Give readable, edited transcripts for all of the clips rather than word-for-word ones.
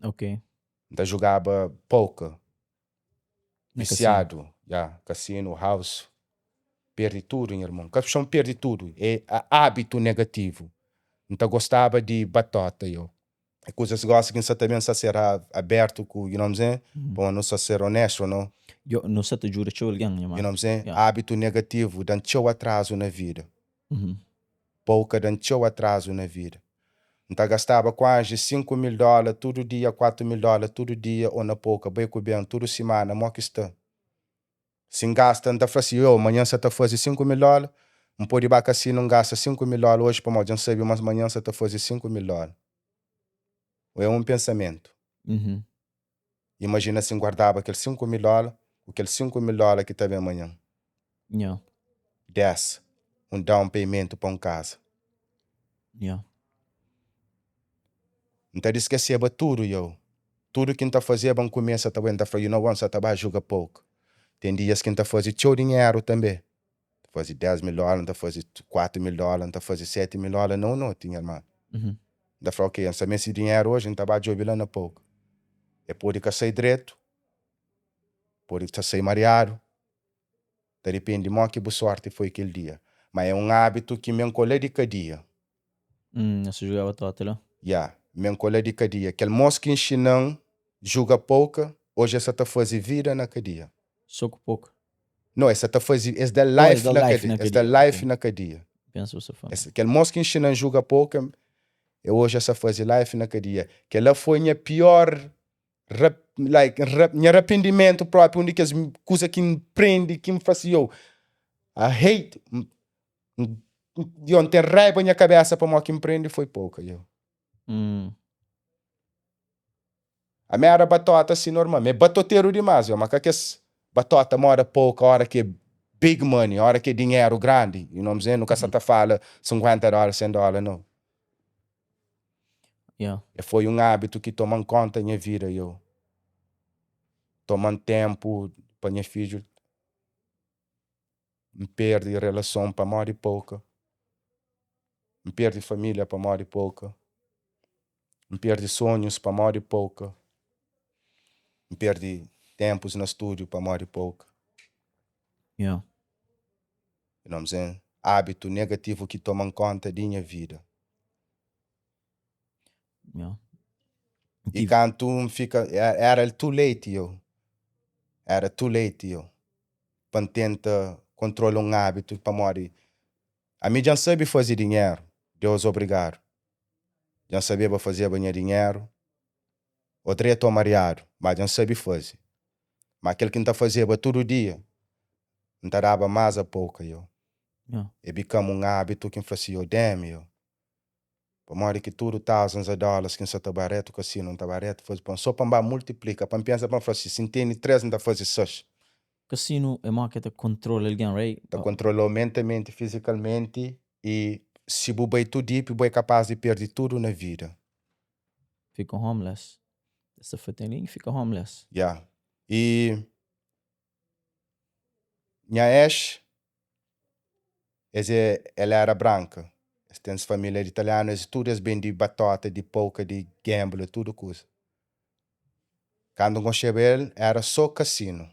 Ok. N ta jugaba poker. Na kasinu. Visiadu, ya, kasinu, house. Perde tudu, nha irmon. Ka opson perde tudu, é hábitu negativu. N ta gostaba di batota yo. É kuzas gosi ki N sa ta ben sa ser abertu ku, you know what I'm saying? Pamodi nu sa ser onestu o no? Yo, nu sa ta djuda txeu algen, nha You mano. know what I'm saying? Ya. Hábitu negativu da-m txeu atrazu na vida. Pouka da-m txeu atrazu na vida. N ta gastaba kuazi 5000 dóla tudu dia, 4000 dóla tudu dia ô na pouka, bai ku ben, tudu simana, mo ki sta. Si N gasta, N ta fla si, yo, manhan N sa ta faze 5000 dóla, N pode ba kasinu N gasta 5000 dóla oji pamodi dja N sabe ma manhan N sa ta faze 5000 dóla. Ô é un pensamentu. Imajina si N guardaba kel 5000 dóla ku kel 5000 dóla ki ta ben manhan. Yeah. 10, un down payment pa un kaza. Yeah. N ta diskeseba tudu, yo. Tudu ki N ta fazeba, N kumesa ta bai, N ta fla, you know what, N sa ta ba juga poker. Ten dias ki N ta faze txeu dinheru tanbe. N ta faze 10 mil dóla, N ta faze 4 mil dóla, N ta faze 7 mil dóla na un noti, nha irman. N ta fla, ok, N sa meste dinheru oji, N ta ba djobe la na poker. E pode ka sai dretu, pode ta sai mariadu, ta dipende mo ki bu sorti foi kel dia. Ma é un ábitu ki mi N kola di kadia. N sa jugaba tóta la. Ya, mi N kola di kadia. Kel mos ki nxina-m juga poker, oji el sa ta faze vida na kadia. So ku poker? No, es sa ta faze, es da Oh, es life da na life kadia, na es da kadia, life ok. na kadia. Pensa bu sa fala. Es, kel mos ki nxina-m juga poker, e oji el sa faze life na kadia. Kel-la foi nha pior rap, like, rap, nha rapendimentu propi, un di kes kuza ki N prende, ki N fla si, yo, I hate, N, yo, N ten raiba nha kabesa pamodi ki N prende foi poker, yo. Ami era batota si normal, mi é batoteru dimas yo, ma ka kes batota moda poker ora ki é big money, ora ki é dinheru grandi, you know what I'm saying? Nu ka sa ta fala 50 dóla, 100 dóla, no. Yeah. E foi un hábitu ki toma-m konta nha vida yo. Toma-m ténpu pa nha fidju, N perde relason pamodi poker, N perde família pamodi poker, N perde sonhus pamodi poker, N perde ténpus na stúdiu pamodi poker. Yeah. You know what I'm saying? Hábitu negativu ki toma-m konta di nha vida. Yeah. I kantu N fika, era too late yo, era too late yo. pa N tenta kontrola un ábitu pamodi ami dja N sabe faze dinheru, Deus obrigadu. Dja N sabeba fazeba nha dinheru, ô dretu ô mariadu, má dja N sabe faze. Má kel ki N ta fazeba tudu dia, N ta daba más a pouka yo. E bikam un ábitu ki N fla si, yo, damn yo. Pamodi ki tudu thousands of dollars ki N sa ta ba retu kasinu, N ta ba retu faze pa so pa N ba multiplika, pa N pensa pa N fla si, si N tene 3 N ta faze 6. Kasinu é mó ki ta kontrola algen, right? Ta kontrola-u mentamenti, fizikalmenti i si bu bai too deep bu é kapaz di perde tudu na vida. Fika homeless. Es ta fla ten algen ki fika homeless. Ya. I nha ex Es é, el éra branka. Es ten família di italianu, es tudu es ben di batota, di poker, di gambler, tudu kuza. Kandu N konxeba el, éra sô kasinu.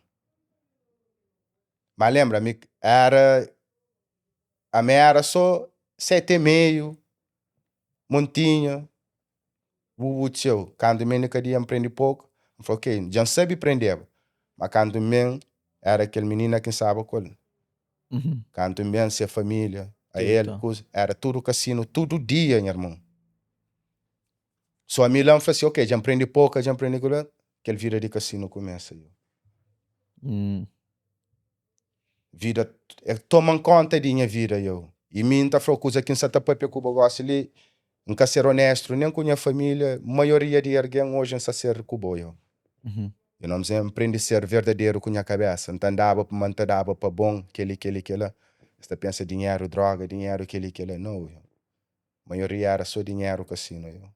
Má lenbra, mi éra, ami éra sô seti e meiu, Montinha, Wuwu txeu. Kantu mi N kadia N prende poku, N fla ok, dja N sabe prendeba, ma kantu N ben éra kel minina ki N staba ku el. Kantu N ben se família, a el, kuza, éra tudu kasinu tudu dia nha irmon. So ami la N fla si ok, dja N prende poku, dja N prende kila, kel vida di kasinu kumesa. Vida e toma-m konta di nha vida yo I mi N ta fla-u kuza ki N sa ta papia ku bo gosi li N ka ser onestru nen ku nha familia Maioria di argen oji N sa ser ku bo yo You know what I'm saying? N prende ser verdaderu ku nha kabesa N ta andaba ma N ta daba pa bon kel-li kel-li kel-la Es ta pensa dinheru droga dinheru kel-li kel-la No yo Maioria era so dinheru kasinu yo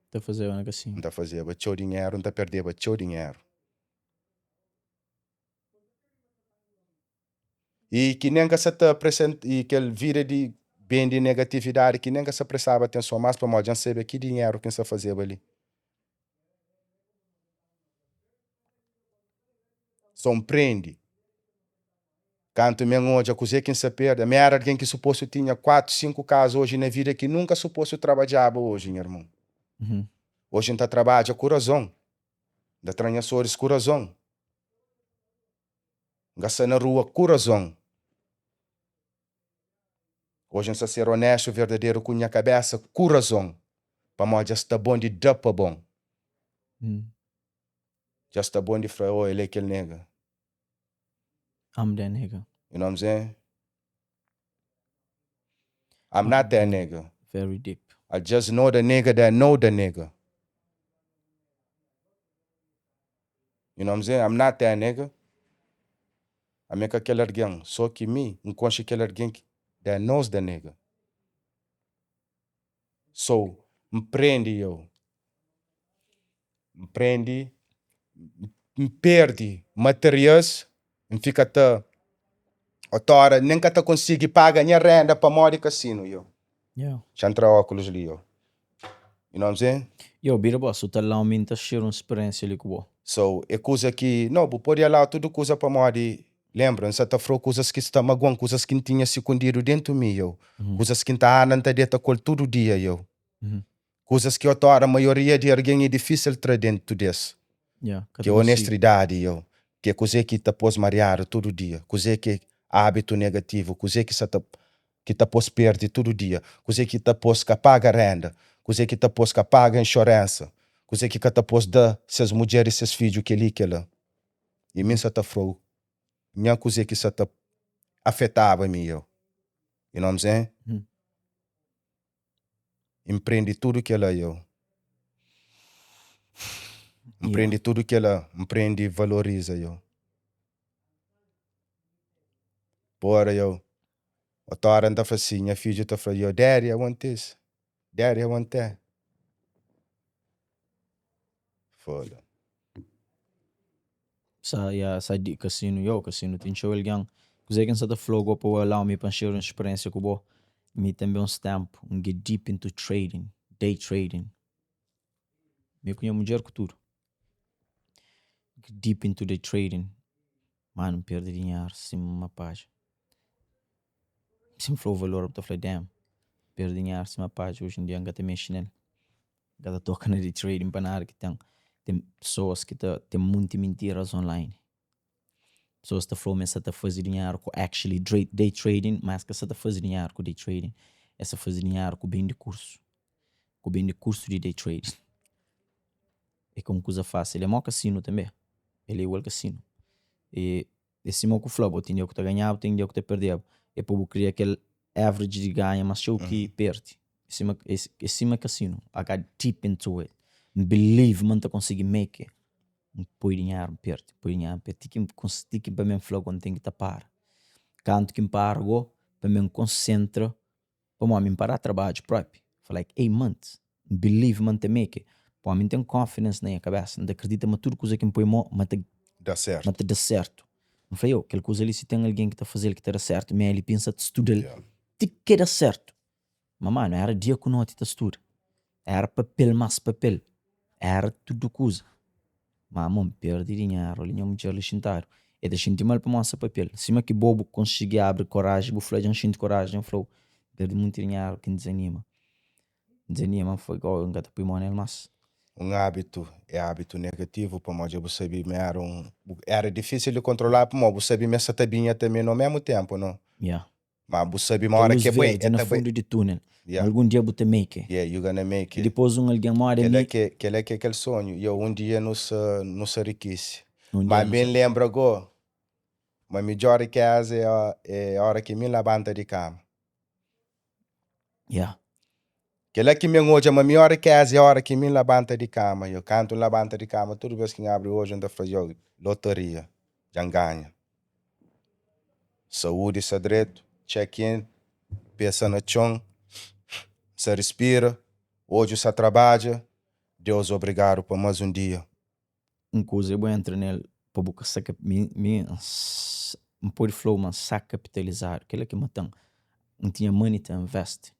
Ta fazeba na kasinu? N ta fazeba txeu dinheru N ta perdeba txeu dinheru. I ki nen ka sa ta present i kel vida di bende negatividadi ki nen ka sa prestaba atenson más pamodi dja N sabia ki dinheru ki N sa fazeba li. So N prende. Kantu mi N odja kuzê ki N sa perde, ami éra algen ki supostu tinha 4, 5 kaza oji na vida ki nunka supostu trabadjaba oji, nha irmon. Oji N ta trabadja ku razon, N ta tra nha soris ku razon, N ka sta na rua ku razon. Oji N sta ser onéstu, verdaderu ku nha kabésa ku razon, pamodi dja sta bon di da pa bon. Dja sta bon di fla, oh, el é kel nega. I'm that nigga. You know what I'm saying? I'm not that nigga. Very deep. I just know the nigga that know the nigga. You know what I'm saying? I'm not that nigga. Ami é ka kel algen. Só ki mi, N konxe kel algen ki that knows the nigga. So, N prende yo. N prende, N perde materias, N fika ta otora nen ka ta konsigi paga nha renda pamodi kasinu yo. Yeah. Xa N tra ókulus li yo. You know what I'm saying? Yo, bira bo, su ta lau mi N ta share un speriensia li ku bo. So, é kuza ki, no, bu pode alau tudu kuza pamodi, lenbra, N sa ta fla-u kuzas ki sta maguan, kuzas ki N tinha sikundidu dentu mi yo, kuzas ki N ta anda N ta deta ku el tudu dia yo. Kuzas ki otora maioria di argen é difísil tra dentu des. Yeah, ka Ki ta é konsigi. onestridadi yo, ki é kuzê ki ta pô-s mariadu tudu dia, kuzê ki é ábitu negativu, kuzê ki sa ta ki ta pô-s perde tudu dia, kuzê ki ta pô-s ka paga renda, kuzê ki ta pô-s ka paga inxorensa, kuzê ki ka ta pô-s da ses mudjer i ses fidju kel-li i kel-la. I mi N sa ta fla-u nha kuzê ki sa ta afetaba mi yo. You know what I'm saying? N prende tudu kela yo. N prende tudu kela, N prende valoriza yo. Pora yo, otu ora N ta fla si, nha fidju ta fla yo, Daddy I want this, Daddy I want that. Foda. Sa ya sa di kasinu yo kasinu ten txeu algen kuzê ki N sa ta fla-u go pa bu allow mi pa N share un speriensia ku bo mi tanbe uns tenpu N get deep into trading day trading mi ku nha mudjer ku tudu get deep into day trading manu N perde dinheru sima padja si N fla-u valor bu ta fla damn N perde dinheru sima padja oji en dia N ka ta mexe nel. Ka ta toka na day trading pa nada ki ten ten pesoas ki ta ten munti mintiras online pesoas ta fla-u ma es sa ta faze dinheru ku actually day trading ma es ka sa ta faze dinheru ku day trading es sa faze dinheru ku bende kursu ku bende kursu di day trading é ka un kuza fásil é mó kasinu tanbe el é igual kasinu e É sima ku fla, bo ten dia ku ta ganhaba, ten dia ku ta perdeba. É pa bu kria kel average di ganha más txeu ki perde. É sima, é sima kasinu. I got deep into it. N believe ma N ta konsigi make it. N poi dinheru, N perde, N poi dinheru, N perde, ti ki N kons, ti ki pa mi N fla go N ten ki ta para. Kantu ki N para go, pa mi N konsentra Pamodi mi N para trabadju propi for like 8 months, N believe ma N ta make it, pamodi mi N ten confidence na nha kabesa, N ta akredita ma tudu kuza ki N poi mo ma ta Da sertu. ma ta da sertu. N fla, yo, kel kuza li si ten algen ki ta fazel ki ta da sertu, mi el pensa ta studa-l Yeah. ti ki da sertu. Ma manu, era dia ku noti ta studa, era papel mas papel, era tudu kuza. Ma amo, N perde dinheru ali, nha mudjer li xintadu, e ta xinti mal pamodi sa papia-l. Sima ki bo bu konsigi abri koraji, bu fla, dja N xinti koraji, dja N fla-u, N perde munti dinheru ki N dizanima. N dizanima, N fla, oh, N ka ta pui mo nel mas. Un ábitu é ábitu negativu pamodi dja bu sabe ma éra un, éra difísil di kontrola pamodi bu sabe ma es sa ta binha tanbe na omésmu ténpu, no? Yeah. Ma bu sabe ma ora Luz ke bai, verdi e na ta bai. fundu di túnel. Yeah. Algun dia bu ta make it. Yeah, you gonna make I it. dipôs un algen móda Kela mi. ke, kela ke kel sonhu. Yo, un dia nu sa, nu sa rikise. Un Ma dia nu mi sa. N lenbra go, ma midjor rikeza é, é ora ki mi labanta di kama. Yeah. Kela ki mi N odja ma mior rikeza é ora ki mi N labanta di kama. Yo, kantu N labanta di kama, tudu bes ki N abri odju N ta fla, yo, lotaria, dja N ganha. Saúdi sta dretu, check in, pé sta na txon, N sta respira, odju sta trabadja, Deus obrigadu pa más un dia. Un kuza é bu entra nel pa bu ka sta mi mi N pode fla-u ma N sta kapitalizadu, kel-la ki mata-m, N tinha money ta invest,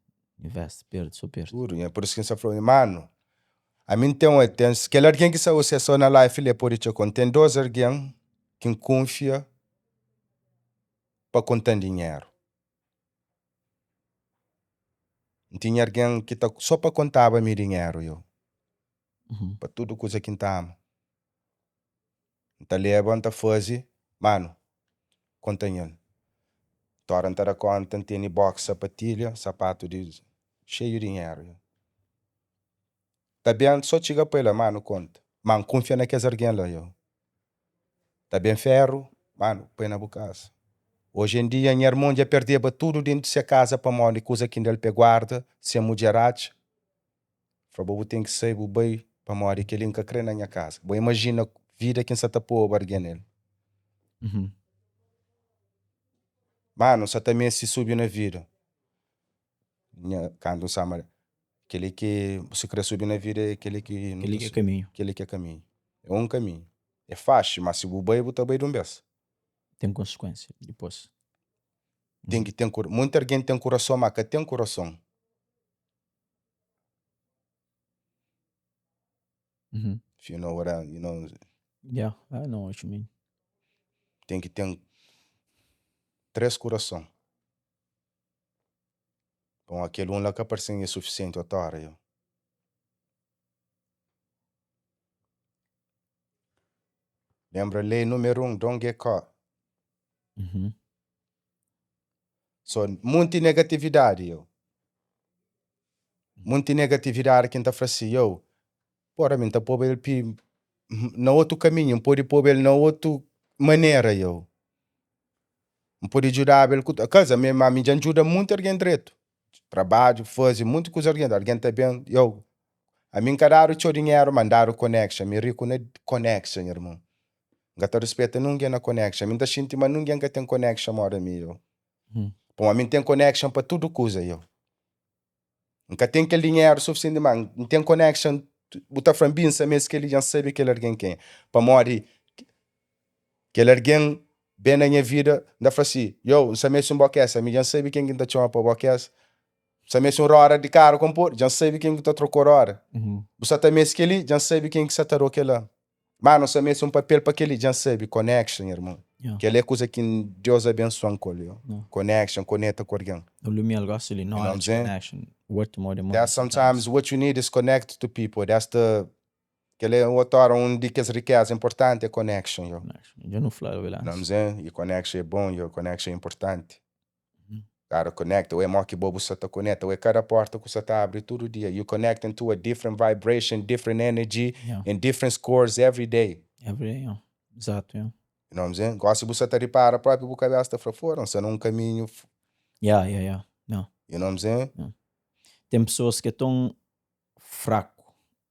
invest, perde, so perde. Tudu, nha, pur isu ki N sta fla-u, manu, ami N ten, ten, kel algen ki sta ose so na life li e pode txeu konta, ten dos algen. ki N kunfia pa konta-m dinheru. N tinha argen ki ta so pa kontaba mi dinheru yo. Pa tudu kuza ki N ta ama. N ta leba, N ta faze, manu, konta-m el. Tora N ta da konta N tene box sapatilha, sapatu di xeiu dinheru yo. Ta ben so txiga pa el la, manu, konta. Ma N kunfia na kes argen la yo. Ta ben feru, manu, poi na bu kaza. Oji en dia nha ermon dja perdeba tudu dentu se kaza pamodi kuza ki N da-l pa e guarda, se mudjer atxa. Fla bo bu ten ki sai bu bai pamodi kel-li N ka kre na nha kaza. Bo imajina vida ki N sa ta poba argen nel. Manu, N sa ta meste subi na vida. Nha kantu N sa ma kel-li ki si kre subi na vida é kel-li ki nu Kel-li ta ki é subi. kaminhu. Kel-li ki é kaminhu. É un kaminhu. É faxi, ma si bu bai bu ta bai di un bes. Ten konsekuensia dipôs. Ten ki ten kura, munti argen ten kurason ma ka ten kurason. If you know what I, you know. Yeah, I know what you mean. Ten ki ten 3 kurason. Bon, akel un la ka parse-m é sufisienti otora yo. Lenbra lei numeru un, don't get caught. So, munti negatividadi yo. Munti negatividadi ki N ta fla si, yo, pora mi N ta poba el pi na otu kaminhu, N pode poba el na otu manera yo. N pode djudaba el ku kaza mi ma mi dja N djuda munti algen dretu. Trabadju, faze munti kuza algen, algen ta ben, yo, ami N ka dadu txeu dinheru ma N dadu connection, mi riku na connection nha irmon. N ka ta rispeta nungen na connection, mi N ta xinti ma nungen ka ten connection moda mi yo. Pamodi mi N ten connection pa tudu kuza yo. N ka ten kel dinheru sufisienti ma N ten connection, bu ta fla-m bin sa mes kel-li dja N sabe kel algen ken é. Pamodi kel algen ben na nha vida, N ta fla si, yo, N sa meste un bokesa, mi dja N sabe ken ki N ta txoma pa bokesa. N sa meste un roda di karu konpodu, dja N sabe ken ki ta troka roda. Bu sa ta meste kel-li, dja N sabe ken ki sa ta da-u kel-la. Mano, sa meste un papel pa kel-li, dja N sabe. Connection, nha irmon. Yeah. Kel-li é kuza ki Deus abensua-m ku el, yo. Yeah. Connection, koneta ku algen. No Lumiel gosta li, You know what I'm knowledge, saying? connection, worth more than money That's sometimes. sometimes what you need is connect to people. That's the kel-li é otu óra un di kes rikeza inportanti é connection, yo. Connection. Dja nu fla-l You know what I'm antis. saying? I connection é bon, yo. Connection é inportanti. Gotta connect, ou é mo ki bo bu sa ta koneta, ou é kada porta ku sa ta abri tudu dia. You connecting to a different vibration, different energy Yeah. and different scores every day. Every day, yeah. Exato, yeah. You know what I'm saying? Gosi bu sa ta ripara propi bu kabesa ta fla, fora, N sta na un kaminhu. Yeah, yeah, yeah. Yeah. You know what I'm saying? Yeah. Ten pesoas ki é ton fraku,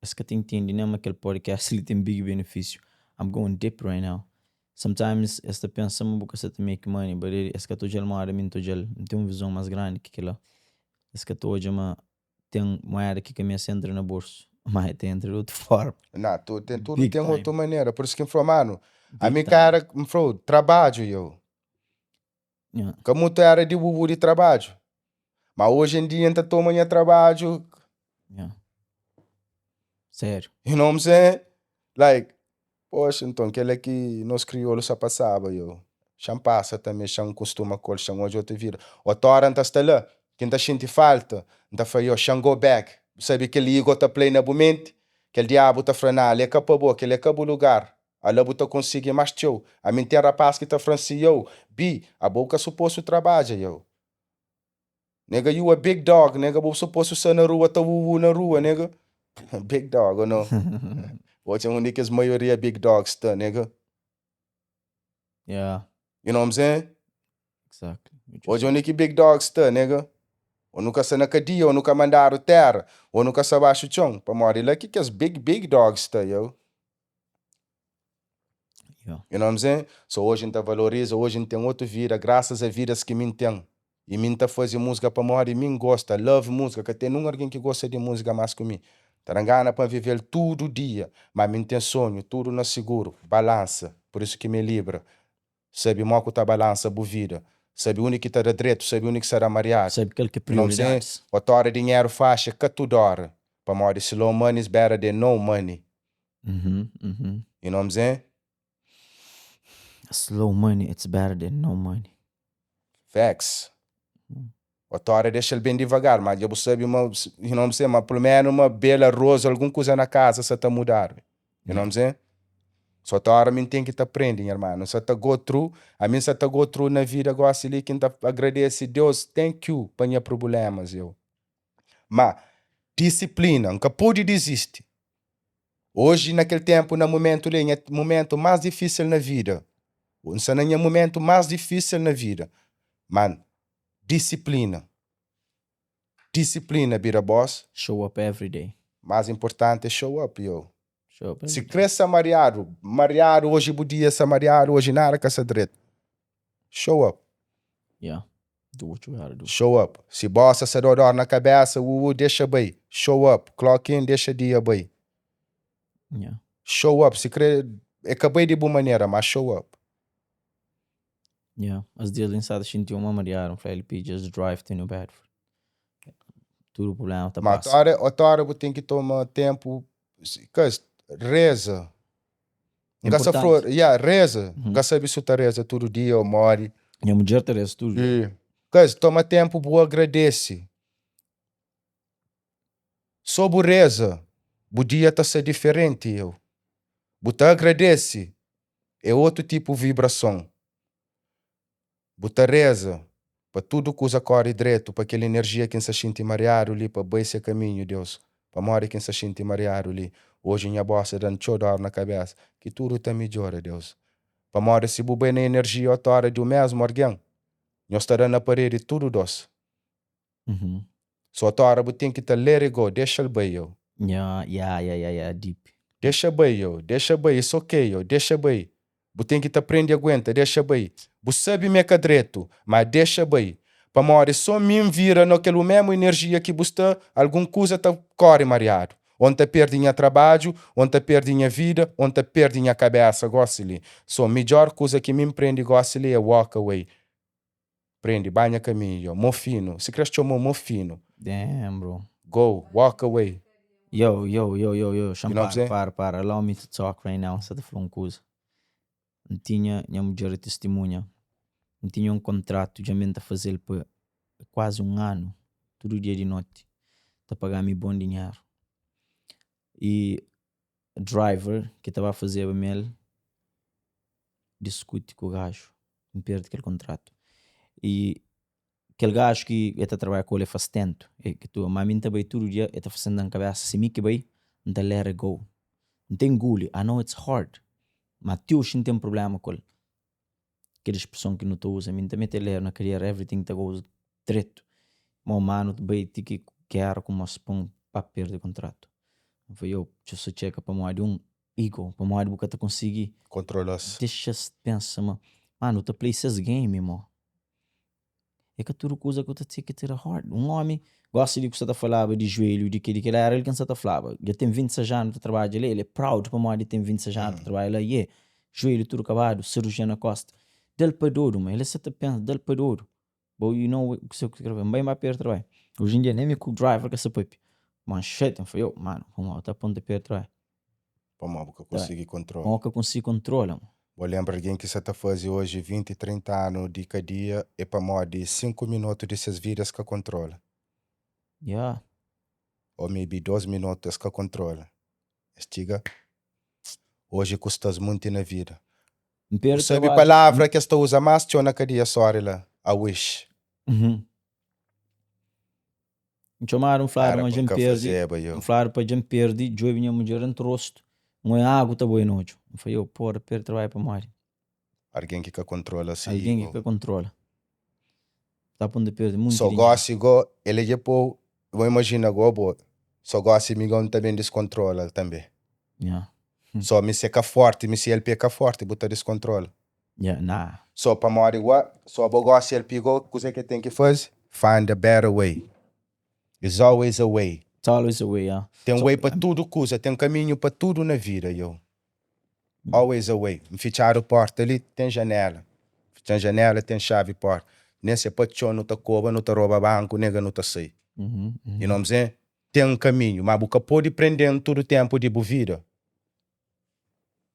es ka ta intende nen ma kel podcast li ten big benefisiu. I'm going deep right now. Sometimes es ta pensa ma bu ka sa ta make money, but es ka ta odja-l moda mi N ta odja-l. N ten un vizon más grandi ki kel-la. Es ka ta odja ma ten moeda ki ka meste entra na bolsu, má el ta entra di otu forma. Na, tu, ten, tudu Big ten time. otu manera. Pur isu ki N fla, manu, Big ami ka time. era, N fla-u, trabadju, yo. Yeah. Ka mutu era di bubu di trabadju. Ma oji en dia N ta toma nha trabadju. Yeah. Sério. You know what I'm saying? Like, poxa, nton kel-la ki nos kriolu sa pasaba, yo. Xa-m pasa tanbe, xa-m kustuma ku el, xa-m odja otu vida. Otu óra N ta sta la, ki N ta xinti falta, N ta fla, yo, xa-m go back. Bu sabe kel ego ta play na bu menti? Kel diabu ta fla, na, li é ka pa bo, kel-li é ka bu lugar. Ala bu ta konsigi más txeu. Ami N ten rapaz ki ta fla-m si, Yo, B, abo bu ka supostu trabadja, yo. Nigga, you a big dog, nigga, bu supostu sta na rua ta wuwu na rua, nigga. Big dog, ou no? Odja undi kes maioria big dogs sta, nigga. Yeah. You know what I'm saying? Exactly. Odja undi ki big dogs sta, nigga. Ou nu ka sta na kadia, ou nu ka mandadu tera, ou nu ka sta baxu txon. Pamodi la ki kes big, big dogs sta, yo. Yeah. You know what I'm saying? So hoje N ta valoriza, hoje N ten otu vida, graças a vidas ki mi N ten. I mi N ta faze múzika pamodi mi N gosta, love múzika, ka ten nun argen ki gosta di múzika más ku mi. Ta da-m gana pa N vive-l tudu dia, ma mi N ten sonhu, tudu na siguru, balansa, pur isu ki mi é libra. Sabe mo ku ta balansa bu vida, sabe undi ki ta da dretu, sabe undi ki sta da mariadu. Sabe kal ki é You know what I'm saying? prioridadis. Otu óra dinheru faxi ka tudu óra, pamodi slow money is better than no money. Uhum, uhum. You know what I'm saying? Slow money it's better than no money. Facts. Otu dexa-l ben divagar, ma dja bu sabe ma, you know what I'm saying, ma pelo menos ma bela arroz, algun kuza na casa sa ta mudar. You know what I'm saying? So otu hora mi ten ki ta prende, nha irmã. Nu sa ta go through, ami sa ta go through na vida gosi li ki N ta agradese Deus, thank you pa nha problemas eu. Ma disiplina, N ka pode disisti. Oji na kel ténpu, na momentu li, nha momentu más difísil na vida. N sta na nha momentu más difísil na vida. Ma disiplina, disiplina bira boss. Show up every day. Más inportanti é show up, yo. Show up Si every day. krê sta mariadu, mariadu oji bu dia sta mariadu, oji nada ka sta dretu. Show up. Yeah. Do what you gotta do. Show up. Si bossa sa da dor na kabesa, uu, dexa bai. Show up. Clock in, dexa dia bai. Yeah. Show up. Si krê, é ka bai di bu manera, mas show up. Yeah. Es dias li N sa ta xinti uma mariadu, N fla LP, just drive to New Bedford. Tudu problema ta Ma pasa. otu hora, otu hora bu ten ki toma tempu, cause reza. N ka sa Importanti. fla, yeah, reza. N ka sabe si ta reza tudu dia ou modi. Nha mudjer ta reza tudu dia. E, cause toma tempu bu agradese. So bu reza, bu dia ta ser diferenti eu. Bu ta agradese, é otu tipu vibrason. Bu ta reza pa tudu kuza kóre dretu, pa kel enerjia ki N sta xinti mariadu li pa bai se kaminhu, Deus, pamodi ki N sta xinti mariadu li? Oji nha bósa da-m txeu dór na kabésa. Ki tudu ta midjora, Deus. Pamodi si bu bai na enerjia otu óra di un mésmu argen, nhos ta da na paredi tudu dôs. So otu óra bu ten ki ta let it go, dexa-l bai, yo. Yeah, yeah, yeah, yeah, yeah, deep. Dexa bai, yo, dexa bai, it's ok, yo, dexa bai. Bu ten ki ta prende aguenta, dexa bai. Bu sabe ma é ka dretu, ma dexa bai. Pamodi so mi N vira na kel mésmu enerjia ki bu sta, algun kuza ta kóre mariadu. Ô N ta perde nha trabadju, ô N ta perde nha vida, ô N ta perde nha kabésa gósi li. So midjór kuza ki mi N prende gósi li é walk away. Prende, ba nha kaminhu, yo. Mô finu, si kre es txoma-u mô finu. Damn, bro. Go, walk away. Yo, yo, yo, yo, yo, xa You know what I'm para, saying? para, para. Allow me to talk right now. N sa ta fla un kuza. N tinha, nha mudjer é tistimunha, N tinha un kontratu dja mi N ta faze-l pa kuazi un anu, tudu dia di noti, ta paga-mi bon dinheru. I driver ki ta ba fazeba mi el diskuti ku gaju, N perde kel kontratu. I kel gaju ki e ta trabadja ku el e fastentu, e ki tu, ma mi N ta bai tudu dia, e ta fasen dan kabesa, si mi ki bai, N ta let it go. N ta inguli, I know it's hard, ma ti oxi N ten prublema ku el. Kel spreson ki nu ta uza, mi N ta mete ler na kadera, everything ta goes dretu. Mo manu ta bai ti ki gera ku mos pa N pa perde kontratu. N fla, yo, dja so txeka pamodi un ego, pamodi bu ka ta konsigi Kontrola-s. Dexa-s pensa ma, manu, nu ta play ses game, mo. É ka tudu kuza ku ta take it to the heart. Un omi gosta di ku sa ta falaba di juelhu, di ke di kela, era el ki N sa ta flaba. Dja ten 26 anu ta trabadja la, el é proud pamodi ten 26 anu ta trabadja la. Ye, juelhu tudu kabadu, sirujia na kosta. Da-l pa dodu, ma el sa ta pensa, da-l pa dodu. Bo you know kuse ku kre fla, N bai N ba perde trabadju. Oji en dia nen mi ku driver ka sa papia. Manxeti, N fla, yo, manu, pamodi ta pon ta perde trabadju. Pamodi bu ka konsigi kontrola. Pamodi ka konsigi kontrola. Bo lenbra algen ki sa ta faze oji 20, 30 anu di kadia é pamodi 5 minotu di ses vida es ka kontrola. Yeah. Ou maybe 2 minotu es ka kontrola. Es txiga oji kusta-s munti na vida. N perde Bu sabe trabadju. palavra ki es ta uza más txeu na kadia sorry la, I wish. Uhum. N txomadu, N fladu Era ma pa dja N N ka perde, fazeba yo. N fladu pa dja N perde, djobe nha mudjer dentu rostu, N oi agu ta boi na odju. N fla, yo, pora, perde trabadju pamodi? Argen ki ka kontrola se Algen ki ego. ka kontrola. Ta pun ta perde munti So dinheru. gosi go, el é dja pou, bo imajina go bo, so gosi mi go N ta ben diskontrola tanbe. Yeah. So mi se ka forti, mi si el pi é ka forti, bu ta diskontrola. Yeah, nah. So pamodi gua, so bo gosi el pi go, kuze ke ten ki faze? Find a better way. There's always a way. It's always a way, yeah. Ten So, way pa tudu kuza, ten kaminhu pa tudu na vida, yo. Always a way. N fitxadu porta li, ten janela. Fitxan janela, ten xavi porta. Nen se pa txon nu ta koba, nu ta roba banku, nega nu ta sai. You know what I'm saying? Ten kaminhu, ma bu ka pode prende-m tudu tenpu di bu vida.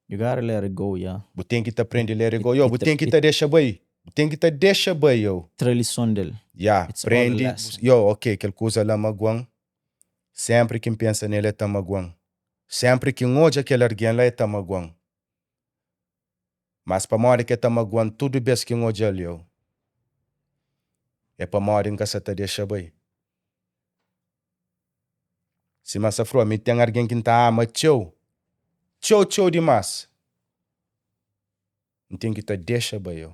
You gotta let it go, yeah. Bu ten ki ta prende let it go, yo. Bu ten ki ta dexa bai. Bu ten ki ta dexa bai, yo. Tra lison del. Yeah, prende. Yo, ok, kel kuza la maguan. Sempri ki N pensa nel e ta maguan. Sempri ki N odja kel argen la e ta maguan. Mas pamodi ki e ta maguan tudu bes ki N odjal, yo? É pamodi N ka sa ta dexa bai. Sima sa fla, mi ten argen ki N ta ama txeu, txeu txeu dimas. N ten ki ta dexa bai, yo.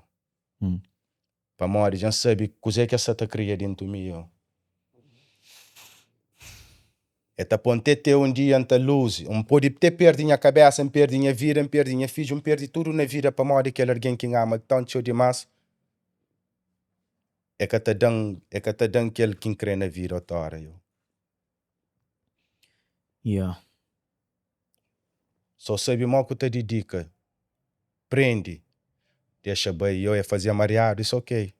Pamodi dja N sabe kuzê ki es sa ta kria déntu mi, yo. E ta pô-m te te un dia N ta lose. N pode te perde nha kabésa, N perde nha vida, N perde nha fidju, N perde tudu na vida pamodi kel algen ki N ama tãu txeu dimás e ka ta da-m, e ka ta da-m kel ki N krê na vida otu óra, yo. Yeah. So sabe mo ku ta didika, prende, dexa bai, yo e fazia mariadu, it's ok.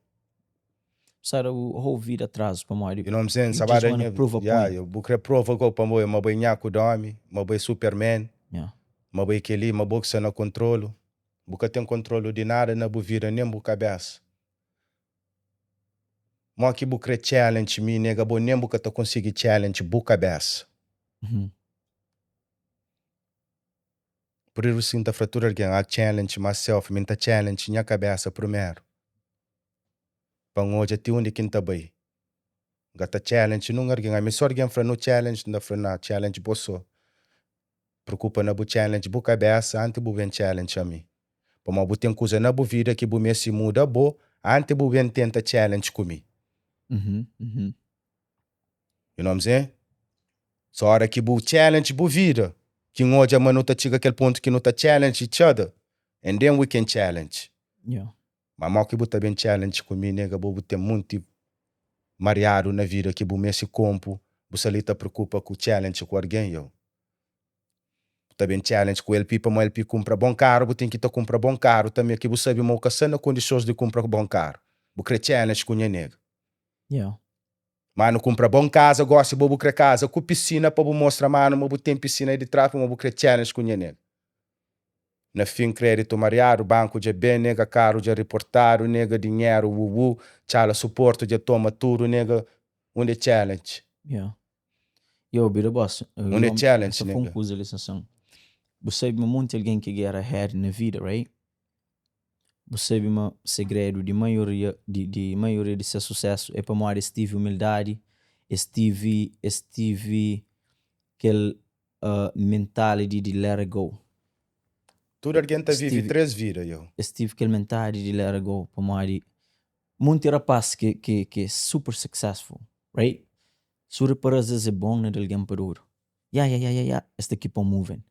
Sa da bu whole vida atrazu pamodi You know what I'm saying? you Sa ba just da wanna nha, prove a yeah, point. yo, bu kre prova go pamo ma bo é nhaku d'omi, ma bo é superman, Yeah. ma bo é keli, ma bo ki sta na kontrolu. Bu ka ten kontrolu di nada na bu vida, nen bu kabesa. Mo ki bu kre challenge mi, nega bo nen bu ka ta konsigi challenge bu kabesa. Uhum. Pur isu N ta fla tudu algen, I challenge myself, mi N ta challenge nha kabesa primeru pa N odja ti undi ki N ta bai. N ka ta challenge nun algen. Ami si algen fla nu challenge, N ta fla na challenge bo so. Preokupa na bu challenge bu kabesa anti bu ben challenge ami. Pamodi bu ten kuza na bu vida ki bu meste muda bo anti bu ben tenta challenge ku mi. You know what I'm saying? So ora ki bu challenge bu vida, ki N odja ma nu ta txiga kel pontu ki nu ta challenge each other, and then we can challenge. Yeah. Ma mo ki bu ta ben challenge ku mi, nega, bo bu ten munti mariadu na vida ki bu meste konpu, bu sta li ta preokupa ku challenge ku argen, yo. Bu ta ben challenge ku LP pamo LP kunpra bon karu, bu ten ki ta kunpra bon karu tanbe, ki bu sabe ma bu ka sta na kondisons di kunpra bon karu. Bu kre challenge ku nha nega. Yeah. Manu kunpra bon kaza gosi bo bu kre kaza ku pisina pa bu mostra manu ma bu ten pisina di tras pamo bu kre challenge ku nha nega. Na fin kreditu mariadu, banku dja ben nega karu dja riportadu nega dinheru wu wu txala suportu dja toma tudu nega undi é challenge? Yeah. Yo, bira boss. Undi é challenge Sa fla un nega? kuza li Sanson. Bu sabe ma munti algen ki get ahead na vida, right? Bu sabe ma segredu di maioria di di maioria di ses susesu é pamodi es tive umildadi, es tive es tive kel mentality di let it go. Tudu algen ta vive 3 vida, yo. Es tive kel mentality di let it go pamodi munti rapaz ki ki ki é super successful, right? Si bu repara-s es é bon na da algen pa duru. Ya ya ya ya ya, es ta keep on moving.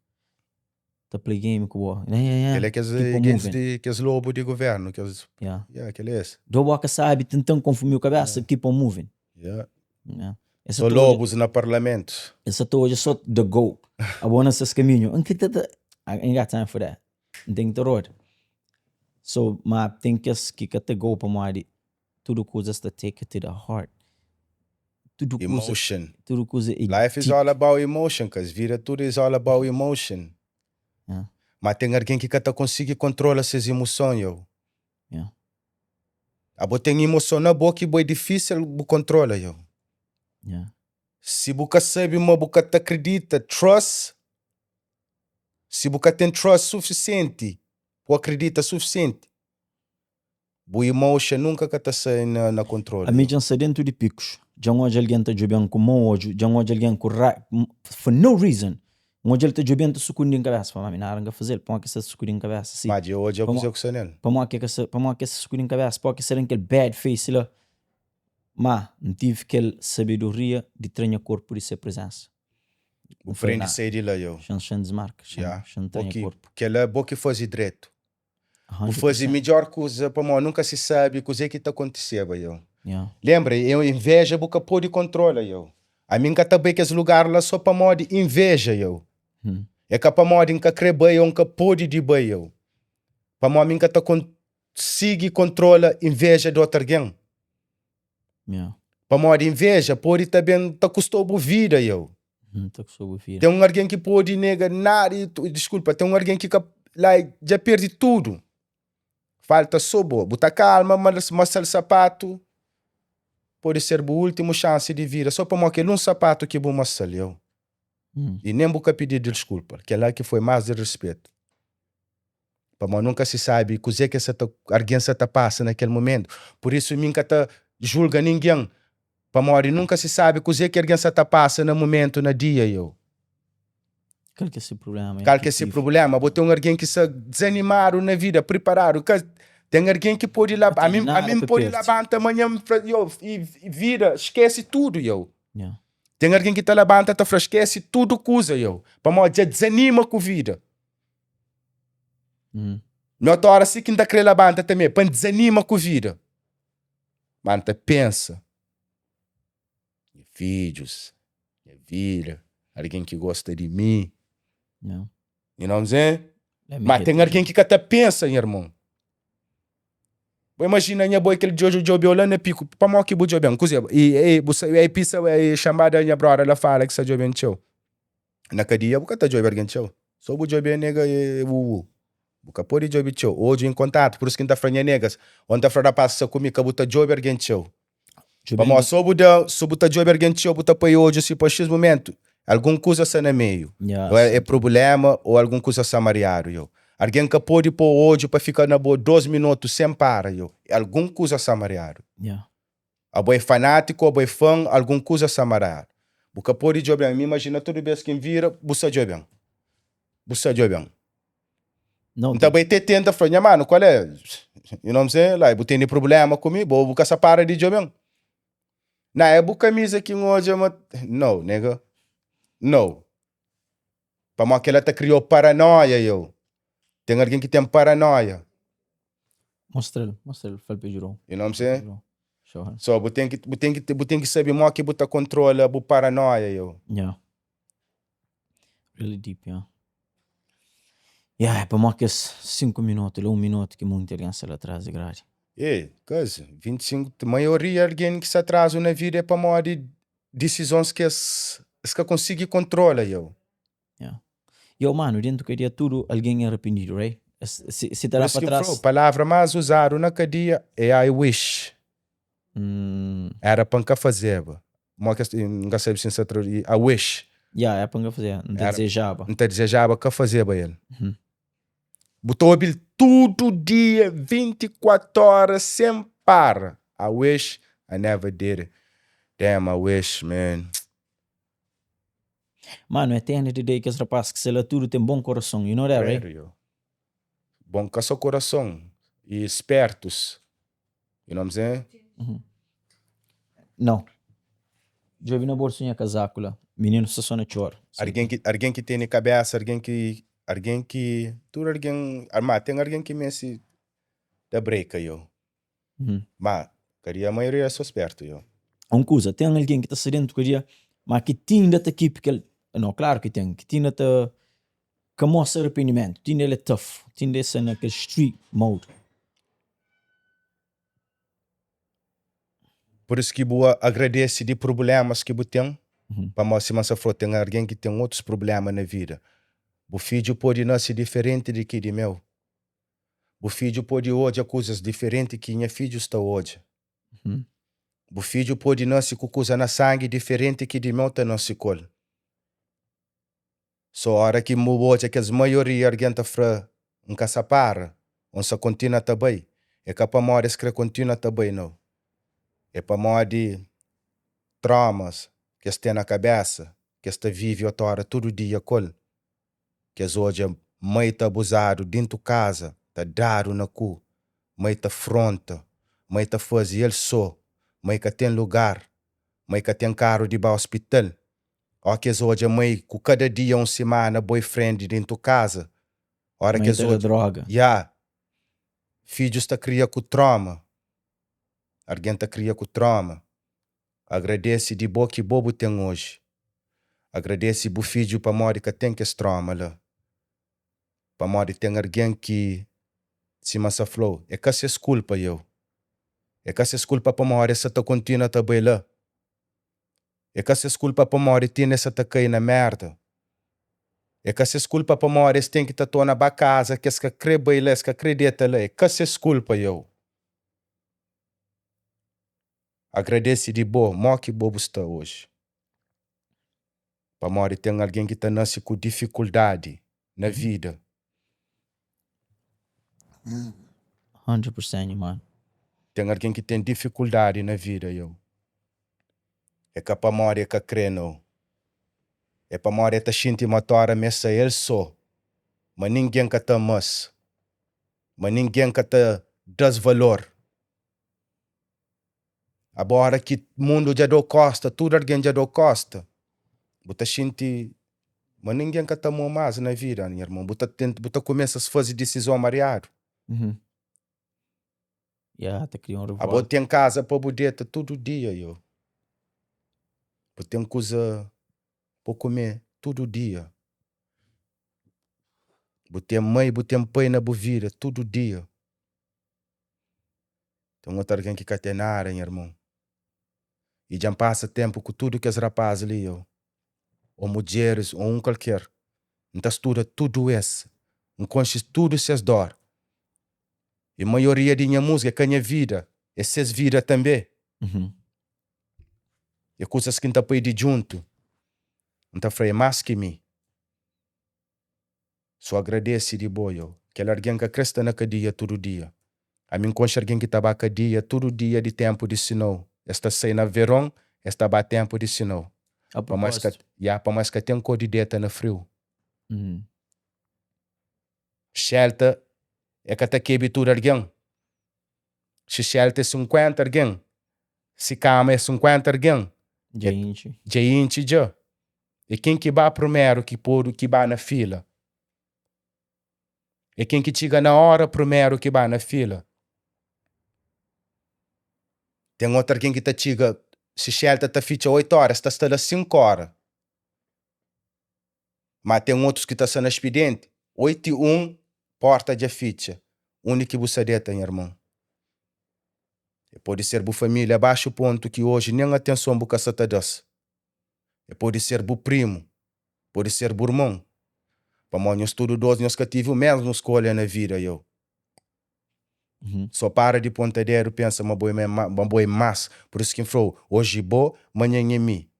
Ta play game ku bo. Ya ya ya. Kel é kes Keep on gentis moving. di kes lobu di governu, kes Ya. ya kel é es. Do boka sabi tentan konfumiu kabesa, keep on moving. Ya. Ya. Es sa So ta odja, lobus na parlamentu. es sa ta odja so the go. Abo na ses kaminhu. N ka ta ta I ain't got time for that. N ten ki ta roda. So ma ten kes ki ka ta go pamodi tudu kuzas ta take it to the heart. Tudu kuza, Emotion. tudu kuza é Life is deep. all about emotion, cuz vida tudu is all about emotion. Yeah. Ma ten argen ki ka ta konsigi kontrola ses emoson, yo. Yeah. Abo ten emoson na bo ki bo é difisil bu kontrola, yo. Yeah. Si bu ka sabi ma bu ka ta akredita, trust, si bu ka ten trust sufisienti, bu akredita sufisienti, Bu emotion nunka ka ta sai na na kontrolu. Ami dja N sta dentu di pikus Dja N odja algen ta djobe-m ku mau odju Dja N odja algen ku ra For no reason N odja-l ta djobe-m ta sukundi-m kabesa Pamodi ami nada N ka faze-l Pamodi ki el sta sukundi-m kabesa si Ma dja odja Pamodi kuzê ku sta nel. Pamodi ki el ka sta Pamodi ki el sta sukundi-m kabesa Pamodi ki el sta da-m kel bad face la Ma N tive kel sabedoria di tra nha korpu di se prezensa Bu N fla prende na sai di la yo. Xa N xa N dismarka Xa N Ya xa N tra Bo nha ki korpu. Kela bo ki faze dretu. Bu faze midjor kuza pamodi nunka si sabe kuzê ki ta kontiseba yo. Lenbra, inveja bu ka pode kontrola yo. Ami N ka ta bai kes lugar la so pamodi inveja yo. É ka pamodi N ka kre bai ô N ka pode di bai yo. Pamodi mi N ka ta konsigi kontrola inveja di otu algen. Pamodi inveja pode ta ben ta kusta-u bu vida yo. Ta kusta-u bu vida. Ten un algen ki pode nega nada, diskulpa, ten un algen ki ka. Like dja perdi tudu Falta so bo Bu ta kalma ma masa-l sapatu Pode ser bu ultimu xansi di vida So pamodi kel un sapatu ki bu masa-l yo I nen bu ka pidi diskulpa Kel-la ki foi más di rispetu Pamodi nunka si sabi kuzê ki sa ta argen sa ta pasa na kel mumentu Pur isu mi N ka ta julga ningen Pamodi nunka si sabi kuzê ki argen sa ta pasa na mumentu na dia yo. Kal ki é se prubléma? Kal ki é se prubléma? Bo ten un argen ki sa dizanimadu na vida, priparadu ka ten argen ki pode la ami ami N pode labanta manhan N fla yo vida skese tudu yo. Ten argen ki ta labanta ta fla skese tudu kuza yo pamodi dja dizanima ku vida. Mi otu ora si ki N ta kre labanta tanbe pa N dizanima ku vida. Ma N ta pensa, nha fidjus, nha vida, algen ki gosta di mi. You know what I'm saying? Ma ten algen ki ka ta pensa, nha irmon. Bo imajina nha boi kel djojo djobeu la na piku, pamodi ki bu djoben? Kuzê? E, e, bu sa, e pisa, e xambada nha broda la fala ki sa djoben txeu. Na kadia bu ka ta djobe algen txeu. So bu djobe nega e wuwu. Bu ka pode djobe txeu. Odju en kontatu. Pur isu ki N ta fla nha negas, ô N ta fla rapaz ki sta ku mi, ka bu ta djobe algen txeu. Pamodi so bu da, so bu ta djobe algen txeu, bu ta poi odju si pa xis mumentu, algun kuza sta na meiu. Ô é prubléma ô algun kuza sta mariadu. Yo. Algen ka pode pô odju pa fika na bo dos minotu sen para. Yo. Algun kuza sta mariadu. Abo é fanátiku, abo é fã, algun kuza sta maradu. Bu ka pode djobe-m. Mi imajina tudu bês ki N vira, bu sta djobe-m. Bu sta djobe-m. N ta bai te tenta fla, nha manu, kual é? You know what I'm saying? Like, bu tene prubléma ku mi? Bo bu ka sta para di djobe-m. Na, é bu kamiza ki N odja ma. No, nigga. No. Pamodi kel-la ta kria-u paranóia, yo. Ten algen ki ten paranóia. Mostra-l, mostra-l, fla-l pa el djuda-u. You know what I'm saying? Show her. So, bu ten ki, bu ten ki, bu ten ki sabe modi ki bu ta kontrola bu paranóia, yo. Yeah. Really deep, yeah. Yeah, é pamodi kes 5 minutu la, 1 minutu ki munti algen sta la tras di gradi. E, cause 25, maioria algen ki sta atrazu na vida é pamodi disizons ki es es ka konsigi kontrola, yo. Yeah. Yo, mano, dentu kadia tudu algen é rapendidu, right? Si, si ta Por da isso pa ki N tras. fla-u, palavra más uzadu na kadia é I wish. Mm. Era pa N ka fazeba. Mo ki es, N ka sabe si N sta traduzi, I wish. Yeah, era pa N ka fazeba. N ta Era, dizejaba. N ta dizejaba ka fazeba el. Uhum. Bu ta obi-l tudu dia, 24 óra, sen para. I wish I never did it. Damn, I wish, man. Mano, at the end of the day, kes rapaz ki sta la tudu ten bon korason, you know that, right? Credo, yo. Bon ka so korason, e spertus. You know what I'm saying? Não. Djobe na bolsu nha kazaku la. Mininu sta so na txora. Argen ki, argen ki tene kabesa, argen ki, argen ki, tudu argen, ma ten argen ki meste da break yo. Ma kadia maioria é so spertu yo. Un kuza, ten algen ki ta sta dentu kadia, ma ki ti inda ta keep kel, no, klaru ki ten, ki ti inda ta ka mostra arrependimentu, ti inda el é tough, ti inda el sta na kel street mode. Pur isu ki bu agradese di prublémas ki bu ten, pamodi sima N sta fla-u, ten algen ki ten otus prubléma na vida. Bu fidju pode nase diferenti di ki di meu. Bu fidju pode odja kuzas diferenti ki nha fidju sta odja. Bu fidju pode nase ku kuza na sangi diferenti ki di meu ta nase ku el. So ora ki bu odja kes maioria algen ta fra N ka sa para o N sa kontinua ta bai, é ka pamodi es kre kontinua ta bai nau. É pamodi traumas ki es ten na kabesa ki es ta vive otora tudu dia ku el. Ki es odja mai ta abuzadu dintu kaza, ta dadu na ku, mai ta fronta, mai ta faze el so, mai ka ten lugar, mai ka ten karu di ba ospital. Ó ki es odja mai ku kada dia un simana boyfriend dintu kaza, ora ki Mai es ta da odja, droga. ya, fidjus ta kria ku troma, argen ta kria ku troma. Agradese di bo ki bo bu ten oji. Agradese bu fidju pamodi ka ten kes troma la. Pamodi ten argen ki, sima N sa fla-u, é ka ses kulpa, yo. É ka ses kulpa pamodi es sa ta kontinua ta bai la. É ka ses kulpa pamodi ti inda es sa ta kai na merda. É ka ses kulpa pamodi es ten ki ta torna ba kaza ki es ka kre bai la, es ka kre deta la. É ka ses kulpa yo. Agradese di bo mo ki bo bu sta oji. Pamodi ten algen ki ta nase ku difikuldadi na vida. 100% man. Ten algen ki ten difikuldadi na vida yo. É ka pamodi é ka kre no. É pamodi é ta xinti ma tora ma é sa el so. Ma ningen ka ta ama-s. Ma ningen ka ta da-s valor. Abo ora ki mundu dja da-u kosta, tudu algen dja da-u kosta, bu ta xinti ma ningen ka ta ama-u más na vida, nha irmon. Bu ta tenta, bu ta kumesa faze disizon mariadu. Ya, ta kria un Abo revolta. ten kaza pa bu deta tudu dia, yo. Bu ten kuza pa kume tudu dia. Bu ten mai, bu ten pai na bu vida tudu dia. Ten otu algen ki ka ten nada, nha irmon. I dja N pasa ténpu ku tudu kes rapás li, yo. Ô mudjeris, ô un kalker. N ta studa tudu es. N konxe tudu ses dór. I maioria di nha múzika é ka nha vida, é ses vida tanbê. É kuzas ki N ta poi di djuntu. N ta fla, é más ki mi. So agradese di bo yo. Kel argen ka kre sta na kadia tudu dia. Ami N konxe argen ki ta ba kadia tudu dia di tenpu di sinou. Es ta sai na veron, es ta ba tenpu di sinou. A Pamo es ka, propósitu. ya, pamo es ka ten ko di deta na friu. Shelta e ka ta kebe tudu argen. Si shelta é 50 argen, si kama é 50 argen, Dja intxi. Dja intxi dja. É ken ki ba primeru ki podu ki ba na fila. É ken ki txiga na óra primeru ki ba na fila. Ten otu algen ki ta txiga, si xelta ta fitxa 8 óra, es ta sta la 5 óra. Má ten otus ki ta sta na spidenti, 8 i 1, pórta dja fitxa. Undi ki bu sa deta, nha irmon? E pode ser bu família baxu pontu ki oji nen atenson bu ka sa ta da-s. E pode ser bu primu, pode ser bu irmon. Pamodi nhos tudu dos nhos ka tive mesmu skolha na vida, yo. So para di ponta dedu pensa ma bo é ma bo é más. Pur isu ki N fla-u, oji bo, manhan é mi.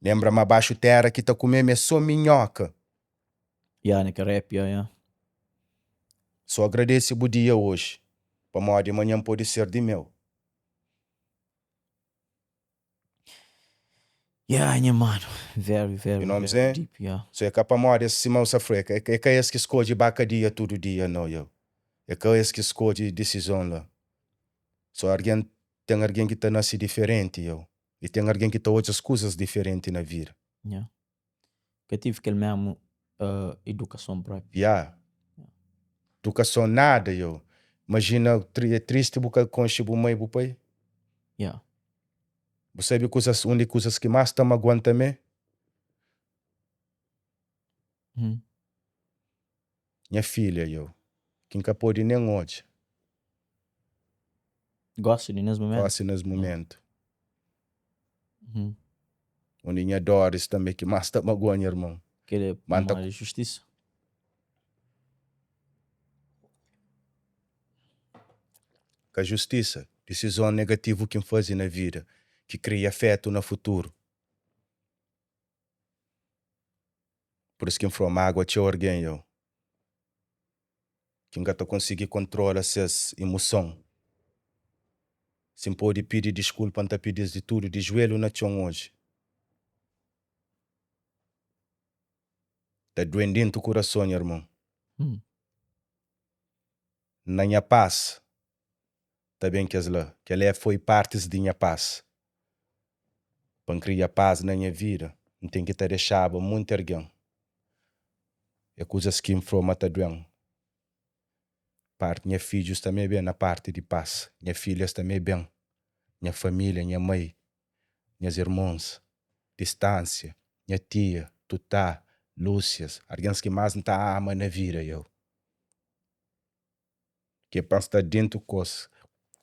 Lenbra ma baxu téra ki ta kume mi é so minhoka. Ya, na kel rap, ya, ya. So agradese bu dia oji, pamodi manhan pode ser di meu. Yeah, nha mano. Very, very, You know what I'm very saying? deep, yeah. So é ka pamodi es sima bu sa fla, é ka es ki skodje ba kadia tudu dia no, yo. É ka es ki skodje disizon la. So argen, ten argen ki ta nase diferenti, yo. I ten argen ki ta odja kuzas diferenti na vida. Yeah. Ka tive kel mesmu uh, edukason propi. Yeah. Edukason nada, yo. Imajina, é tristi bu ka konxe bu mai, bu pai. Yeah. Bu sabe kuzas, un di kuzas ki más ta magoa-m tanbê? Nha filha, yo, ki N ka pode nen odja. Gósi li, nes momentu? Gósi nes momentu. Un di nha dóris tanbê ki más ta magoa nha irmon. Kel é pamodi justisa? Ka justisa, disizon negativu ki N faze na vida, ki kria afetu na futuru. Pur isu ki N fla, mágua txeu argen yo, ki N ka ta konsigi kontrola ses imuson. Si N pode pidi diskulpa, N ta pidi-s di tudu, di juelhu na txon oji. Ta duen dentu kurason, nha irmon. Na nha pas ta ben kes la. Kel é foi partis di nha pas. Pa N kria pas na nha vida, N ten ki ta dexaba munti argen. É kuzas ki N fla ma ta duen. Parti nha fidjus tanbe ben na parti di pas. Nha filhas tanbe ben. Nha familia, nha mai, nhas irmons, distansia, nha tia, Tutá, Lúsias, argens ki más N ta ama na vida, yo. Ki é pa N sta dentu kos.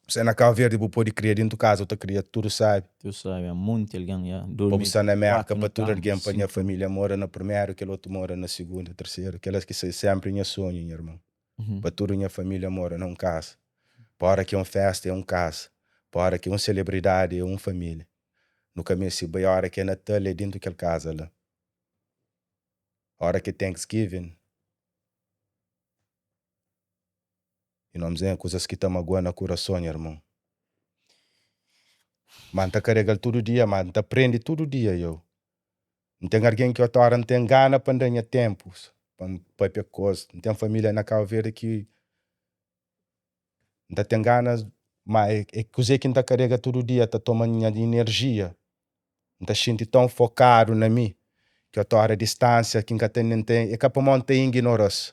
Bu sta na Cabo Verde bu pode kria dentu kaza, bu ta kria tudu sabi. Tudu sabi, ya munti algen ya Pa bu durmi sta na Merka 4 pa na tudu kama, algen, pa nha 5. familia mora na primeru, kel otu mora na sigundu, terseru, kel-la ki sai senpri nha sonhu nha irmon. Pa tudu nha familia mora na un kaza. Pa ora ki é un festa é un kaza, pa ora ki é un selebridadi é un familia. Nu ka meste bai ora ki é Natal é dentu kel kaza la. Ora ki é Thanksgiving. You know what I'm saying? Kuzas ki ta magua na kurason, nha irmon. Ma N ta karega-l tudu dia, ma N ta prende tudu dia, yo. N ten argen ki otu óra N ten gana pa N da nha ténpu pa N pâpia ku es. N ten família na Kabu Verdi ki N ta ten gana, ma é kuzê ki N ta karega tudu dia ta toma nha inerjia. N ta xinti ton fokadu na mi ki otu óra distánsia ki N ka ten, N ta, é ka pamodi N ta inginora-s.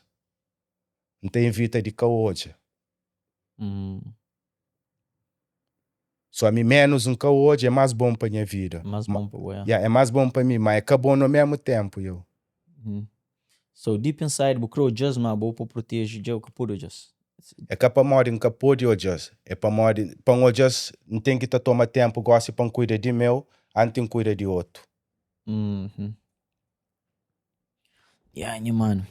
N ta invita di ka odja. So ami menus N ka odja é más bon pa nha vida. Más bon pa bo, ya. Ya, é más bon pa mi, ma é ka bon no memu tenpu, yo. So deep inside bu kre odja-s ma bo pa proteje dja bu ka pode odja-s. É ka pamodi N ka pode odja-s, é pamodi pa N odja-s N ten ki ta toma tenpu gosi pa N kuida di meu anti N kuida di otu. Ya nha mano.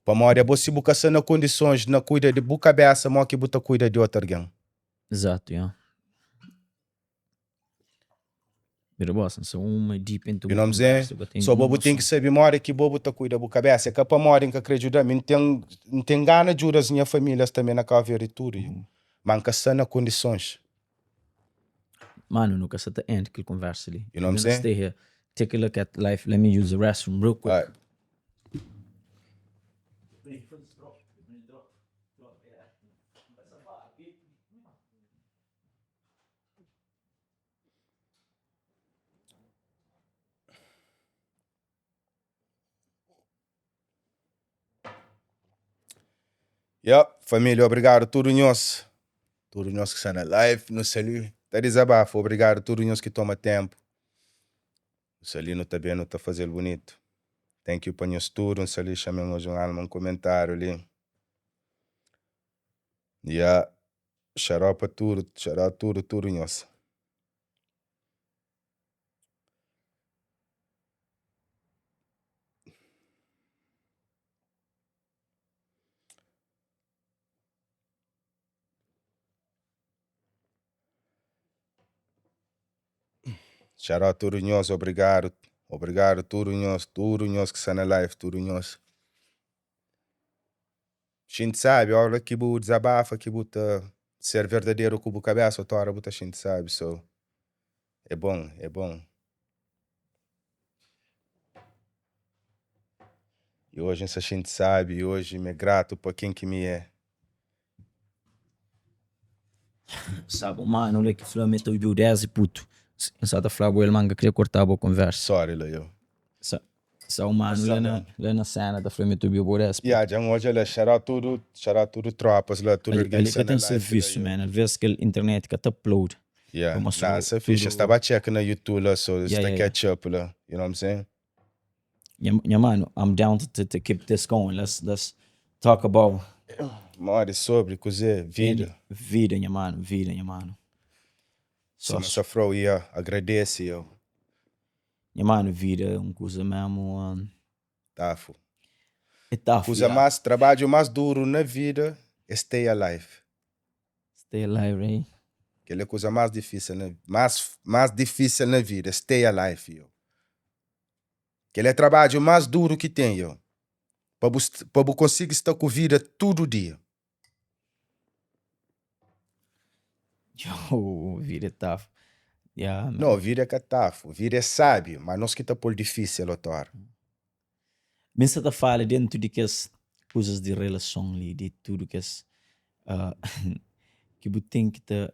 Pamodi abo si bu ka sta na kondisons na kuida di bu kabesa mo ki bu ta kuida di otu argen? Exato ya. Bira bosta nsa uma deep into You know what I'm saying? So bo bu ten ki sabi modi ki bo bu ta kuida bu kabesa. É ka pamodi N ka kre djuda mi N ten N ten gana djuda-s nha familias tanbe na Cabo Verde tudu ma N ka sta na kondisons. Mano, nu ka sa ta end kel conversa li. You know what I'm saying? Stay here. Take a look at life. Let me use the restroom real quick. Alright. Yup, família, obrigadu tudu nhos. Tudu nhos ki sta na live, nu sta li ta dizabafa. Obrigadu tudu nhos ki toma ténpu. Nu sta li, nu ta ben, nu ta faze-l bunitu. Thank you pa nhos tudu. N sta li, xa-m odja un alma, un komentáriu li. Ya, shout out pa tudu, shout out tudu, tudu nhos. Shout out tudu nhos, obrigadu, obrigadu tudu nhos, tudu nhos ki sta na live, tudu nhos. Xinti sabi, ora ki bu dizabafa, ki bu ta ser verdaderu ku bu kabesa, otu ora bu ta xinti sabi, so é bon, é bon. I oji N sta xinti sabi, i oji mi é gratu pa ken ki mi é. Sabu manu la ki fla ma el ta obiu désdi putu. N sa ta fla-bu el ma N ka kria korta-bu konversa. Sorry la yo. Sa sa un manu la na la na sena ta fla ma el ta obiu bo désdi putu. Ya dja N odja la, shout out tudu, shout out tudu tropas la, tudu Ali algen ali ki sta ka na ten live la servisu yo. man, alvês kel internet ka ta upload Ya, pa na mostra-u sa fixe, es tudu. ta ba check na youtube la, so es Ya ta ya ya. catch up la, you know what I'm saying? Nha nha manu, I'm down to to keep this going, let's let's talk about. Modi, sobri, kuzê, vida. Vida nha manu, vida nha manu. Sima sa frou ia agradese yo. Nha manu, vida é un kuza memu. Tafu. É tafu, Kuza ya. más, trabadju más duru na vida é stay alive. Stay alive, right? Kel é kuza más difísil na, más, más difísil na vida, é stay alive, yo. Kel é trabadju más duru ki ten, yo. Pa bu, pa bu konsigi sta ku vida tudu dia. Yo, vida é tafu. Yeah, man. No, vida é ka tafu, vida é sábi, ma nos ki ta pô-l difísil otu óra. Mi N sta ta fala dentu di kes kuzas di relason li, di tudu kes ki bu ten ki ta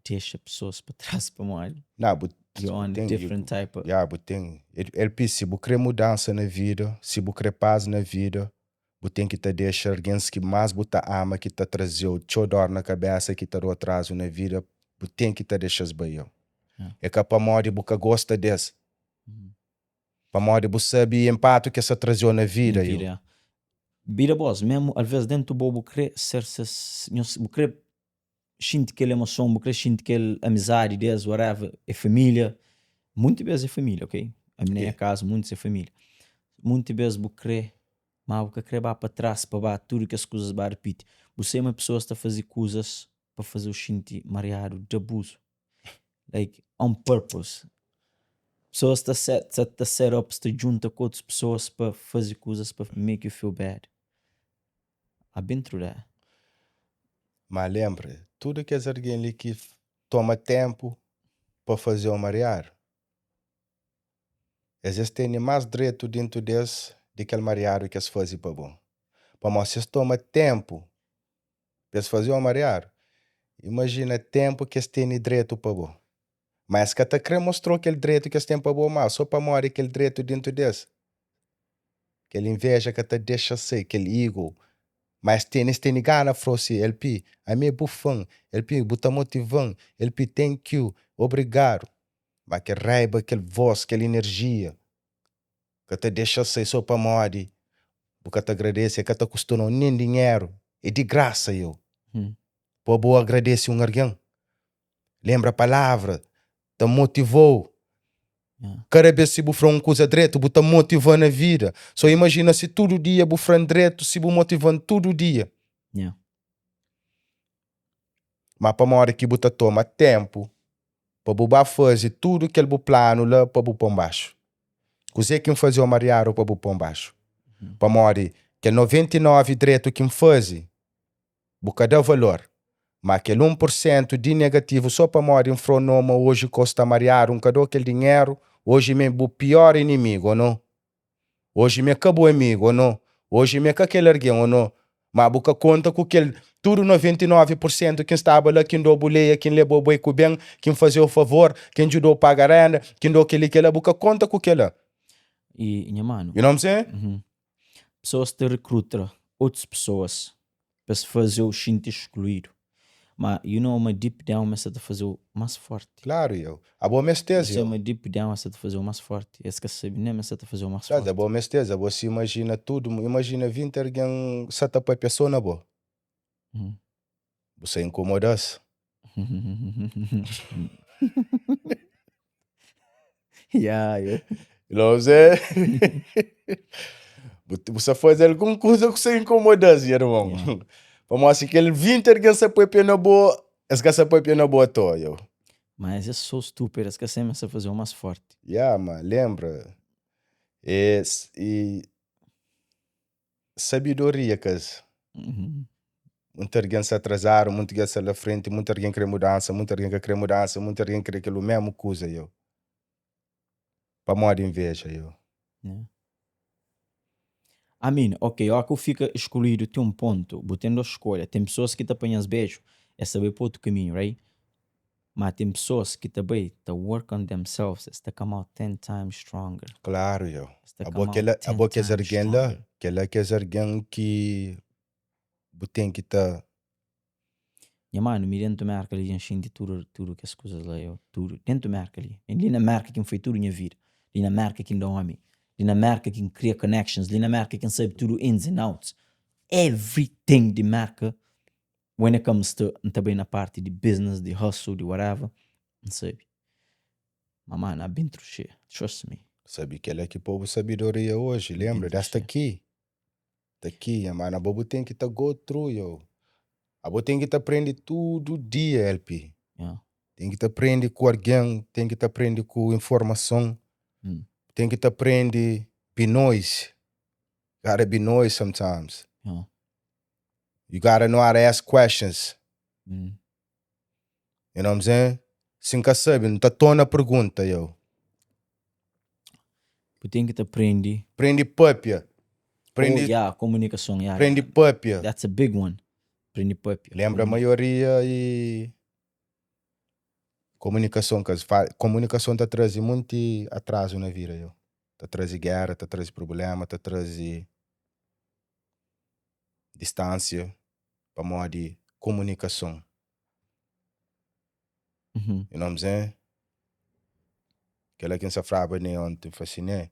dexa pesoas pa tras pamodi Na, bu you on ten, different type of. Ya, bu ten. LP, si bu kre mudansa na vida, si bu kre pas na vida, bu ten ki ta dexa argens ki más bu ta ama, ki ta traze-u txeu dor na kabesa, ki ta da-u atrazu na vida, bu ten ki ta dexa-s bai-u. É ka pamodi bu ka gosta des. Pamodi bu sabe inpatu ki es ta traze-u na vida. Na vida, ya. Bida bos, memu alves dentu bo bu kre ser ses, nhos, bu kre. xinti kel emoson, bu kre xinti kel amizadi des, whatever, é família, munti bes é família, ok? Ami na nha kazu muntis é família. Munti bes bu kre, ma bu ka kre ba pa tras pa ba tudu kes kuzas ba ripiti. Bu sabe ma pesoas ta faze kuzas pa faze-u xinti mariadu di abuzu, like on purpose. Pesoas ta set, ta set up, ta djunta ku otus pesoas pa faze kuzas pa make you feel bad. I've been through that. Má lenbra, tudu kes algen li ki toma ténpu pa faze-u mariadu, es es tene más dretu déntu di es di kel mariadu ki es faze pa bo. Pamodi si es toma ténpu pa es faze-u mariadu, imajina ténpu ki es tene dretu pa bo. Má es ka ta krê mostra-u kel dretu ki es ten pa bo, má sô pamodi kel dretu déntu di es. Kel inveja ka ta dexa sai, kel ego. Má es tene, es tene gana fla-u si, LP, ami é bu fan, LP, bu ta motiva-m, LP, thank you, obrigadu. Má kel raiba, kel vós, kel inerjia ka ta dexa sai sô pamodi bu ka ta agradese, e ka ta kusta-u nen dinheru, é di grasa yo. Pa bo agradese un algen, lenbra palavra ta motiva-u. Kada bês si bu fla un kuza dretu, bu ta motiva na vida. Sô imajina si tudu dia bu fla-m dretu, si bu motiva-m tudu dia. Má pamodi ki bu ta toma ténpu pa bu ba faze tudu kel bu planu la pa bu pô-m baxu? Kuzê ki N faze-u mariadu pa bu pô-m baxu? Pamodi kel 99 dretu ki N faze, bu ka da valor. Má kel 1 pur sentu di negativu sô pamodi N fla-u no ma oji kos sta mariadu, N ka da-u kel dinheru, oji mi é bu pior inimigu, ô no? Oji mi é ka bu amigu, ô no? Oji mi é ka kel algen, ô no? Má bu ka konta ku kel tudu 99 pur sentu ki N staba la, ki N da-u buleia, ki N leba-u bai ku ben, ki N faze-u favor, ki N djuda-u paga renda, ki N da-u kel-li, kel-la, bu ka konta ku kel-la. I nha manu. You know what I'm saying? Pesoas ta rekruta otus pesoas pa es faze-u xinti skluídu. Ma you know ma deep down ma es sa ta faze-u más fórti. Klaru yo. Abo meste-s yo. Ma deep down es sa ta faze-u más fórti. Es ka sabe nen ma es sa ta faze-u más fórti. Abo meste-s. Abo si imajina tudu. Imajina 20 algen sa ta papia so na bo. Bu sa inkomoda-s. Ya, yo. You know what I'm saying? Bu, bu sa faze algun kuza ku sa inkomoda-s, nha irmon. Yeah. Pamodi si kel 20 algen sa papia na bo, es ka sa papia na bo atoa, yo. Ma es é so stúpidu, es ka sabe ma es sa faze-u más fórti. Ya, ma lenbra, es, e sabedoria kas. Munti algen sta atrasadu, munti algen sta la frenti, munti algen kre mudansa, munti algen ka kre mudansa, munti algen kre kel memu kuza yo. Pamodi inveja yo. I mean, ok, óki bu fika eskluídu ti un pontu, bu ten dos skolha. Ten pesoas ki ta panha-s beju, es ta bai pa otu kaminhu, right? Ma ten pesoas ki ta bai ta work on themselves, es ta come out ten times stronger. Klaru yo. Es ta Abo come out kela, ten abo kes times algen la, stronger. kela kes algen ki bu ten ki ta. Nha manu, mi dentu Merka li dja N xinti tudu, tudu kes kuzas la yo, tudu. Dentu Merka li. Li na Merka ki N fai tudu nha vida. Li na Merka ki N da omi. Li na Merka ki N kria connections. Li na Merka ki N sabe tudu ins and outs. Everything di Merka when it comes to N ta bai na parti di business, di hustle, di whatever, N sabe. Ma mano, I've been through shit, trust me. Sabe kel-la ki pô-bu sabedoria oji, lenbra, that's the key. The key, nha mano, abo bu ten ki ta go through, yo. Abo ten ki ta prende tudu dia, LP. Yeah. Ten ki ta prende ku argen, ten ki ta prende ku informason, Mm. ten ki ta prende be noise. Gotta be noise sometimes. Yeah. You gotta know how to ask questions. Mm. You know what I'm saying? Si N ka sabe, N ta torna pergunta, yo. Bu ten ki ta prende. Prende papia. Prende, Oh, yeah, komunikason, yeah. prende papia. That's a big one. Prende papia. Lembra, a maioria e komunikason, ka komunikason ta traze munti atrazu na vida, yo. Ta traze gera, ta traze problema, ta traze distánsia pamodi komunikason. Uhum. You know what I'm saying? Kel-la ki N sa flaba ne onti, N fla si, ne.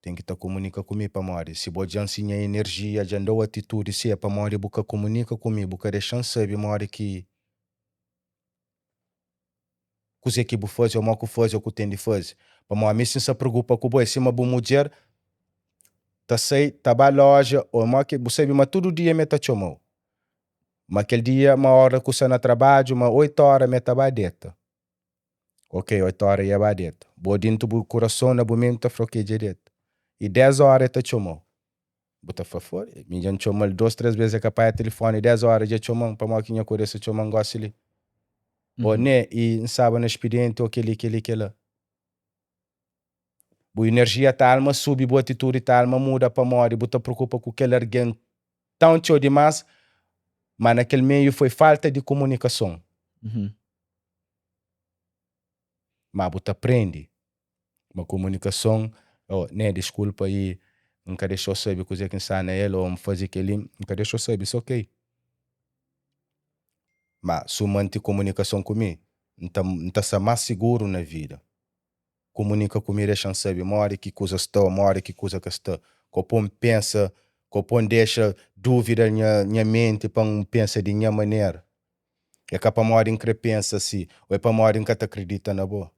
Ten ki ta kumunika ku mi pamodi si bo dja-m si nha enerjia dja-m da-u atitudi si é pamodi bu ka kumunika ku mi, bu ka dexa-m sabe modi ki kuzê ki bu faze ô mo ku faze ô ku ten di faze. Pamodi mi si N sta preokupa ku bo é sima bu mudjer ta sai ta ba loja ô mo ki bu sabe ma tudu dia mi ta txoma-u ma kel dia ma ora ku sta na trabadju ma oitu ora mi ta ba deta. Ok, 8 ora e ba deta. Bo dintu bu kurason na bu menti ta fla ok dja deta. E 10 ora e ta txomau. Bu ta fla foda, mi dja N txomal 2, 3 bes e ka panha tilifoni, 10 ora dja txoman, pamodi ki nha kodesa txoman gosi li? Ô ne, e N staba na xpidienti ô keli, keli, kela. Bu inerjia ta alma subi, bu atitudi ta alma muda pamodi bu ta prokupa ku kel argen tãu txeu dimas, ma na kel meiu foi falta di kumunikason. Ma bu ta prende ma komunikason, oh, ne, diskulpa i N ka dexa-u sabe kuzê ki N sta na el ô N faze kel-li, N ka dexa-u sabe, it's ok. Ma si u mante komunikason ku mi, N ta N ta sta más siguru na vida. Komunika ku mi dexa-m sabe modi ki kuza sta ô modi ki kuza ka sta. Ka bu pô-m pensa, ka bu pô-m dexa dúvida nha nha menti pa N pensa di nha manera. É ka pamodi N kre pensa si ô é pamodi N ka ta kridita na bo.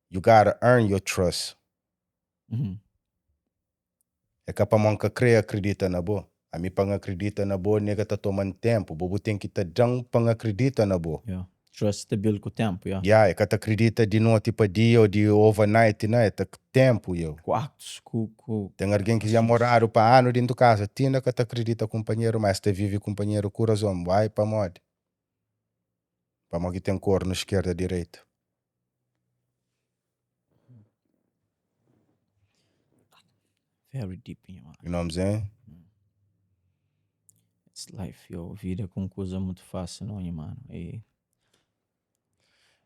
You gotta earn your trust. É ka pamodi N ka kre akridita na bo. Ami pa N akridita na bo nega ta toma-m ténpu. Bo bu ten ki ta da-m pa N akridita na bo. Yeah. Trust ta build ku ténpu, yeah. Yeah, é ka ta akridita di noti pa dia ô di overnight, na, é ta ténpu, yo. Ku actus, ku, ku. Ten argen ki dja moradu pa anu dentu kaza, ti inda ka ta akridita kunpanheru, ma es ta vive kunpanheru ku razon. Why? Pamodi? Pamodi ki ten kornu skerda, direita? Very deep, nha mano. You know what I'm saying? It's life, yo. Vida com kuza muito fácil, não, nha mano. E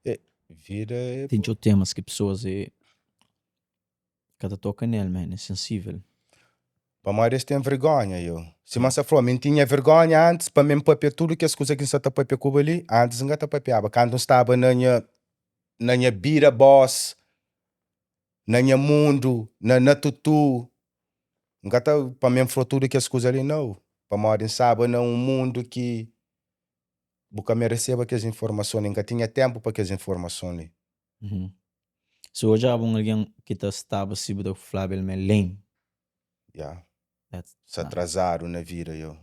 É, vida é. Tem txeu temas ki pessoas é ka ta toka nel, man. É sensível. Pamodi es ten vergonha, yo. Sima N sa fla, mi N tinha vergonha antis pa mi N papia tudu kes kuza ki N sa ta papia ku bo li. Antis N ka ta papiaba. Kantu N staba na nha na nha bida boss, na nha mundu, na na tutu, N ka ta pa mi N fla tudu kes kuza li, nau. Pamodi N staba na un mundu ki bu ka mereseba kes informason li. N ka tinha tenpu pa kes informason li. Si bu odjaba un algen ki ta staba si bu ta flaba el ma el lame. Ya. Sta atrasadu na vida yo.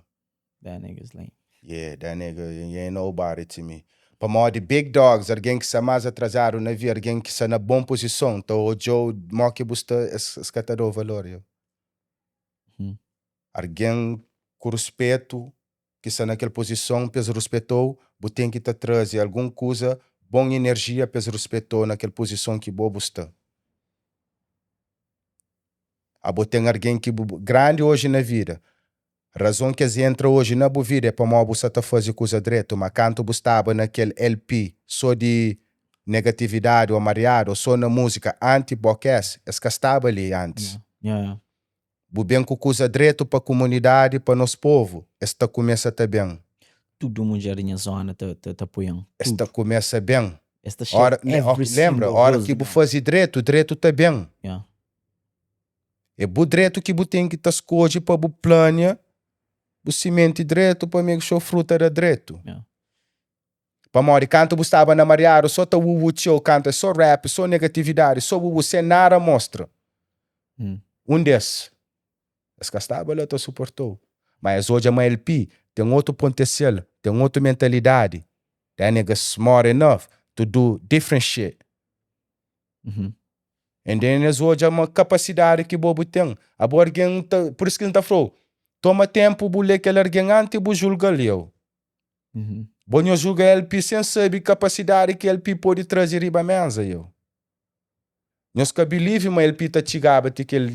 That nigga is lame. Yeah, that nigga he ain't nobody to me. Pamodi big dogs, argen ki sta más atrasadu na vida, argen ki sta na bon puzison, ta odja-u mo ki bu sta, es ka ta da-u valor yo. Argen ku ruspetu ki sta na kel puzison pa es ruspeta-u, bu ten ki ta traze algun kuza, bon inerjia pa es ruspeta-u na kel puzison ki bo bu sta. Abo ten argen ki bu grandi oji na vida, razon ki es entra oji na bu vida é pamodi bu sta ta faze kuza dretu, ma kantu bu staba na kel LP so di negatividadi o mariadu o so na muzika anti bokes, es ka staba li antis. Bu ben ku kuza dretu pa kumunidadi, pa nos povu, es ta kumesa ta ben. Tudu mudjer di nha zona ta ta apoia-m. Es ta kumesa ben. Es ta share every single Lembra, ora ki bu faze dretu, dretu ta ben. É bu dretu ki bu ten ki ta skodje pa bu plania bu simenti dretu pa make sure fruta da dretu. Pamodi kantu bu staba na mariadu so ta wuwu txeu kantu é so rap, so negatividadi, so wuwu sen nada mostra. Un des, es ka staba la ta suportou. Ma es odja ma LP ten otu pontesial, ten otu mentalidadi. That nigga smart enough to do different shit. And then es odja ma kapasidadi ki bo bu ten. Abo argen ta, pur isu ki N ta fla-u, toma tenpu bu lé kel argen anti bu julga-l yo. Bo nhos julga LP sen sabe kapasidadi ki LP pode traze riba meza yo. Nhos ka believe ma LP ta txigaba ti kel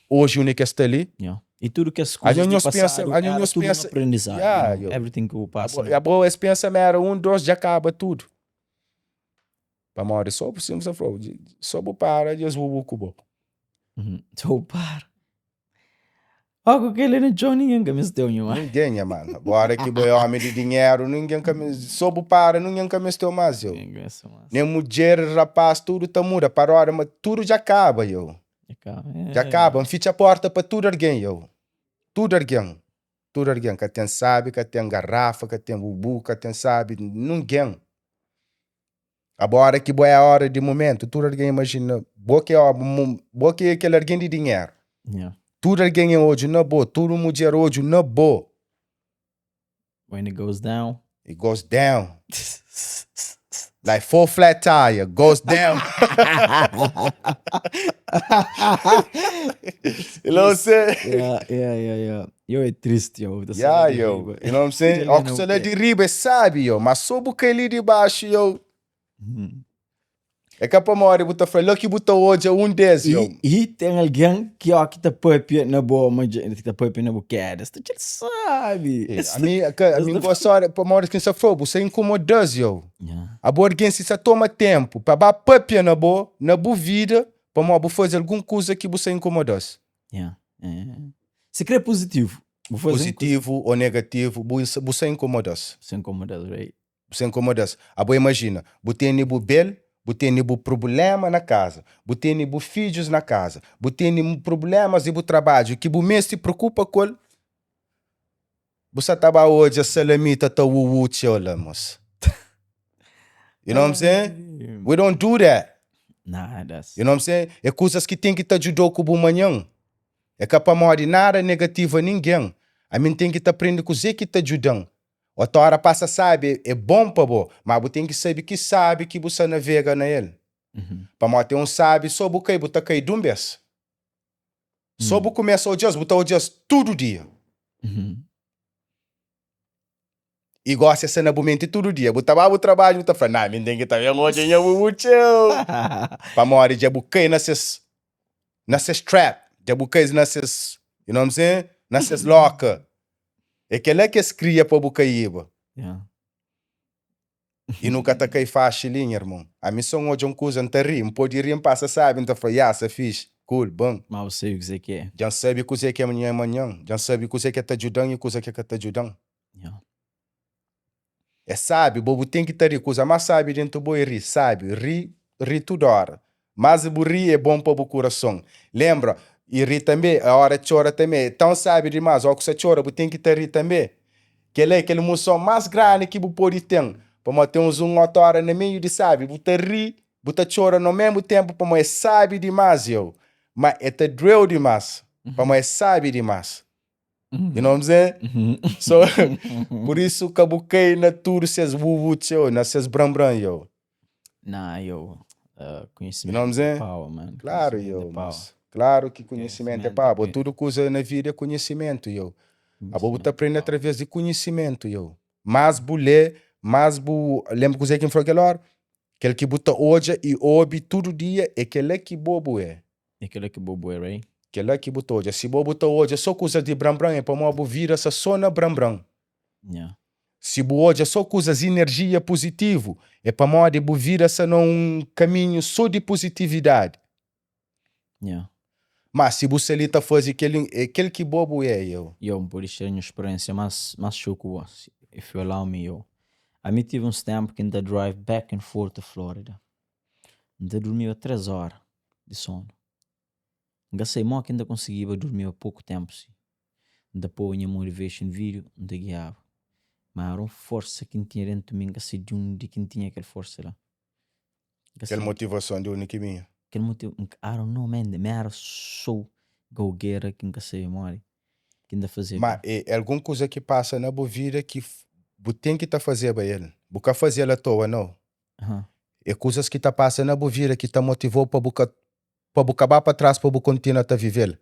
oji undi ke sta li. Yeah. E tudu kes kuzas di pasadu era tudu un aprendizadu. Yeah, yo. Everything ki bu pasa. Abo es pensa ma era un, dos, dja kaba tudu. Pamodi so sima bu fla, so bu para dja es bu ku bo. So bu para. Ó ku kel-li na txon ningen ka meste-u nha mano. Ningen nha mano. Agora ki bo é omi di dinheru ningen ka meste, so bu para ningen ka meste-u más yo. Ningen ka meste-u más. Nen mudjer, rapaz, tudu ta muda. Paroda ma tudu dja kaba yo. Dja kaba. Dja kaba. N fitxa porta pa tudu algen, yo. Tudu algen. Tudu algen. Ka ten sabi, ka ten garrafa, ka ten bubu, ka ten sabi nungen. Abo ora ki bo é ora di momentu, tudu algen imajina bo ki é bo ki é kel algen di dinheru. Yeah. Tudu algen é odju na bo, tudu mudjer odju na bo. When it goes down. It goes down. Like four flat tire, goes down. You know what I'm saying? Yeah, yeah, yeah, yeah. Yo, é triste, yo. Ta Yeah, sai di yo. riba. You know what I'm saying? Ó, ku sta la di riba é sabi, yo. Mas só bu kai li di baxu, yo. Hum. É ka pamodi bu ta fla la ki bu ta odja un des, yo. E, e ten algen ki ó ki ta papia na bo, ma dja- ki ta papia na bu keda. Sta dja el sabi. Eh, Ami, ka, ami N gosta ora, pamodi ki N sta fla-u, bu sta inkomoda-s, yo. Yeah. Abo algen si sa toma ténpu pa ba papia na bo, na bu vida, pamodi bu faze algun kuza ki bu sta inkomoda-s. Yeah. Yeah. Si kre puzitivu, bu faze un kuza. Puzitivu ô negativu, bu, bu sta inkomoda-s. Bu sta inkomoda-s, right? Bu sta inkomoda-s. Abo imajina, bu tene bu bel, bu tene bu prubléma na kaza, bu tene bu fidjus na kaza, bu tene prublémas di bu trabadju ki bu meste preokupa ku el, bu sa ta ba odja salamita ta wuwu txeu la, mos. You know what I'm saying? We don't do that. Nah, that's... You know what I'm saying? É kuzas ki ten ki ta djuda-u ku bu manhan. É ka pamodi nada negativu a ningen. Ami N ten ki ta prende kuzê ki ta djuda-m. Otu ora pasa sabi é bon pa bo, ma bu ten ki sabi ki sabi ki bu sa navega na el. Pamodi ten un sabi so bu kai, bu ta kai dun bes. So bu kumesa odja-s, bu ta odja-s tudu dia. I gosi es sta na bu menti tudu dia. Bu ta ba bu trabadju, bu ta fla, Na, mi N ten ki ta ben odja nha bubu txeu. Pamodi dja bu kai na ses na ses trap, dja bu kai na ses, you know what I'm saying? Na ses loka. É kel-la ki es kria pa bu kaíba. Yeah. I nu ka ta kai faxi li, nha irmon. Ami so N odja un kuza, N ta ri. N pode ri, N pasa sabi, N ta fla, Ya, sta fixi, cool, bon. Má bu sabe kuzê ki é. Dja N sabe kuzê ki é nha manhan. Dja N sabe kuzê ki ta djuda-m i kuzê ki ka ta djuda-m. Yeah. É sabi, bo bu ten ki ta ri. Kuza más sabi dentu bo é ri. Sabi, ri, ri tudu óra. Más bu ri é bon pa bu kurason. Lenbra, i ri tanbê, é óra txora tanbê. É tãu sabi dimás, óki bu sta txora bu ten ki ta ri tanbê. Kel-la é kel imuson más grandi ki bu pode ten. Pamodi ten uns un otu óra na meiu di sabi, bu ta ri, bu ta txora na omésmu ténpu pamodi é sabi dimás, yo. Má e ta dueu dimás pamodi é sabi dimás. You know what I'm saying? So, pur isu ka bu kai na tudu ses wuwu txeu, na ses bran-bran, yo. Nah, yo, uh, You know what I'm conhecimento é saying? power, man. Claro, Conhecimento é yo, power. mas claro ki conhecimento é Conhecimento é power. Bo que tudu kuza na vida é conhecimento, yo. Abo bu conhecimento ta é prende power. através di conhecimento, yo. Más bu lê, más bu lenbra kuzê ki N fla kel óra? Kel ki bu ta odja i obi tudu dia é kel-la ki bo bu é. É kel-la ki bo bu é, right? Kel-la ki bu ta odja. Si bo bu ta odja sô kuzas di bran-bran é pamodi bu vida sta sô na bran-bran. Yeah. Si bu odja sô kuzas inerjia puzitivu é pamodi bu vida sta na un kaminhu sô di puzitividadi. Yeah. Má si bu sta li ta faze kel é kel ki bo bu é, yo. Yo, N pode share nha speriensia más más txeu ku bo, if you allow me, yo. Ami tive uns ténpu ki N ta drive back and forth to Florida. N ta durmiba 3 óra di sonu. N ka sai mó ki N ta konsigiba durmiba poku ténpu si. N ta poba nha motivation video, N ta giaba. Ma éra un forsa ki N tinha déntu mi, N ka sai di undi ki N tinha kel forsa la. N ka Kel sai. motivason di undi ki binha? Kel motiv, I don't know man, mi éra so go-getter ki N ka sabe modi ki N ta fazeba. Ma é algun kuza ki pasa na bu vida ki bu ten ki ta fazeba el. Bu ka faze-l atoa, nau. É kuzas ki ta pasa na bu vida ki ta motiva-u pa bu ka pa bu ka ba pa tras pa bu kontinua ta vive-l.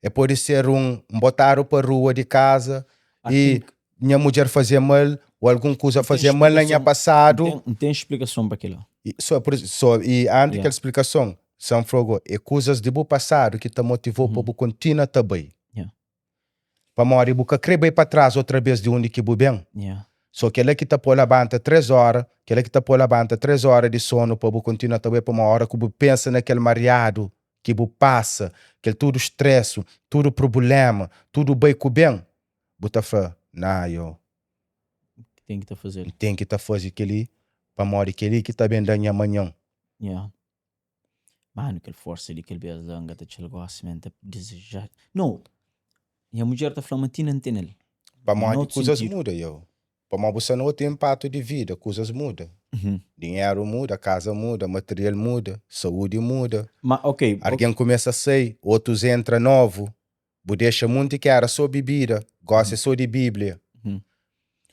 E pode ser un N botadu pa rua di kaza i nha mudjer faze mal o algun kuza faze mal na nha pasadu. N ten splikason pa kila. So, so, i anti kel splikason, San Frogo, é kuzas di bu pasadu ki ta motiva-u pa bu kontinua ta bai. Pamodi bu ka kre bai pa tras otra bes di undi ki bu ben. So kela ki ta po labanta 3 ora, kela ki ta po labanta 3 ora di sonu pa bu kontinua ta bai pamodi ora ku bu pensa na kel mariadu ki bu pasa, kel tudu stresu, tudu prubulema, tudu bai ku ben, bu ta fla, Nah yo, N ten ki ta faze-l. N ten ki ta faze keli pamodi keli ki ta ben da nha manhan. Yeah. Manu kel forsa di kel bes la N ka ta txal gosi ma N ta dizeja No! Nha mudjer ta fla ma ti na N tene-l Pamodi Notu kuzas sentidu. muda yo. Pamodi bu sta na otu inpatu di vida, kuzas muda. Dinheru muda, kaza muda, material muda, saúdi muda. Ma ok, Argen kumesa sai, otus entra novu. Bu dexa munti ki era so bibida, gosi é so di Bíblia.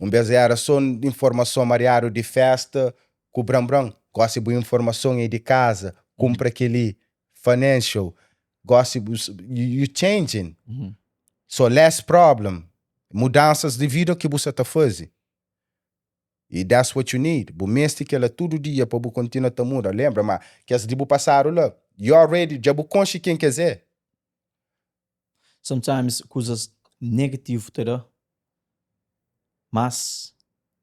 Un bes era so informason mariadu di festa ku bran-bran, gosi bu informason é di kaza, kunpra kel-li, financial, gosi bu you changing. So less problem, mudansas di vida ki bu sa ta faze. I that's what you need, bu meste kel-la tudu dia pa bu kontinua ta muda. Lenbra ma kes di bu pasadu la, you already dja bu konxe ken ki es é. Sometimes kuzas negativu ta da, mas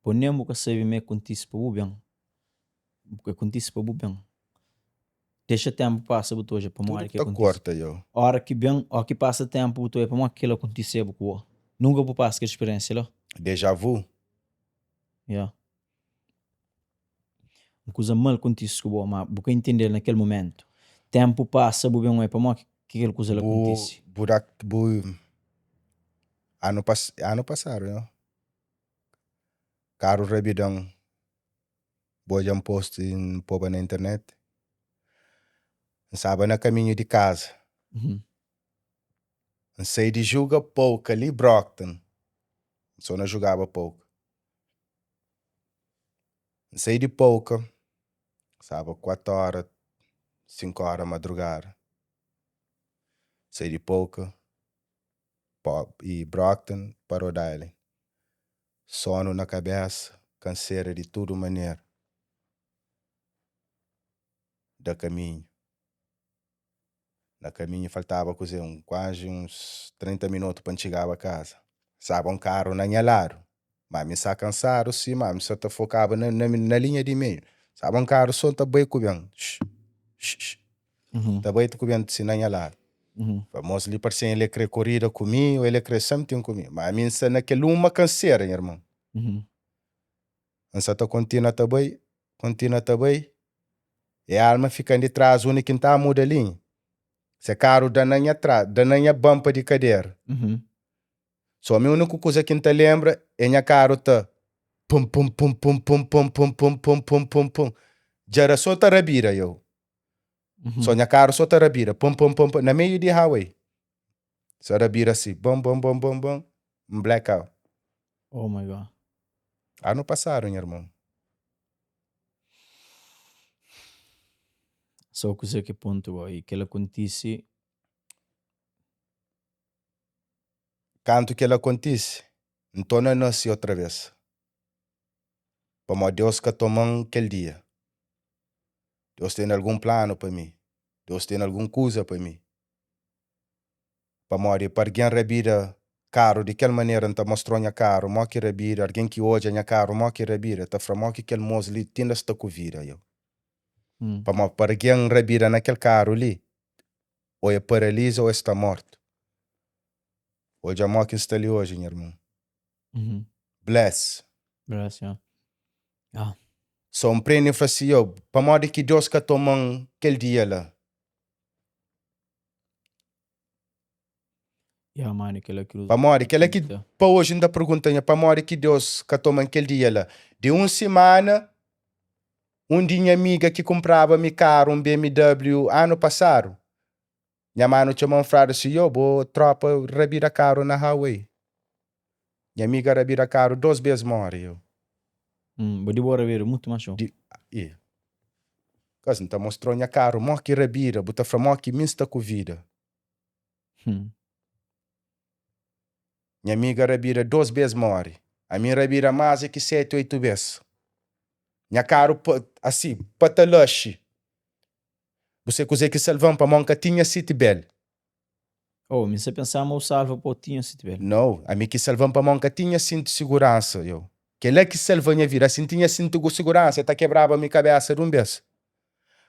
bo nen bu ka sabe ma e kontise pa bu ben, e kontise pa bu ben. Dexa tempu pasa bu ta odja pamodi Tudu ki ta kontise. korta yo. Ora ki ben o ki pasa tempu bu ta odja pamodi ki kila kontisebu ku bo. Nunka bu pasa kel speriensia la? Deja vu. Ya. Un kuza mal kontise ku bo ma bu ka intendel na kel mumentu. Tempu pasa bu ben odja pamodi ki kel kuza la Bu kontise. bu da bu anu pas anu pasadu yo. Karu rabidon Bu odja-m post N poba na internet? N staba na kaminhu di kaza. N sai di juga pouka li Brockton. N so na jugaba pouka. N sai di pouka, staba 4 óra, 5 óra madrugada. N sai di pouka i Brockton pa Rhode Island. Sonu na kabésa, kansera di tudu manera. Da kaminhu. Na kaminhu faltaba kuzê, un kuazi uns 30 minotu pa N txigaba kaza. Staba un karu na nha ladu, má mi sta kansadu si, má mi sa ta fokaba na na linha di meiu. Staba un karu so ta bai ku ben, xxxx, ta bai ku ben si na nha ladu. Fla, mos li parse el é kre korida ku mi o el é kre something ku mi. Ma ami N sta na kel uma kansera, nha irmon. N sa ta kontinua ta bai, kontinua ta bai, e alma fika-m di tras undi ki N ta muda linha. Se karu da na nha tras, da na nha banpa di kadera. So ami uniku kuza ki N ta lenbra é nha karu ta pum pum pum pum pum pum pum pum pum pum pum pum. Dja ra so ta rabida yo. So nha karu so ta rabira pum pum pum pum na meiu di highway sa rabira si bum bum bum bum bum N black out. Oh my God. Anu pasadu nha irmon. So kuzê ki pontu go i kel-la kontise. Kantu kel-la kontise N torna nase otra bes pamodi Deus ka toma-m kel dia. Deus tene algun planu pa mi, Deus tene algun kuza pa mi. Pamodi pa argen rabida karu di kel manera, N ta mostra-u nha karu mo ki rabida, argen ki odja nha karu mo ki rabida, ta fla mo ki kel mos li tinda sta ku vida yo. Pamodi pa argen rabida na kel karu li, o e paraliza o e sta mortu. Odja mo ki N sta li oji nha irmon. Bless. Bless, yeah. Ah. So N prende N fla si, yo, pamodi ki Deus ka toma-m kel dia la? Yeah, mano, kel-la ki Pamodi kel-la ki pa oji N ta pergunta nha, pamodi ki Deus ka toma-m kel dia la? Di un simana, un di nha amiga ki kunpraba mi karu, un BMW, anu pasadu, Nha manu txoma-m fradu si, yo, bo tropa rabida karu na highway. Nha amiga rabida karu dos bes more, yo. Bo di bo rabida mutu más txeu. Di, i. Kas, N ta mostra-u nha karu mo ki rabida, bu ta fla mo ki mi N sta ku vida. Nha amiga rabida dos bes more. Ami N rabida más é ki seti, oitu bes. Nha karu pa, asi, pa ta laxi. Bu se kuze ki salva-m pamó N ka tinha seat belt. Oh, mi sa pensa ma u salva pa u tinha seat belt. No, ami ki salva-m pamó N ka tinha sintu siguransa, yo. Kel-la ki salva nha vida. Si N tinha sintu ku siguransa, e ta kebraba mi kabesa di un bes.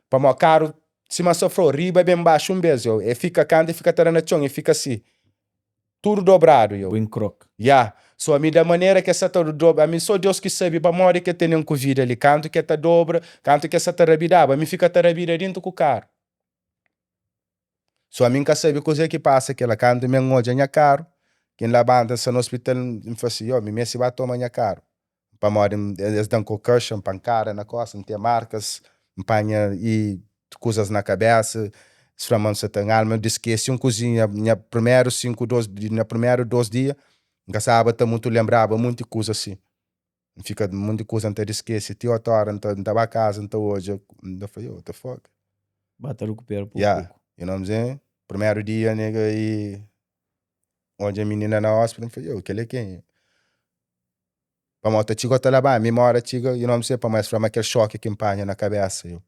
Pamó karu, sima N sa fla-u, riba ben baxu un bes, yo. E fika kantu e fika ta da na txon, e fika si. Tudu dobradu, yo. Bu enkroka. Ya. So ami da manera ke sa ta dobra, ami so Deus ki sabi pamodi ke tenen ku vida li. Kantu ke ta dobra, kantu ke sa ta rabidaba, ami fika ta rabida dintu ku karu. So ami N ka sabe kuzê ki pasa kel-la. Kantu mi N odja nha karu, ki N labanta N sta na ospital, N fla si, yo, mi meste ba toma nha karu. Pamodi es da-m concussion, pankada na kosta, N ten markas, N panha i kuzas na kabesa. Es fla ma N sa ta ngalma, N diskese un kuzinha nha primeru 5, 2, nha primeru 2 dia, N ka staba ta mutu lenbraba munti kuza si. N fika munti kuza N ta diskese ti otu ora N ta N ta ba kaza N ta odja N ta fla yo what the fuck. Ba ta rekupera poku Yeah, poku. you know what I'm saying? Primeru dia nigga i odja minina na hospital N fla yo kel-li é kenha? Pamodi ta txiga o ta laba mi mora txiga you know what I'm saying? Pamodi es fla ma kel xoki ki N panha na kabesa yo.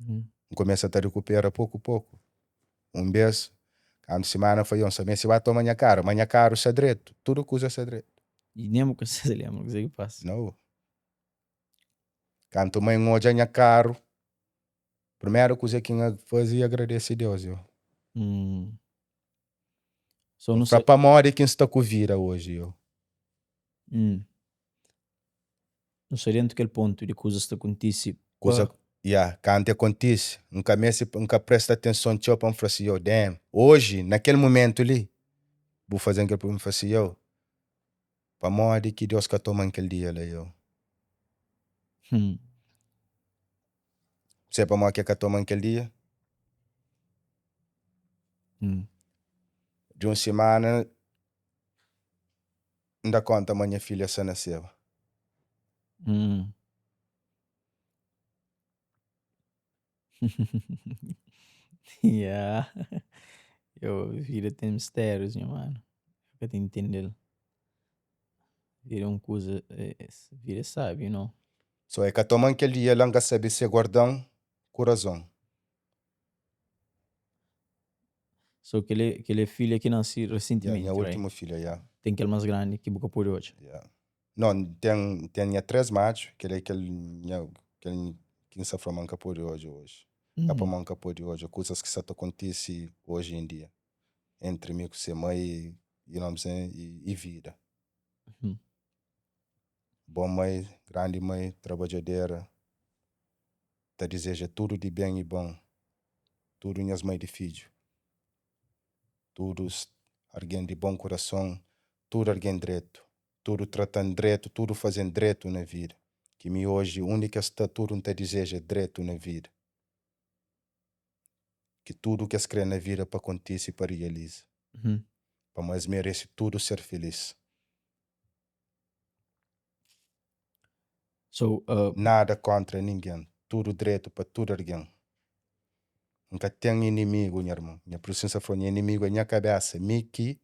N kumesa ta rekupera poku poku. Un bes, kantu simana fla, Yo, N sa meste ba toma nha karu, ma nha karu sta dretu, tudu kuza sta dretu. I nen bu ka sta lenbra kuzê ki pasa. Nau. Kantu mai N odja nha karu, primeru kuza ki N faze i agradese Deus, yo. So nu N fla, sa. Pamodi ki N sta ku vida oji, yo? Nu sta dentu kel pontu di kuzas ta kontise Kuza, pa. ya, kantu e kontise, N ka meste, N ka presta atenson txeu pa N fla si, yo, damn. Oji, na kel mumentu li, bu faze-m kel pergunta, N fla si, yo, pamodi ki Deus ka toma-m kel dia la, yo? Hum. Bu sabe pamodi ki el ka toma-m kel dia? Hum. Di un simana. N da konta ma nha filha sa naseba. Hum. Yeah. Yo, vida ten mistérius, nha mano. Eu ka ta intende-l. Vida é un kuza, vida é sábi, you know. So e ka toma-m kel dia la, N ka sabe si e guarda-m ku razon. So kel é kel é filha ki nasi Ya, resentimenti, nha right? últimu filha, ya. Ten kel más grandi ki bu ka pode odja. Ya. No, N ten, N ten nha 3 matxu, kel é kel nha, kel ki N sa fla ma N ka pode odja oji. Ka pamodi N ka pode odja kuzas ki sa ta kontise oji en dia entri mi ku se mai, you know what I'm saying, i vida. Bon mai, grandi mai, trabadjadera. Ta dizeja tudu di ben i bon tudu nhas mai di fidju, tudu argen di bon kurason, tudu argen dretu, tudu trata-m dretu, tudu faze-m dretu na vida. Ki mi oji undi ki es sta tudu N ta dizeja dretu na vida. Ki tudu ki es kre na vida pa kontise pa rializa. Pamodi es merese tudu ser filis. So, uh, Nada kontra ningen, tudu dretu pa tudu argen. N ka ten inimigu, nha armun. Nha prusinsa fla, nha inimigu é nha kabesa, mi ki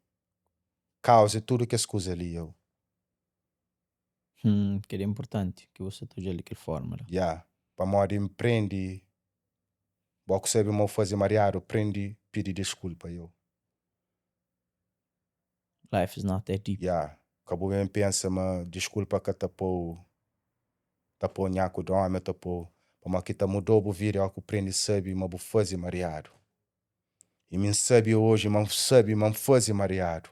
kauza tudu kes kuza li, eu. Hmm, kel-li é inpurtanti ki bu sta ta odja-l di kel forma la. Ya, pamodi N prende, bo ku sabe ma bu faze mariadu, prende pidi diskulpa, eu. Life is not that deep. Ya, ka bu ben pensa ma diskulpa ka ta pou ta pou nhaku di omi o ta pou pamodi ki ta mudou bu vida é oki bu prende sabe ma bu faze mariadu. I mi N sabe oji ma N sabe ma N faze mariadu.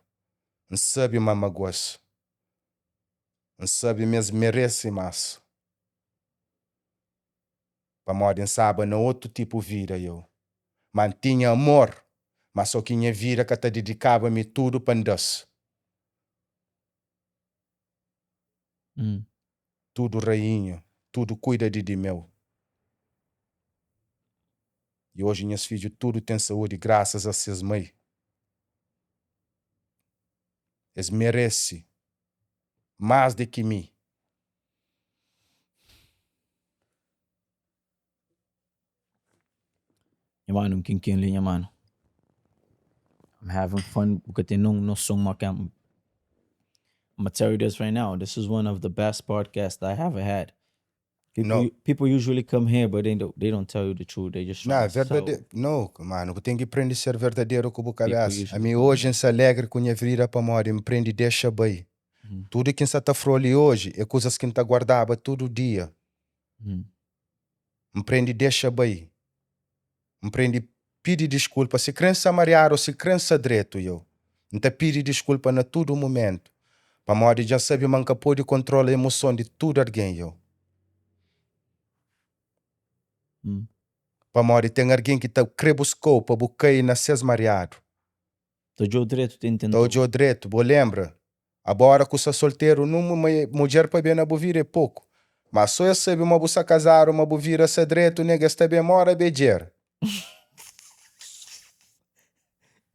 N sabe ma N magua-s. N sabe ma es merese más. Pamodi N staba na otu tipu vida eu Ma N tinha amor Ma so ki nha vida ka ta didikaba mi tudu pa N da-s Tudu rainha, tudu kuida di di meu I oji nhas fidju tudu ten saúdi grasas a ses mai Es merese más di ki mi. Nha mano, N ken ken li nha mano. I'm having fun, bu ka ten nen noson ma ke I'm gonna tell you this right now, this is one of the best podcasts I ever had. People, No. people usually come here but they don't, they don't tell you the truth, they just Na, trying to sell. verdade, no, mano, bu ten ki prende ser verdaderu ku bu People kabesa. usually Ami come oji here. N sta alegri ku nha vida pamodi N prende dexa bai. Tudu ki N sta ta fla li oji é kuzas ki N ta guardaba tudu dia. N prende dexa bai. N prende pidi diskulpa si kre N sta mariadu ô si kre N sta dretu. Eu N ta pidi diskulpa na tudu mumentu pamodi dja N sabe ma N ka pode kontrola emoson di tudu algen. Eu. Pamodi ten argen ki ta kre buska-u pa bu kai na ses mariadu. Ta odja-u dretu, ta Ta intenta-u. odja-u dretu. Bo lenbra, abo ora ku sta solteru nun ma mudjer pa ben na bu vida é poku. Ma so es sabe ma bu sta kazadu, ma bu vida sta dretu, nega es ta ben mora bedjera.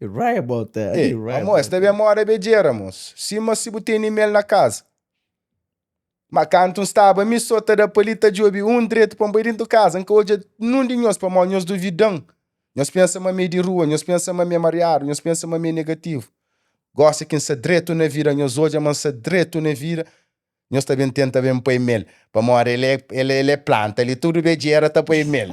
You right about that. Ei, You right amo, es about ta ben that. mora bedjera, mos. Sima si bu tene mel na kaza. Ma kantu N staba mi so ta da pa li ta djobe un dretu pa N bai dentu kaza, N ka odja nun di nhos, pamodi nhos duvida-m. Nhos pensa ma mi é di rua, nhos pensa ma mi é mariadu, nhos pensa ma mi é negativu. Gosi ki N sta dretu na vida, nhos odja ma N sta dretu na vida, nhos ta ben tenta ben poi mel, pamodi el é, el é, el é planta li, tudu bedjera ta poi mel.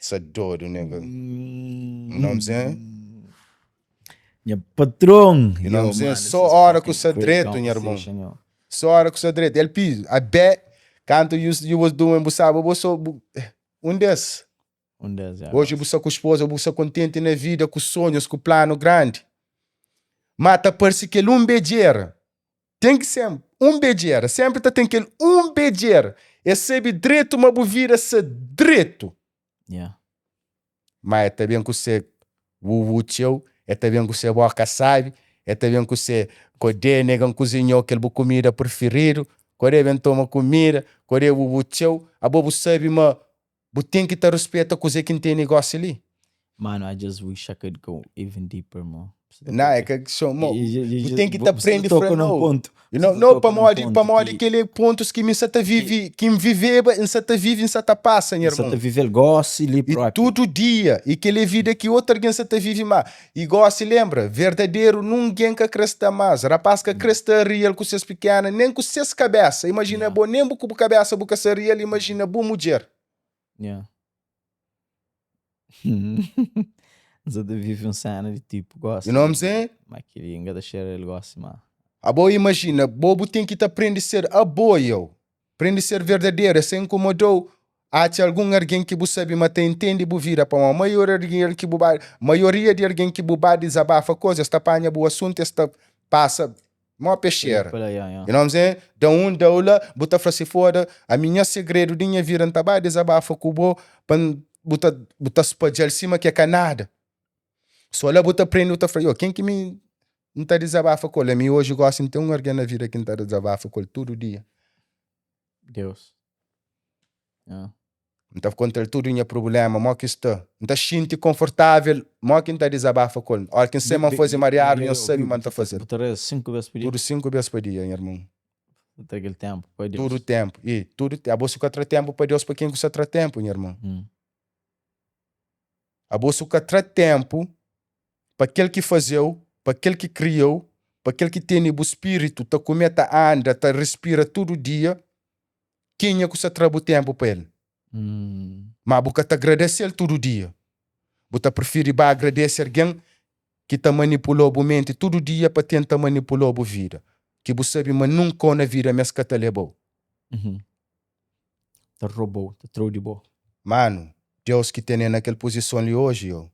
Sa dodu, nigga. You know what I'm saying? Nha patron! You know what I'm Yo, saying? man, this Só is ora ku fucking sa great dretu, nha irmon. conversation, yo. Só ora ku sa dretu. LP, I bet kantu you, you was doing bu saba bo so bu, un des. Un des, ya. Hoje bu sta ku esposa, bu sta kontenti na vida, ku sonhos, ku planu grandi. Ma ta parse kel un bedjera. Ten ki ser un bedjera. Sempri ta ten kel un bedjera. E sabe dretu ma bu vida sta dretu. Yeah. Ma e ta ben ku se wuwu txeu, e ta ben ku se boka sabi, e ta ben ku se kodê nega N kuzinhau kel bu kumida prifiridu, kodê ben toma kumida, kodê wuwu txeu. Abo bu sabi ma bu ten ki ta ruspeta kuzê ki N tene gosi li. Mano, I just wish I could go even deeper, mo. Não, é que só, mo, bu ten ki ta prende fra no. You know, no, pamodi, pamodi kel é pontus ki mi sa ta vive, ki N viveba, N sa ta vive, N sa ta pasa, nha Sa irmon. ta vive-l gosi li E propi. tudu dia, e kel é vida ki otu algen sa ta vive má. E gosi lenbra, verdaderu nungen ka kre sta más. Rapaz ka kre sta real ku ses pikena, nen ku ses kabesa. Imajina Yeah. bo, nen bu ku bu kabesa bu ka sta real, imajina bu mudjer. Yeah. N sa ta vive un sena di tipu gosi. You know what I'm saying? Ma kel-li N ka ta xera el gosi ma. Abo imajina, bo bu ten ki ta prende ser abo yo. Prende ser verdaderu, es ta inkomodou atxa algun argen ki bu sabe ma ta intende bu vida pamodi maioria di algen ki bu ba maioria di algen ki bu ba dizabafa ku es, es ta panha bu asuntu es ta pasa Mó pexera. You know what I'm saying? Da un, da la, bu ta fla si foda, ami nha segredu di nha vida N ta ba dizabafa ku bo pa N bu ta bu ta spadja-l sima ki é ka nada. So la bu ta prende bu ta fla, yo, ken ki mi N ta dizabafa ku el? Ami oji gosi N ten un argen na vida ki N ta dizabafa ku el tudu dia. Deus. Yeah. N ta konta-l tudu nha prubléma, mó ki sta. N ta xinti konfortável mó ki N ta dizabafa ku el. Óras ki N sai ma N faze mariadu, nhos sabe ma N ta faze-l. Bu ta reza 5 bês pa dia? Tudu 5 bês pa dia, nha irmon. Bu ta kel ténpu pa Deus? Tudu ténpu. I tudu Abo si bu ka tra ténpu pa Deus, pa ken ku sta tra ténpu, nha irmon? Abo si bu ka tra ténpu pa kel ki faze-u, pa kel ki kria-u, pa kel ki tene bu spiritu ta kume, ta anda, ta respira tudu dia, kenha ku sta tra bu ténpu pa el. Má bu ka ta agradese-l tudu dia. Bu ta prifiri ba agradese algen ki ta manipula-u bu menti tudu dia pa tenta manipula-u bu vida, ki bu sabe ma nunka ô na vida ma es ka ta leba-u. Ta roba-u, ta tra-u di bo. Manu, Deus ki tene na kel puzison li oji, yo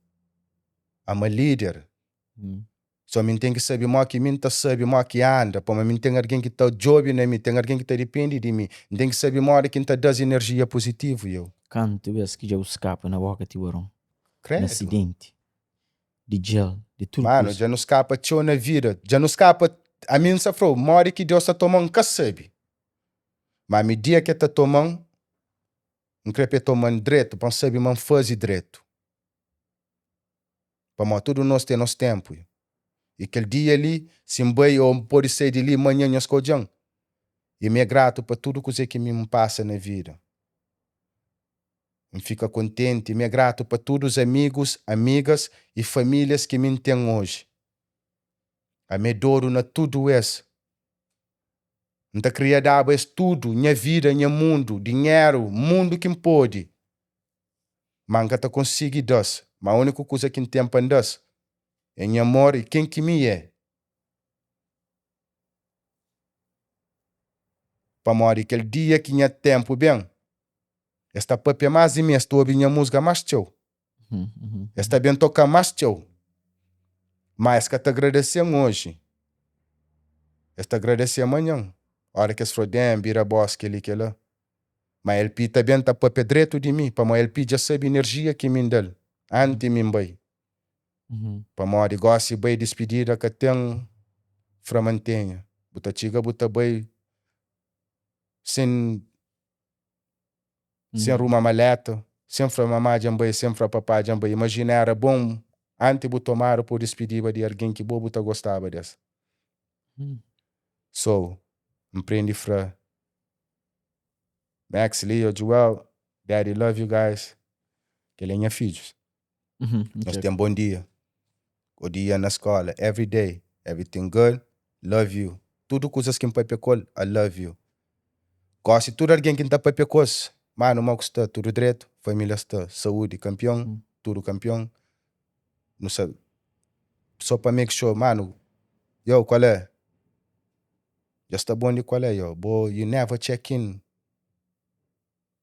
ama líder. So mi N ten ki sabe mo ki mi N ta sabe mo ki anda, pamodi mi N ten algen ki ta djobe na mi, ten algen ki ta dipende di mi. N ten ki sabe modi ki N ta da-s inerjia puzitivu, yo. Kantu bes ki dja bu skapa na boka tibaron? Na Kredu. asidenti, di djel, di tudu Manu, kuza. dja nu skapa txeu na vida, dja nu skapa, ami N sa fla-u, modi ki Deus ta toma-m N ka sabe. Ma mi dia ki el ta toma-m, N kre pa el toma-m dretu, pa N sabe ma N faze dretu. Pamodi tudu nos ten nos ténpu. I kel dia li, si N bai ô N pode sai di li manhan, nhos ka odja-m. I mi é gratu pa tudu kuzê ki mi N pasa na vida. N fika kontenti. Mi é gratu pa tudus amigus, amigas i famílias ki mi N ten oji. Ami é dodu na tudu es. N ta kria daba es tudu, nha vida, nha mundu, dinheru, mundu ki N pode. Má N ka ta konsigi da-s. Má úniku kuza ki N ten pa N da-s é nha amor i ken ki mi é. Pamodi kel dia ki nha ténpu ben, es ta pâpia más di mi, es ta obi nha múzika más txeu, es ta ben toka-m más txeu. Má es ka ta agradese-m oji, es ta agradese-m manhan, óra ki es fla, Damn, bira bós kel-li, kel-la. Ma LP ta ben ta papia dretu di mi, pamodi LP dja sabe enerjia ki mi N da-l anti mi N bai. Pamodi gosi bai dispidida ka ten fra mantenha. Bu ta txiga bu ta bai sen sen ruma maleta, sen fla mamá dja N bai, sen fla papá dja N bai. Imajina era bon anti bu tomadu pa bu dispidiba di algen ki bo bu ta gostaba des. So, N prende fra Max, Leo, Joel, Daddy love you guys, kel é nha fidjus. Nos ten bon dia, o dia na skola, every day, everything good, love you. Tudu kuzas ki N papia ku el, I love you. Gosi tudu algen ki N ta papia ku es, manu mo ku sta, tudu dretu, familia sta, saúdi kanpion, tudu kanpion. Nu sa, so pa make sure, manu, yo, kualé? Dja sta bon di kualé, yo, bo you never check in.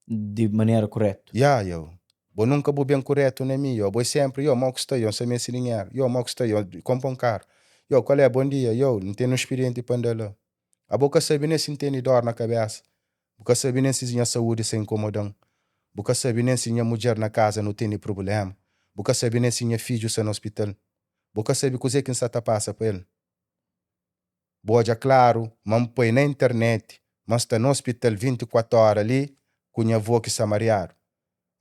Di manera kuretu. Ya, yo. Bo nunka bu ben kuretu na mi, yo. Bo é senpri, yo, mo ku sta, yo, N sa meste dinheru. Yo, mo ku sta, yo, konpra un karu. Yo, kualé, bon dia, yo, N ten un spirienti pa N da la. Abo ka sabe nen si N tene dor na kabesa. Bu ka sabe nen si nha saúdi sa inkomoda-m. Bu ka sabe nen si nha mudjer na kaza nu tene prubléma. Bu ka sabe nen si nha fidju sa na ospital. Bu ka sabe kuzê ki N sa ta pasa pa el. Bu odja klaru ma N poi na internet ma N sta na ospital 24 óra li ku nha avô ki sta mariadu.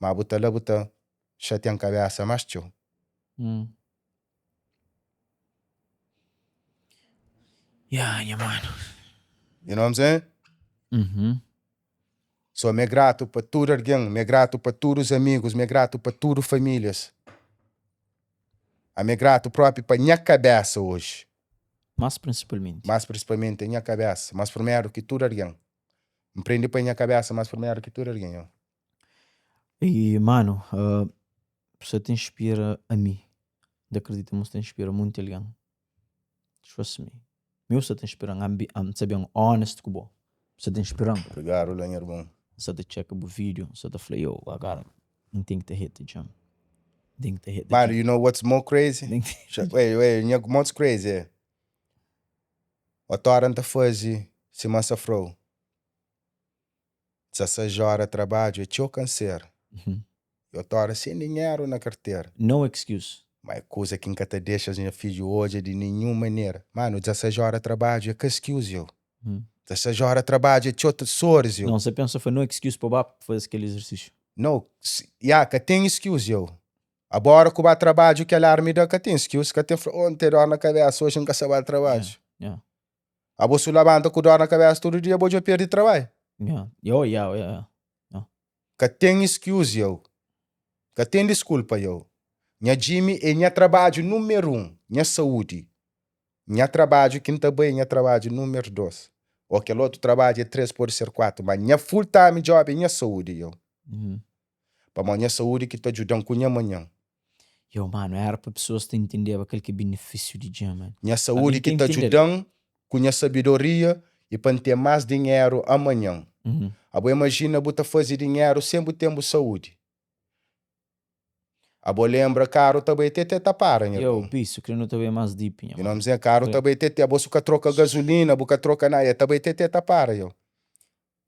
Má bu ta la bu ta xatia-m kabésa más txeu. Ya, nha manu. You know what I'm saying? So mi é gratu pa tudu algen, mi é gratu pa tudus amigus, mi é gratu pa tudu famílias. Ami é gratu própi pa nha kabésa oji. Más prinsipalmenti. Más prinsipalmenti é nha kabésa. Más primeru ki tudu algen. N prende poi nha kabésa más primeru ki tudu algen, yo. I manu, bu sa ta inspira ami. N ta kridita ma bu sa ta inspira munti algen. Trust me. Mi bu sa ta inspiran. N sa ben honest ku bo. Bu sa ta inspiran. Obrigadu la nha irmon. N sa ta txeka bu video, N sa ta fla, yo, agora N ten ki ta hit the gym. N ten ki ta hit the Mano, gym. you know what's more crazy? N ten ki Wait, wait, nha, what's crazy é, otu ora N ta faze sima N sa fla-u, 16 óra trabadju é txeu kansera. I otu óra sen dinheru na kartera. No excuse. Ma é kuza ki N ka ta dexa nha fidju odja di ninhun manera. Manu, 16 óra trabadju é ka excuse, yo. 16 óra trabadju é txeu soris, yo. Não, sa pensa fla no excuse pa ba faze kel exersísiu. No, ya, ka ten excuse, yo. Abo óra ku ba trabadju ki alarmi da, ka ten excuse. Ka ten fla, oh, N ten dor na kabésa, oji N ka sa ba trabadju. Yeah, yeah. Abo su labanta ku dor na kabésa tudu dia, bo dja perde trabadju. Yeah, yo, yeah, yeah, yeah. Ka ten excuse, yo. Ka ten diskulpa, yo. Nha Jimmy é nha trabadju numeru un, nha saúdi. Nha trabadju ki N ta bai é nha trabadju numeru dos. Ô kel otu trabadju é três, pode ser kuatu, ma nha full time job é nha saúdi, yo. Pamodi nha saúdi ki ta djuda-m ku nha manhan. Yo, manu, éra pa pesoas ta intendeba kel ki é benefísiu di gym, man. Nha saúdi ki ta djuda-m ku nha sabedoria i pa N ten más dinheru amanhan. Abo imajina bu ta faze dinheru sen bu ten bu saúdi. Abo lenbra karu ta bai tê tê ta para, nha Yo, irmon. bisu, kre nu ta bai más deep, nha You know what manu. I'm saying? Karu ta bai tê tê, abo su ka troka gazulina, bu ka troka nada, e ta bai tê tê ta para, yo.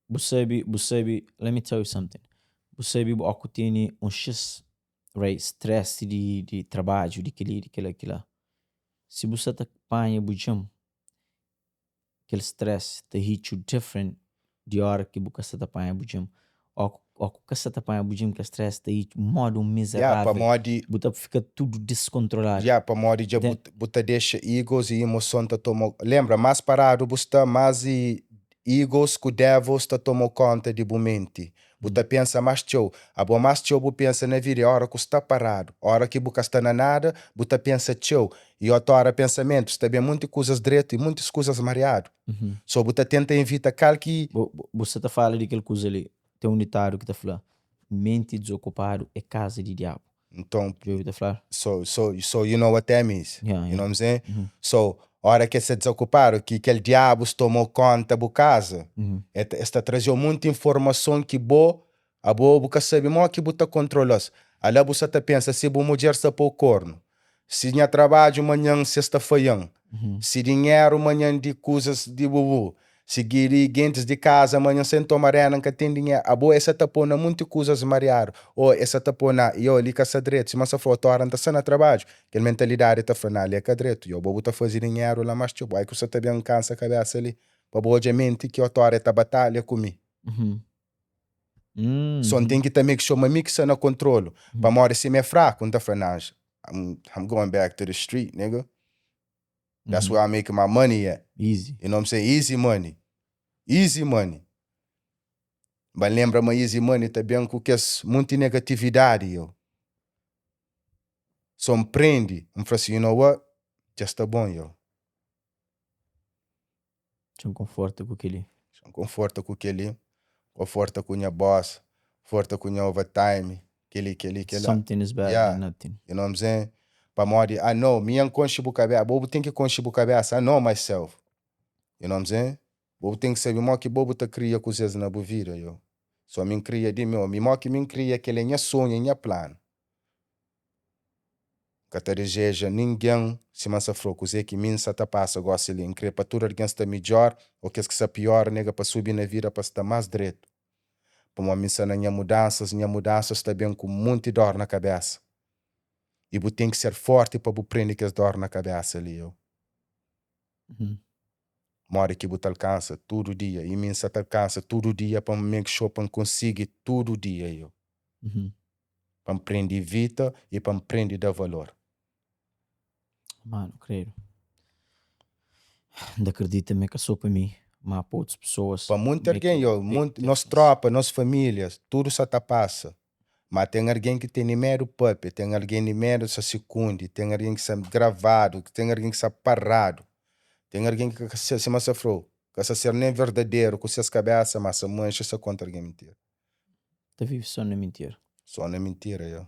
Bu sabe, bu sabe, let me tell you something. Bu sabe ó ku tene un xis, right, stress di, di trabadju, di kel-li, di kel-la, kel-la. Si bu sa ta panha bu gym, kel stress ta hit you different di ora ki bu ka sta ta panha bu gym. Ó ku, ó ku ka sta ta panha bu gym, kel stress ta hit you modu un Ya, mizerável. pamodi. Bu ta fika tudu diskontroladu. Ya, pamodi dja bu, bu ta dexa egos i emoson ta toma. Lenbra, más paradu bu sta, más i Egos ku devils ta tomau konta di bu menti. Bu ta pensa más txeu. Abo más txeu bu pensa na vida é ora ku sta paradu. Ora ki bu ka sta na nada, bu ta pensa txeu. I otu ora pensamentus ta ben munti kuzas dretu i muntis kuzas mariadu. So bu ta tenta invita kal ki. Bu bu sta ta fala di kel kuza li. Ten un ditadu ki ta fla, Menti dizokupadu é kaza di diabu. Nton, Dja obi ta fla? So, so, so you know what that means? Yeah, You know yeah. what I'm saying? So, ora ki es sta dizokupadu, ki kel diabus tomau konta bu kaza, e ta, es ta trazeu munti informason ki bo, abo bu ka sabi mo ki bu ta kontrola-s. Ala bu sa ta pensa si bu mudjer sta pou kornu, si nha trabadju manhan si es ta faian, si dinheru manhan di kuzas di bu bu. Sigiri gentis di kaza ma nha sen toma rena N ka ten dinheru Abo e sa ta po na munti kuzas mariadu O e sa ta po na Yo, li ka sa dretu Sima N sa fla otu ora N ta sta na trabadju Kel mentalidadi ta fla na li é ka dretu Yo, bo bu ta faze dinheru la más txeu Bo ai ku sa ta ben kansa kabesa li Pa bo odja menti ki otu ora e ta batalha ku mi So N ten ki ta make sure ma mi ki sta na kontrolu Pamodi si mi é fraku N ta fla na I'm going back to the street, nigga That's where I make my money at. Easy. You know what I'm saying? Easy money. Easy money. Ba lembra ma easy money ta ben ku kes munti negatividadi yo. So N prendi, N fla si, you know what? Dja sta bon yo. Txa-m konforta ku kel-li. Txa-m konforta ku kel-li. Konforta ku nha boss. Konforta ku nha overtime. Kel-li, kel-li, kel-la. Something is better Yeah. than nothing. You know what I'm saying? Pamodi, I know, mi N konxe bu kabesa. Bo bu ten ki konxe bu kabesa. I know myself. You know what I'm saying? Bo bu ten ki sabe mo ki bo bu ta kria kuzas na bu vida, yo. So mi N kria di meu. Mi mo ki mi N kria, kel-li é nha sonhu, é nha planu. Ka ta dezeja ningen sima N sa fla-u kuzê ki mi N sa ta pasa gósi li. N krê pa tudu algen sta midjór ô kes ki sta piór nega pa subi na vida pa sta más dretu. Pamodi mi N sta na nha mudansas, nha mudansas ta ben ku monti dór na kabésa. I bu ten ki ser fórti pa bu prende kes dór na kabésa li. Eu. Modi ki bu ta alkansa tudu dia i mi N sa ta alkansa tudu dia pa N make sure pa N konsigi tudu dia. Eu. Pa N prende ivita i pa N prende da valor. Manu, kredu. N ta kridita ma é ka so pa mi, ma pa otus pesoas. Pa monti algen, yo, monti, nos tropa, nos familia, tudu sa ta pasa. Ma ten algen ki tene medu papia, ten algen di medu sa sikundi, ten algen ki sa gravadu, ten algen ki sa paradu, ten algen ki ka sa, sima sa fla-u, ka sa ser nen verdaderu ku ses kabesa, ma sa manxe sa konta algen mintira. Ta vive só na mintira. Só na mintira, yo.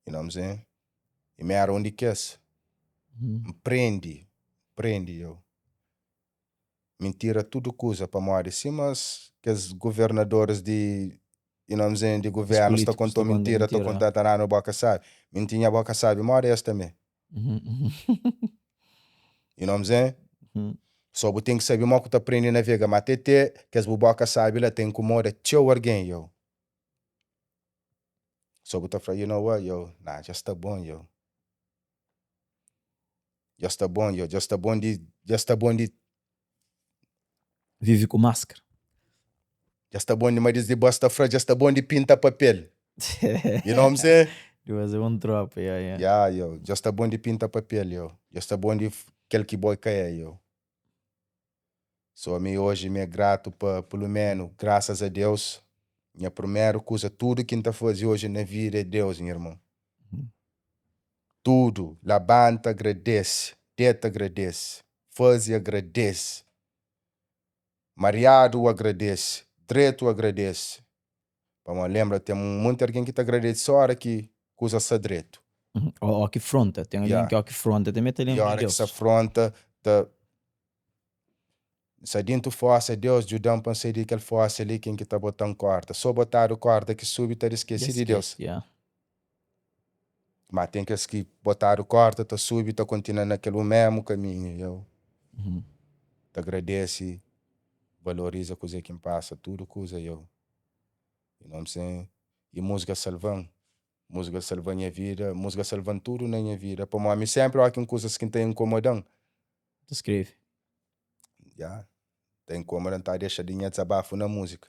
You know what I'm saying? I mi era un di kes. N prendi, N prendi, yo. Mintira tudu kuza, pamodi sima kes guvernadoris di, you know what I'm saying, di guvernu sta konta mintira, ta konta ta danu boka sabi. Mi N tinha boka sabi moda es tanbe. You know what I'm saying? So bu ten ki sabi mo ku ta prende navega, ma te te kes bu boka sabi la ta inkomoda txeu argen, yo. So bu ta fla, you know what, yo, nah, dja sta bon, yo. Dja sta bon, yo, dja sta bon di, dja sta bon di. Vive ku maskra. Dja sta bon di, ma dis di bas ta fla, dja sta bon di pinta papel. You know what I'm saying? Di bas é un tropa, yeah, yeah. Yeah, yo, dja sta bon di pinta papel, yo. Dja sta bon di kel ki bo ka é, yo. So ami oji mi é gratu pa pelu menu, grasas a Deus, nha primeru kuza, tudu ki N ta fazi oji na vida é Deus, nha irmon. Tudu, labanta agradese, deta agradese, fazi agradese, mariadu agradese, dretu agradese. Pamodi lenbra ten monti algen ki ta agradese sô óra ki kuza sta dretu. Ô ki fronta, ten algen ki ó ki fronta tanbe ta I lenbra di óra ki Deus. sta fronta ta Sa dintu fosa, Deus djuda-m pa N sai di kel fosa li, ken ki ta bota-m korda? Sô botadu korda ki subi ta diskese di Deus. Má ten kes ki botadu korda ta subi ta kontinua na kel mésmu kaminhu. Eu ta agradese, valoriza kuzê ki N pasa, tudu kuza eu. You know what I'm saying? I múzika salva-m, múzika salva nha vida, múzika salva-m tudu na nha vida. Pamodi mi sénpri óki un kuzas ki ta inkomoda-m. Ta skrebe. Ya, ta inkomoda-m, N ta dexa di nha dizabafu na múzika.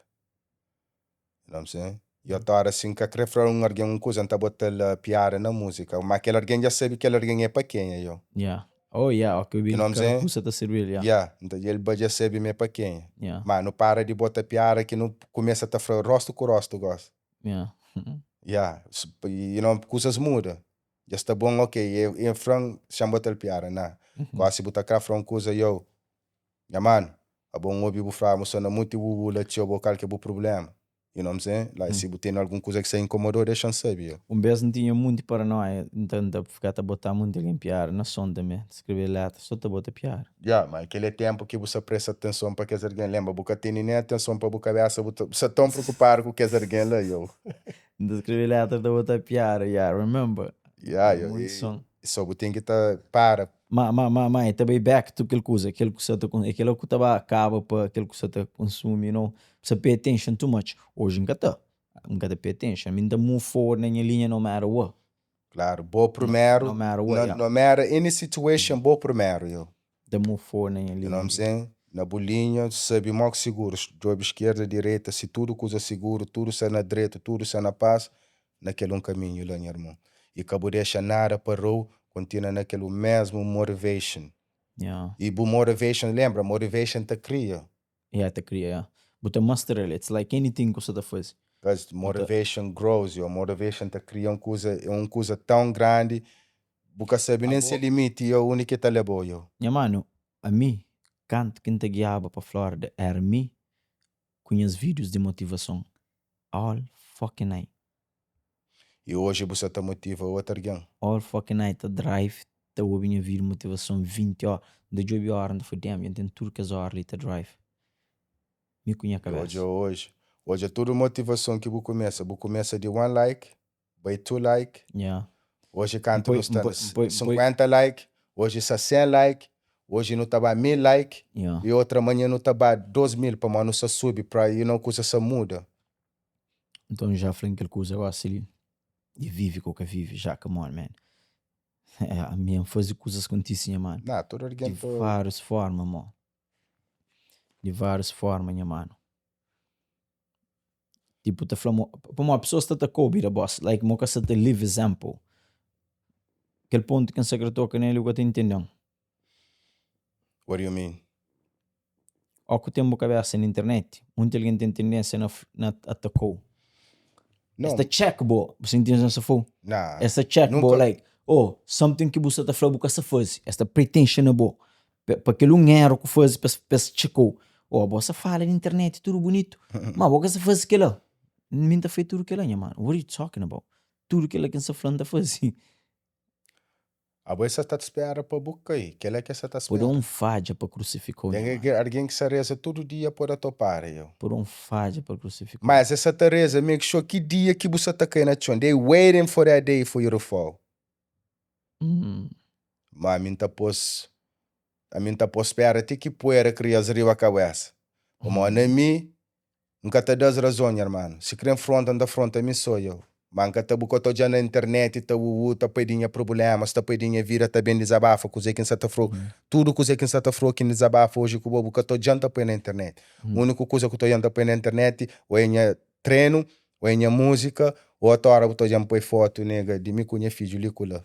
You know what I'm saying? I otu óra si N ka krê fla un algen un kuza, N ta bota-l piada na múzika. Má kel algen dja sabe kel algen é pa kenha, yo. Ya. Oh ya, ok, You know what I'm saying? kusa ta sirbi-l, ya. Ya, nta el ba dja sabe ma é pa kenha. Ya. Ma nu para di bota piada ki nu kumesa ta fla rostu ku rostu gosi. Ya. Ya, you know, kusas muda. Dja sta bon, ok, e e fla-m, xa-m bota-l piada, na. Gosi bu ta kra fla un kuza, yo, nha manu, abo N obi bu fla ma bu sta na muti bu bu la txeu, bo kal ki é bu prubléma? You know what I'm saying? Like, si bu tene algun kuza ki sta inkomodau, dexa-m sabe, yo. Un bês N tinha munti paranoia, N ta N ta fika ta bota munti algen piada na son tanbê, ta skrebe letra so ta bota piada. Ya, ma kel é ténpu ki bu sta presta atenson pa kes algen. Lenbra, bu ka tene nen atenson pa bu kabésa, bu ta bu sta ton preokupadu ku kes algen la, yo. N ta skrebe letra ta bota piada, ya, remember? Ya, yo, Munti i son. so bu ten ki ta para. Ma ma ma ma e ta bai back to kel kuza, kel ku sa ta é kela ku ta ba kaba pa kel ku sa ta konsumi, you know, sa pay attention too much. Oji N ka ta, N ka ta pay attention, ami N ta move forward na nha linha no matter what. Claro, bo primeru, No matter what, no, yeah. no matter any situation, bo primeru, yo. Ta move forward na nha You know what I'm linha. saying? Na bu linha, sabe mo ki seguru, djobe eskerda, direita, si tudu kuza seguru, tudu sta na dretu, tudu sta na paz, na kel un kaminhu la nha irmon. I ka bu dexa nada parou, kontinua na kel un mesmu motivation. Yeah. I bu motivation, lembra, motivation ta kria. Yeah, ta kria, yeah. Bu ta muster el, it's like anything ku sa ta faze. Cause motivation grows, yo. Motivation ta kria un kuza, é un kuza tão grandi, bu ka sabe nem se limiti, yo, undi ki ta lebou, yo. Nha manu, ami, kantu ki N ta giaba pa Florida, era mi ku nhas vídius di motivason all fucking night. I oji bu sa ta motiva otu algen. All fucking night ta drive ta obi nha vídiu di motivason 20 óra. N ta djobi óra N ta fla damn dja N ten tudu kes óra li ta drive. Mi ku nha kabésa. Odja oji, odja tudu motivason ki bu kumesa. Bu kumesa di one like bai two like Yeah. Oji kantu Npoi nu sta npoi na npoi npoi 50 like, oji sta 100 like, oji nu ta ba 1000 like Yeah. i otra manha nu ta ba 2000 pamodi nu sta subi pra you know kuza sta muda. Nton já fla-m kel kuza gosi li di vive ku ka vive já come on man ami N faze kuzas kontise nha manu Nah, tudu di algen ta. várius forma mo di várius forma nha manu. Tipo ta fla mo pamodi pessoas ta ta obi da bos like mo ka sa ta live example kel ponto ki N sa kre toka nel bu ka ta intenden. What do you mean? Ó ku ten bu kabesa na internet munti algen ten tendensia na na atakau. Es ta check bo, bu sa intende sa fo? Nah, Es ta check bo nunka. like oh something ki bu sa ta fla bu ka sa fazi es ta pray attention na bo Pa kel un eru ku fazi pa es txekou oh bo sa fala na internet tudu bunitu ma bo ka sa fazi kela mi nta fai tudu kela nha mano what are you talking about tudu kela ki nsa fla nta fazi. Abo es sa ta spera pa bu kai kela ke sa ta Pode spera. un fadja pa krusifikou nha Ten mano. argen ki sa reza tudu dia pa da topara yo. Pode un fadja pa krusifikou. Mas es sa ta reza make sure ki dia ki bu sa ta kai na txon they waiting for that day for you to fall. Ma ami N ta pô-s, ami N ta pô-s spera ti ki puera kria-s riba kabésa. Pamodi na mi, N ka ta da-s razon, nha armanu. Si kre nfronta, N ta fronta mi sô, yo. Ma N ka ta bu ka ta odja-m na internet ta uu, ta pai di nha prublémas, ta pai di nha vida, ta ben dizabafa kuzê ki N sa ta fla-u. Tudu kuzê ki N sa ta fla-u ki N dizabafa oji ku bo, bu ka ta odja-m ta poi na internet. Úniku kuza ku ta odja-m ta poi na internet ô é nha trenu Ô é nha múzika Ô ota ora bu ta odja-m poi fotu nega di mi ku nha fidju li ku la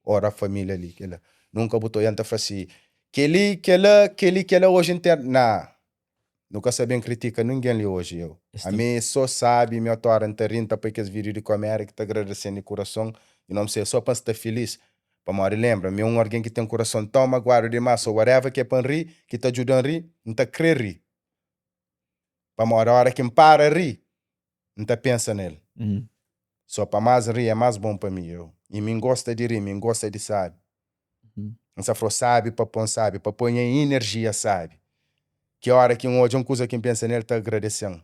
Ora família li kel-la Nunka bu ta odja-m ta fla si Kel-li, kel-la, kel-li, kel-la Oji N ten Nah, nu ka sa ben kritika ningen li oji eu Ami so sabi mi ota ora N ta ri N ta poi kes vídiu di komédia ki ta agradese-m di kurason I no mse so pa N sta filis Pamodi lenbra mi é un algen ki ten kurason tãu maguadu dimás So whatever ki é pa N ri, ki ta djuda-m ri, N ta kre ri Pamodi ora ki N para ri, N ta pensa na el. So pa más ri é más bon pa mi eu. I mi N gosta di ri, mi N gosta di sabi. N sa fla-u sabi pa pô-m sabi, pa poi nha inerjia sabi. Ki ora ki N odja un kuza ki N pensa na el ta agradese-m.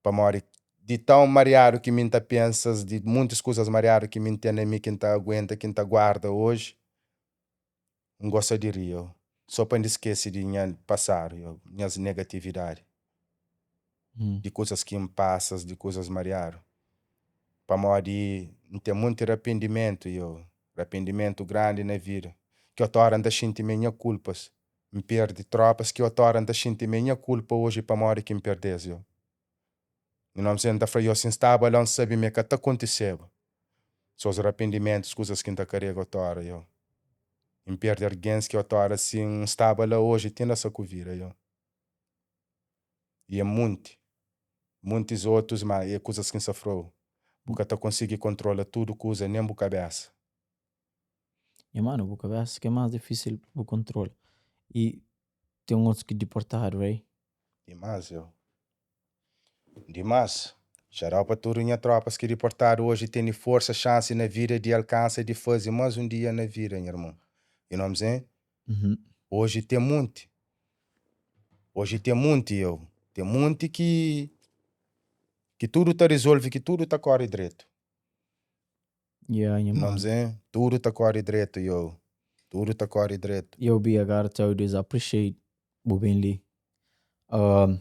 Pamodi di tãu mariadu ki mi N ta pensa, di muntis kuzas mariadu ki mi N ten na mi ki N ta aguenta, ki N ta guarda oji, N gosta di ri yo So pa N diskese di nha pasadu yo Nhas negatividadi Di kuzas ki N pasas Di kuzas mariadu Pamodi N ten munti rapendimentu yo Rapendimentu grandi na vida Ki otu ora N ta xinti ma é nha kulpas N perde tropas Ki otu ora N ta xinti ma é nha kulpa oji Pamodi ki N perde-s yo You know what I'm saying? N ta fla yo si N staba la N sabe ma é ka ta kontiseba Sos rapendimentus, kuzas ki N ta karega otora yo N perde argens ki otora si N staba la oji ti N sa ku vida yo I é munti, muntis otus ma é kuzas ki N sa fla-u Bu ka ta konsigi kontrola tudu kuza nen bu kabesa. Nha manu, bu kabesa ki é más difísil bu kontrola I ten otus ki diportadu, right? Dimás yo. Dimás. Xarau pa tudu nha tropas ki diportadu oji teni forsa, xansi na vida di alkansa di fazi más un dia na vida nha irmon. You know what I'm saying? Oji ten munti. Oji ten munti yo. Ten munti ki ki tudu ta rizolvi, ki tudu ta kori dretu. Yeah, nha You know what I'm mano. saying? Tudu ta kori dretu yo. Tudu ta kori dretu. Yo B, I gotta tell you this, I appreciate bu ben li. Um,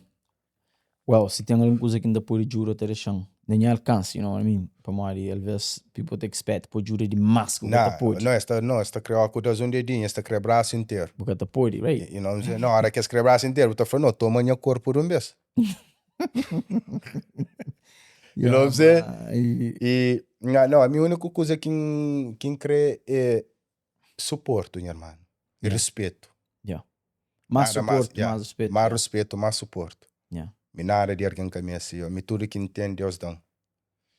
well, si ten algun kuza ki N ta pode djuda ta dexa-m na nha alkansi, you know what I mean? Pamodi alvês people ta expect pa djuda dimás ki bu ka ta Nah, pode. no, es ta, no, es ta kre ó ku da-s un dedinhu, es ta kre brasu interu. Bu ka ta pode, right? You know what I'm saying? No, ora ki es kre brasu interu, bu ta fla, no, toma nha korpu di un bês. You know what I'm saying? Yeah, E, nha, no, ami úniku kuza ki N, ki N kre é suportu, nha irmanu, e Yeah. ruspetu. Yeah. Más Nada más, suportu, yeah. más ruspetu. Más ruspetu, más suportu. Yeah. Mi nada di argen ka meste yo. Mi tudu ki N ten, Deus da-m.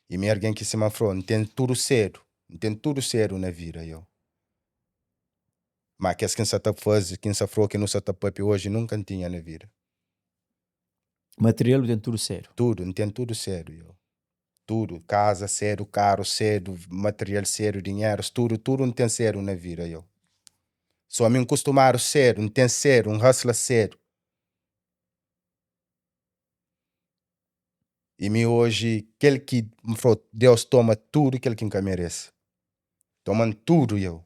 I mi é argen ki sima N fla-u, N ten tudu sedu. N ten tudu sedu na vida yo. Ma kes ki N sa ta faze, ki N sa fla-u, ki nu sa ta papia oji, nunka N tinha na vida. Material bu ten tudu sedu. Tudu, N ten tudu sedu yo. Tudu, kaza sedu, karu sedu, material sedu, dinherus, tudu, tudu N ten sedu na vida yo. So ami N kustumadu sedu, N ten sedu, N hustla sedu. I mi oji kel ki N fla Deus toma tudu kel ki N ka merese. Toma-m tudu yo.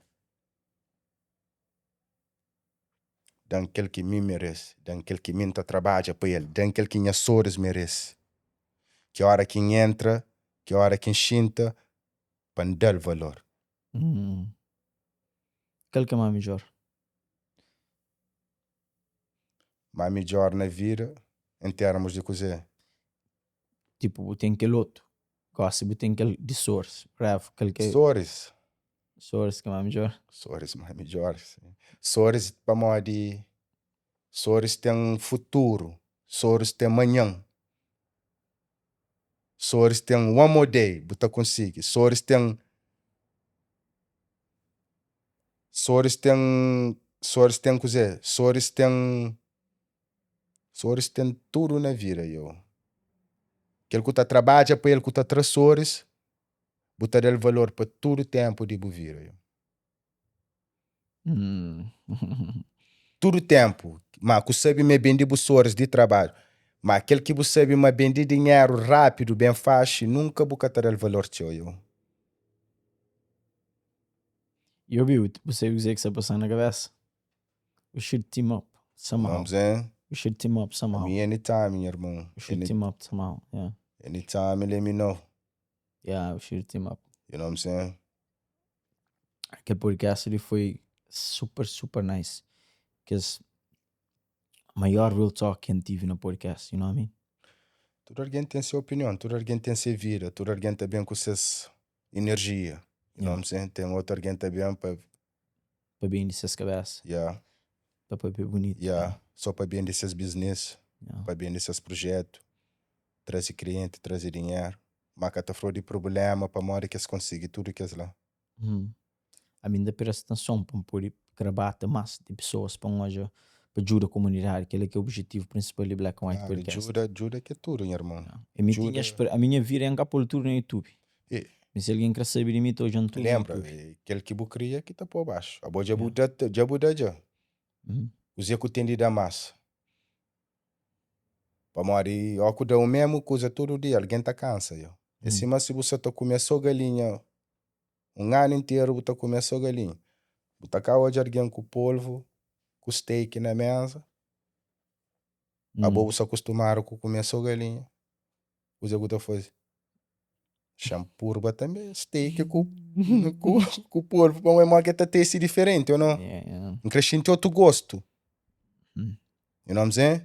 Da-m kel ki mi merese, da-m kel ki mi N ta trabadja pa el, da-m kel ki nha soris merese. Ki óra ki N entra, ki óra ki N xinta, pa N da-l valor. Kal ki é más midjór? Más midjór na vida, en termus di kuzê? Tipo, bu ten kel otu, gosi bu ten kel di soris, rev, kel ki. Soris. Soris ki é más midjór. Soris más midjór, Soris pamodi Soris ten futuru, Soris ten manhan, Soris ten one more day, bu ta konsigi, Soris ten, Soris ten, Soris ten kuzê? Soris ten. Soris ten tudu na vida yo. Kel ku ta trabadja pa el ku ta tra soris, bu ta da-l valor pa tudu tenpu di bu vida yo. Tudu tenpu, ma ku sabe ma e ben di bu soris di trabadju, ma kel ki bu sabe ma ben di dinheru rapidu, ben faxi, nunka bu ka ta da-l valor txeu yo. Yo Bill, bu sabe kuzê ki sta pasa na kabesa? We should team up somehow. Know what I'm saying? We should team up somehow. Me anytime, nha irmon. We should team up somehow, yeah. Anytime, let me know. Yeah, we should team up. You know what I'm saying? Kel podcast li foi super, super nice. Kes maior real talk ki N tive na podcast, you know what I mean? Tudu algen ten se opinion, tudu algen ten se vida, tudu algen ta ben ku ses energia. You know what I'm saying? Ten otu algen ta ben pa Pa bende ses kabesa. Yeah. Pa papia bunitu. Yeah, so pa bende ses business, Yeah. pa bende ses projetu, traze klienti, traze dinheru, ma ka ta fla-u di prubléma pamodi ki es konsigi tudu kes la. Hum. Ami N ta presta atenson pa N pode grabata más di pesoas pa N odja, pa djuda komunidadi. Kel-la ki é objetivu prinsipal di Black and White Ah, Podcast. djuda, djuda ki é tudu, nha irmon. Yeah. E mi tinha Djuda. sper, ami nha vida N ka pô-l tudu na YouTube. E. Mi si algen kre sabe di mi ta odja-m tudu na Lenbra, YouTube. kel ki bu kria ki ta pô baxu. Abo dja bu da, dja bu da dja. Kuzê ku ten di da más? Pamodi ó ku da un memu kuza tudu dia, algen ta kansa yo. É sima si bu sa ta kume sô galinha un anu interu bu ta kume sô galinha. Bu ta ka odja algen ku polvu, ku steak na meza. Abo bu sta kustumadu ku kume sô galinha. Kuzê ku ta faze? Xa-m purba tanbe steak ku ku ku polvu pa N modi ki el ta testi diferenti ô no? N kre xinti otu gostu. You know what I'm saying?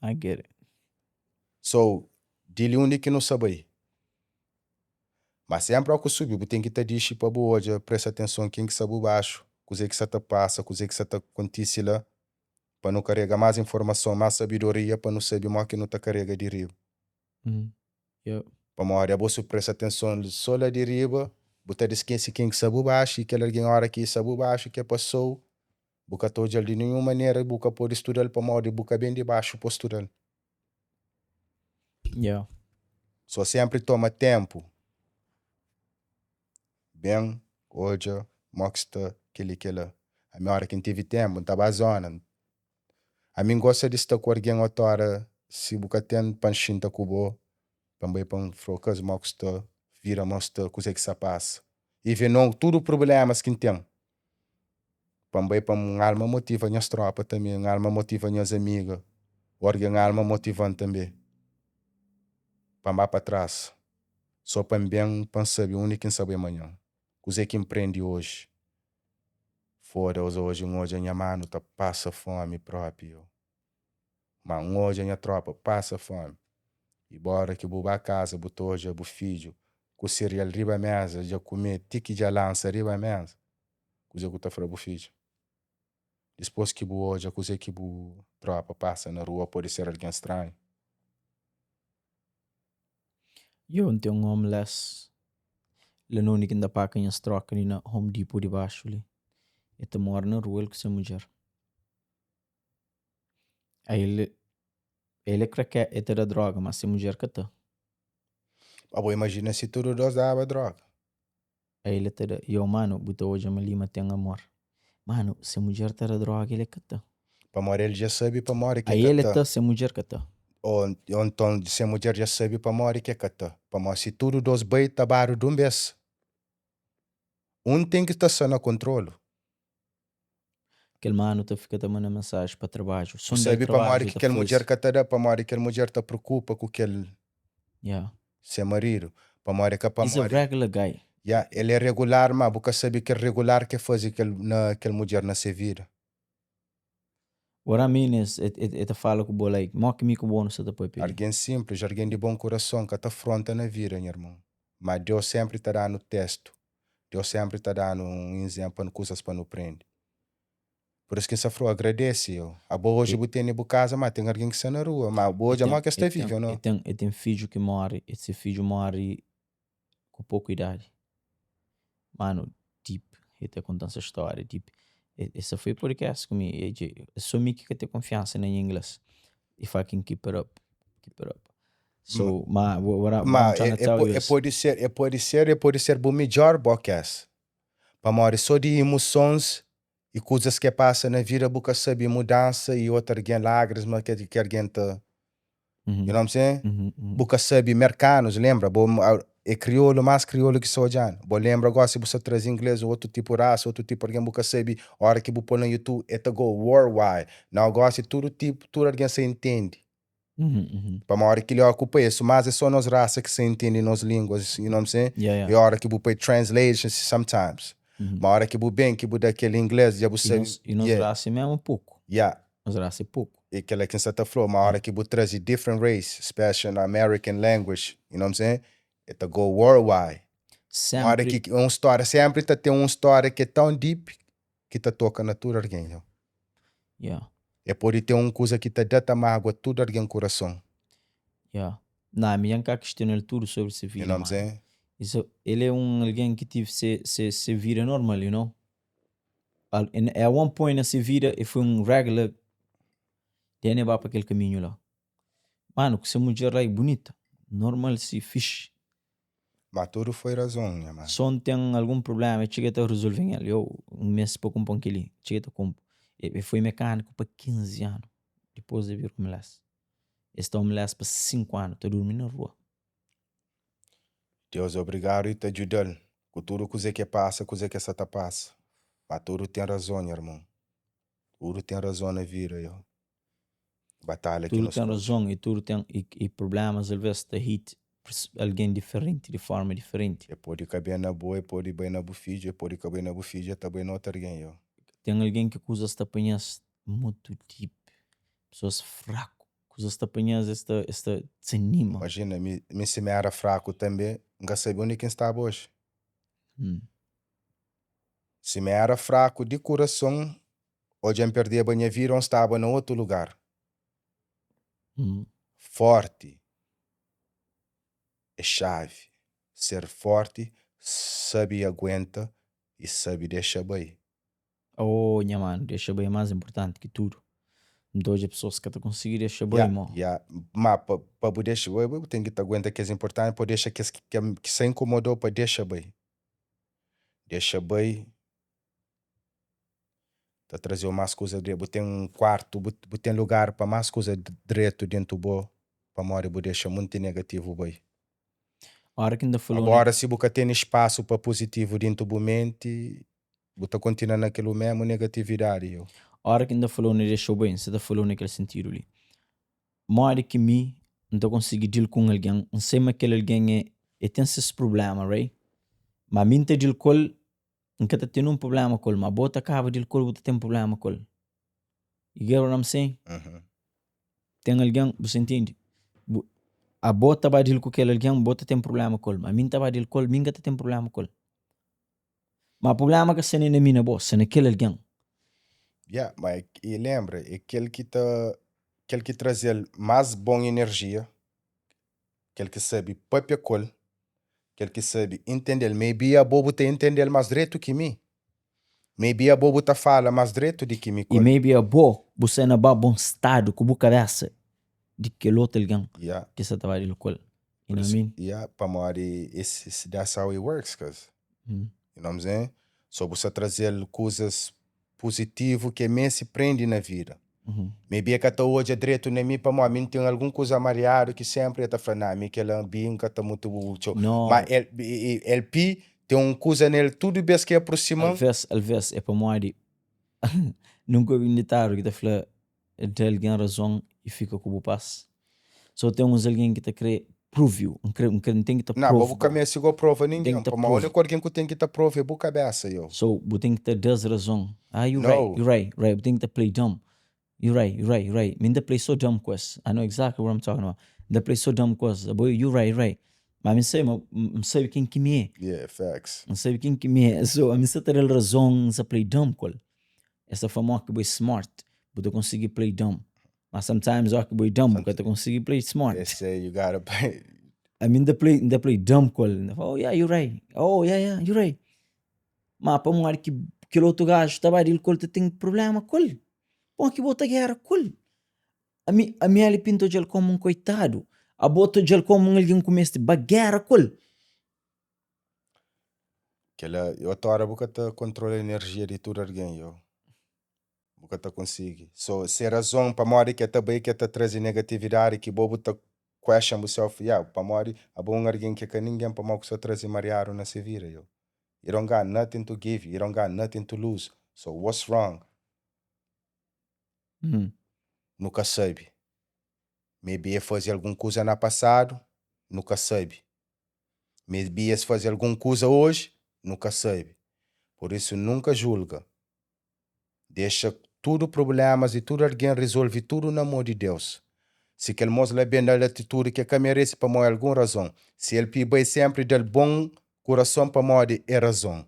I get it. So, di li undi ki nu sa bai? Ma senpri ó ku subi bu ten ki ta dixi pa bu odja, presta atenson ken ki sta bu baxu, kuzê ki sta ta pasa, kuzê ki sta ta kontise la, pa nu karega más informason, más sabedoria pa nu sabe mó ki nu ta karega di riba. Pamodi abo si bu presta atenson sô la di riba, bu ta diskese ken ki sta bu baxu i kel algen óra ki sta bu baxu ki é pasou, bu ka ta odja-l di ninhun manera i bu ka pode studa-l pamodi bu ka ben di baxu pa studa-l. Sô senpri toma tenpu ben odja mo ki sta kel-li kel-la. Ami óra ki N tevi tenpu N ta ba zona. Ami N gosta di sta ku argen otu óra si bu ka ten pa N xinta ku bo pa N bai pa N fla-u kas mo ki sta vida mo sta kuzê ki sta pasa. Even tudu prublémas ki N ten, pa N bai pa un alma motiva nhas trópa tanbe, un alma motiva nhas amiga, ô argen alma motiva-m tanbe pa N ba pa tras, so pa N ben pa N sabe undi ki N sa bai manhan, kuzê ki N prende oji. Foda-s oji N odja nha manu ta pasa fomi propi yo. Ma N odja nha tropa pasa fomi. I bora ki bu ba kaza bu ta odja bu fidju ku serial riba meza dja kume ti ki dja lansa riba meza. Kuze ku ta fla bu fidju? Dispos ki bu odja kuze ki bu tropa pasa na rua pode ser algen stranhu. Yo, N ten un homeless la na undi ki N ta paka nhas troka li na Home Depot di baxu li. El ta mora na rua el ku se mudjer. El el é crackhead, el ta da droga ma se mudjer ka ta. Abo imajina si tudu dos daba droga. El ta da, yo mano bu ta odja ma li ma ten amor. Mano se mudjer ta da droga el é ka ta. Pamodi el dja sabe pamodi ki el ka ta. El ta, se mudjer ka ta. Ô nton se mudjer dja sabe pamodi ki el ka ta. Pamodi si tudu dos bai ta badu dun bes. Un ten ki ta sta na kontrolu. Kel manu ta fika ta manda mensaji pa trabadju. Bu sabe pamodi ki kel mudjer ka ta da? Pamodi kel mudjer ta preokupa ku kel se maridu. Pamodi ka pamodi. He's a regular guy. Ya, el é regular ma bu ka sabe kel regular ke faze kel na kel mudjer na se vida. What I mean is, e ta fala ku bo like, mo ki mi ku bo nu sta ta papia li. Algen simples, algen di bon kurason ka ta fronta na vida nha irmon. Ma Deus sempri ta danu testu. Deus sempri ta danu un izemplu pa nu kuzas pa nu prende. Pur isu ki N sta fla-u, agradese yo. Abo oji bu tene bu kaza, ma ten algen ki sta na rua. Ma bu odja modi ki es ta vive o no? E ten, e ten fidju ki móre, se fidju móre ku poku idadi. Manu, deep, e ta konta-m se stória, deep. E sta fai podcast ku mi, e so mi ki ka ten konfiansa na nha ingles. If I can keep it up, keep it up. So, ma, what, I, what Ma I'm trying to tell you e is. pode ser, e pode ser, e pode ser bu midjor bocast. Pamodi so di imusons i kuzas ke pasa na vida bu ka sabe mudansa i otu argen lagrimas ke ki argen ta you know what I'm saying? Bu ka sabe merkanus lembra bo e kriolu mas kriolu ki sa odjanu bo lembra gosi bu sa traze ingles otu tipu rasa otu tipu argen bu ka sabe ora ki bu poi na youtube e ta go worldwide nau gosi tudu tipu tudu argen sa intendi Pamodi kel óra ku pai, mas é só nos rasa ki sa intende nos línguas, you know what I'm saying? Yeah, yeah. E óra ki bu pai translation sometimes. Ma óra ki bu ben ki bu da kel inglês dja bu E sabe. nos, e nos Yeah, rasa é mesmu poku. yeah. Nos rasa é poku. E kel-la ki N sa ta fla-u, ma óra ki bu traze different race, especially na American language, you know what I'm saying? E ta go worldwide. Óra Sénpri. ki un stória, sénpri ta ten un stória ki é tãu deep ki ta toka na tudu argen yo. Yeah. E pode ten un kuza ki ta da ta magua tudu argen kurason. Yeah. Na, mi dja N ka kistional tudu sobri se You vida, know what I'm mano. saying? Is a, el é un algen ki tive se, se, se vida normal, you know? Al, en, at one point na se vida e foi un regular, then e ba pa kel kaminhu la. Mano, ku se mudjer la e bunita, normal si, fixi. Ma tudu foi razon, nha mano. So N ten algun prublema, e txiga ta rizolven el. Yo, N meste pa kunpra-m kel-li, txiga ta kunpra. E foi mekaniku pa 15 anu, dipôs e bira homeless. E sta homeless pa 5 anu, ta durmi na rua. Deus obrigadu i ta djuda-l ku tudu kuzê ki e pasa, kuzê ki e sa ta pasa. Ma tudu ten razon, nha irmon. Tudu ten razon na vida, yo. Batalha ki Tudu nu ten skodje. razon i tudu ten i, i prublémas alvês ta hit algen diferenti, di forma diferenti. E pode ka ben na bo, e pode bai na bu fidju, e pode ka bai na bu fidju, e ta bai na otu algen, yo. Ten algen ki kuzas ta panha-s mutu deep, pesoas fraku, kuzas ta panha-s es ta es ta disanima. Imajina, mi, mi si mi éra fraku tanbe, N ka sabe undi ki N staba oji. Si mi éra fraku di kurason, Ô dja N perdeba nha vida ô N staba na otu lugar. Fórti é xavi. Ser fórti, sabe aguenta i sabe dexa bai. Oh nha manu, dexa bai é más inportanti ki tudu. N ta odja pesoas ka ta konsigi dexa bai Ya, mo. ya. Má pa pa bu dexa bai, bu ten ki ta aguenta kes inportanti pa bu dexa kes ki ki sa inkomoda-u pa dexa bai. Dexa bai. Ta traze-u más kuza dretu. Bu ten un kuartu, bu ten lugar pa más kuza dretu dentu bo, pamodi bu dexa munti negativu bai. Ora ki N ta fla-u. Agora si bu ka tene spasu pa puzitivu dintu bu menti, bu ta kontinua na kel memu negatividadi yo. Ora ki N ta fla-u na dexa-u bai, N sa ta fla-u na kel sentidu li. Modi ki mi N ta konsigi deal ku un algen, N sai ma kel algen é e ten ses prubléma, right? Ma mi N ta deal ku el, N ka ta ten un prubléma ku el, ma bo ta kaba deal ku el bu ta ten prubléma ku el. You get what I'm saying? Ten algen, bu sa intende? Bu, abo ta ba deal ku kel algen, bo ta ten prubléma ku el, ma mi N ta ba deal ku el, mi N ka ta ten prubléma ku el. Ma prubléma ka sta nen na mi na bo, sta na kel algen. Ya, ma e lenbra, é kel ki ta, kel ki traze-l más bon inerjia, kel ki sabe papia ku el, kel ki sabe intende-l. Maybe abo bu ta intende-l más dretu ki mi. Maybe abo bu ta fala más dretu di ki mi ku I el. maybe abo bu sta na ba bon stadu ku bu kabésa di kel otu algen ki sta ta ba deal ku el. You know what I mean? Ya, pamodi it's, that's how it works, cuz. You know what I'm saying? So bu sta traze-l kuzas puzitivu ki e meste prende na vida. Maybe e ka ta odja dretu na mi pamodi mi N ten algun kuza mariadu ki senpri e ta fla, na mi kel-la bi N ka ta mutu txeu. Ma el, el pi ten un kuza na el tudu bes ki e aprosima-m. Alves, alves é pamodi nunka obi un ditadu ki ta fla da algen razon i fika ku bu pas. So ten uns algen ki ta kre prove you, N kre, N kre, N ten ki ta Na, bo prove bu ka bo. meste go prova N ten ningen, ki ta pamodi prove. úniku algen ku ten ki ta prova é bu kabesa, yo. So bu ten ki ta da-s razon. Ah, you right, No. you right, right, bu ten ki ta play dumb. You right, you right, you right. Mi N ta play so dumb ku es. I know exactly what I'm talking about. N ta play so dumb ku es. Abo, you right, you right. Ma mi N sabe ma N sabe ken ki mi é. Yeah, facts. N sabe ken ki mi é. So ami N sa ta da-l razon, N sa play dumb ku el. Es ta fla ma óki bo é smart, bu ta konsigi play dumb. Ma sometimes óki bo é dumb, bu ka ta konsigi play smart. They say you gotta play. Ami N ta play, N ta play dumb ku el. N ta fla, oh yeah, you right. Oh yeah, yeah, you right. Ma pamodi ki kel otu gaju ta ba di el ku el ta ten prubléma ku el? Pamodi ki bo ta géra ku el? Ami, ami Ali Pinto odja-l kómu un koitadu. Abo ta odja-l kómu un algen ku meste ba géra ku el. Kela, otu óra bu ka ta kontrola enerjia di tudu algen, yo. Bu ka ta konsigi. So, se razon pamodi ki el ta bai ki el ta traze negatividadi ki bo bu ta question bu self, ya, pamodi abo un algen ki ka ningen pamodi ku sta traze mariadu na se vida, yo. He don't got nothing to give, he don't got nothing to lose. So, what's wrong? Nu ka sabe. Maybe el faze algun kuza na pasadu, nu ka sabe. Maybe es faze algun kuza oji, nu ka sabe. Pur isu, nunka julga. Dexa tudu prublémas di tudu algen rizolve tudu na mô di Deus. Si kel môs la ben da-l atitudi ki el ka merese pamodi algun razon, si el pi bai sénpri da-l bon kurason pamodi é razon.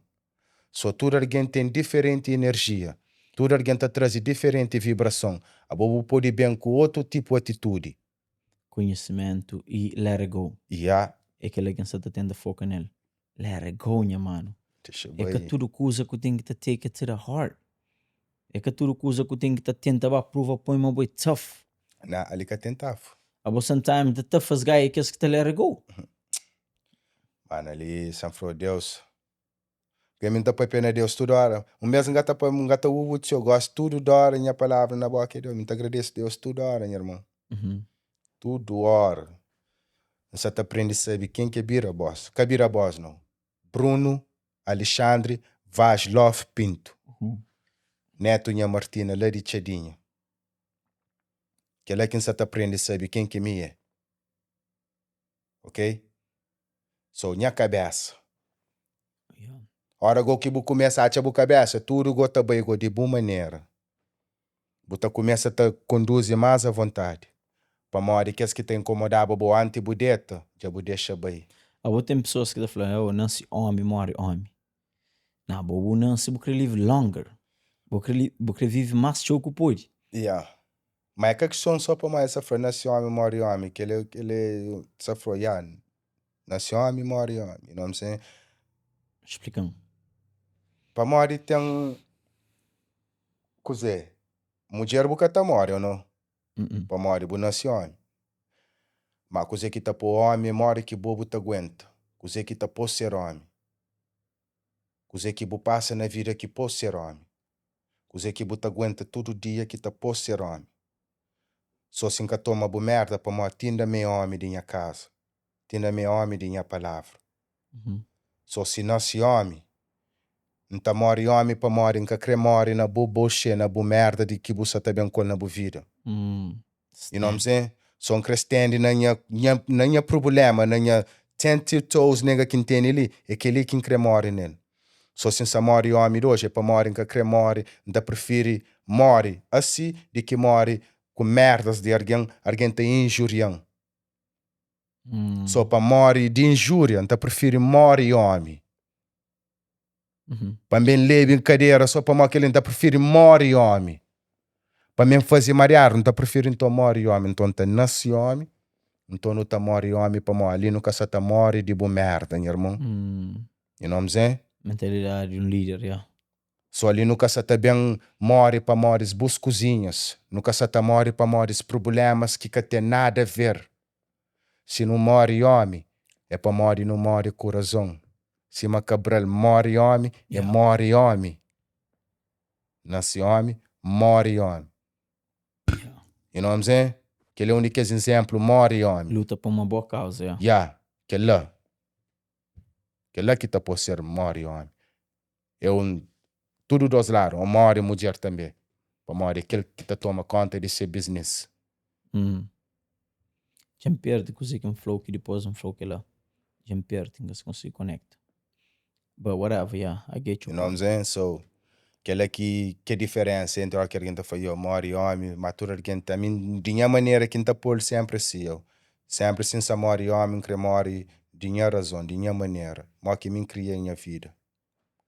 Sô tudu algen ten diferenti inerjia, tudu algen ta traze diferenti vibrason. Abo bu pode ben ku otu tipu atitudi. Konhisimentu i let it go. Ya. É kel-la ki N sa ta tenta foka nel. Let it go nha manu. Dexa É ka bai. tudu kuza ku ten ki ta take it to the heart. É ka tudu kuza ku ten ki ta tenta ba prova poi ma bo é tough. Na, ali ka ten tafu. Abo sometimes the toughest guy é kes ki ta let it go. Mano, ali San fla, Deus. Purkê mi N ta papia na Deus tudu óra. Un bês N ka ta pa, N ka ta ubu txeu gósi tudu óra nha palavra na bóka é Deus. Mi N ta agradese Deus tudu óra, nha irmon. Tudu óra. N sa ta prende sabe ken ki é bira bós. Ka bira bós nau. Bruno Alexandre Vaz Love Pinto. Nétu nha Martina la di Txadinha. Kel-la ki N sa ta prende sabe ken ki mi é. Ok? So nha kabesa. Ora go ki bu kumesa atxa bu kabesa, tudu go ta bai go di bu manera. Bu ta kumesa ta konduzi más avontadi. Pamodi kes ki ta inkomodaba bo anti bu deta, dja bu dexa bai. Abo ten pesoas ki ta fla, oh, nasi omi, mori omi. Na, bo bu nasi bu kre live longer. Bu kre, bu kre vive más txeu ku pode. Yeah. Ma é ka kiston so pamodi es ta fla nasi omi mori omi, kel kel sa fla ya nasi omi mori omi, you know what I'm saying? Explica-m. Pamodi ten kuzê, mudjer bu ka ta mori ou no? Pamodi bu nasi omi. Ma kuzê ki ta pô omi mori ki bo bu ta aguenta? Kuzê ki ta pô ser omi? Kuzê ki bu pasa na vida ki pô ser omi? Kuzê ki bu ta aguenta tudu dia ki ta pô ser omi? So si N ka toma bu merda pamodi ti inda mi é omi di nha kaza. Tinda mi é ómi di nha palavra. So si nase ómi, N ta móre ómi pamodi N ka krê móre na bu bullshit, na bu merda di ki bu sa ta ben ku el na bu vida. You know what I'm saying? So N krê stende na nha, nha, na nha prubléma, na nha ten tiptoes nega ki N tene li, é kel-li ki N krê móre nel. So si N sa móre ómi di oji é pamodi N ka krê móre, N ta prifiri móre asi di ki móre ku merdas di argen, argen ta injuria-m. So pa móre di injúria, N ta prifiri móre ómi. Pa N ben lebe N kadera so pamodi kel-li, N ta prifiri móre ómi. Pa N ben faze mariadu, N ta prifiri nton móre ómi. Nton N ta nase ómi, nton nu ta móre ómi pamodi ali nu ka sa ta móre di bu merda, nha irmon. You know what I'm saying? Mentalidadi di un líder, ya. So ali nu ka sa ta ben móre pamodi bus kuzinhas, nu ka sa ta móre pamodi prublémas ki ka ten nada a ver. Si nu móre ómi, é pamodi nu móre ku razon. Sima Cabral móre ómi, é móre ómi. Nase ómi, móre ómi. You know what I'm saying? Kel é un di kes izénplu, móre ómi. Luta pa uma boa kauza, ya. Ya, kel-la. Kel-la ki ta pô ser móre ómi. É un tudu dos ladu, ô móre mudjer tanbê, pamodi é kel ki ta toma konta di se biznis. Dja N perde kuzê ki N fla-u ki dipôs N fla-u kel-la. Dja N perde, N ka konsigi konekta. But whatever, yeah, I get your You know what I'm point. saying? So, kel-la ki ki é diferénsa entri óki algen ta fla, yo, móre ómi, má tudu algen ta. Ami, di nha manera ki N ta pô-l sénpri asi, yo. Sénpri si N sa móre ómi, N krê móre di nha razon, di nha manera, mó ki mi N kria nha vida.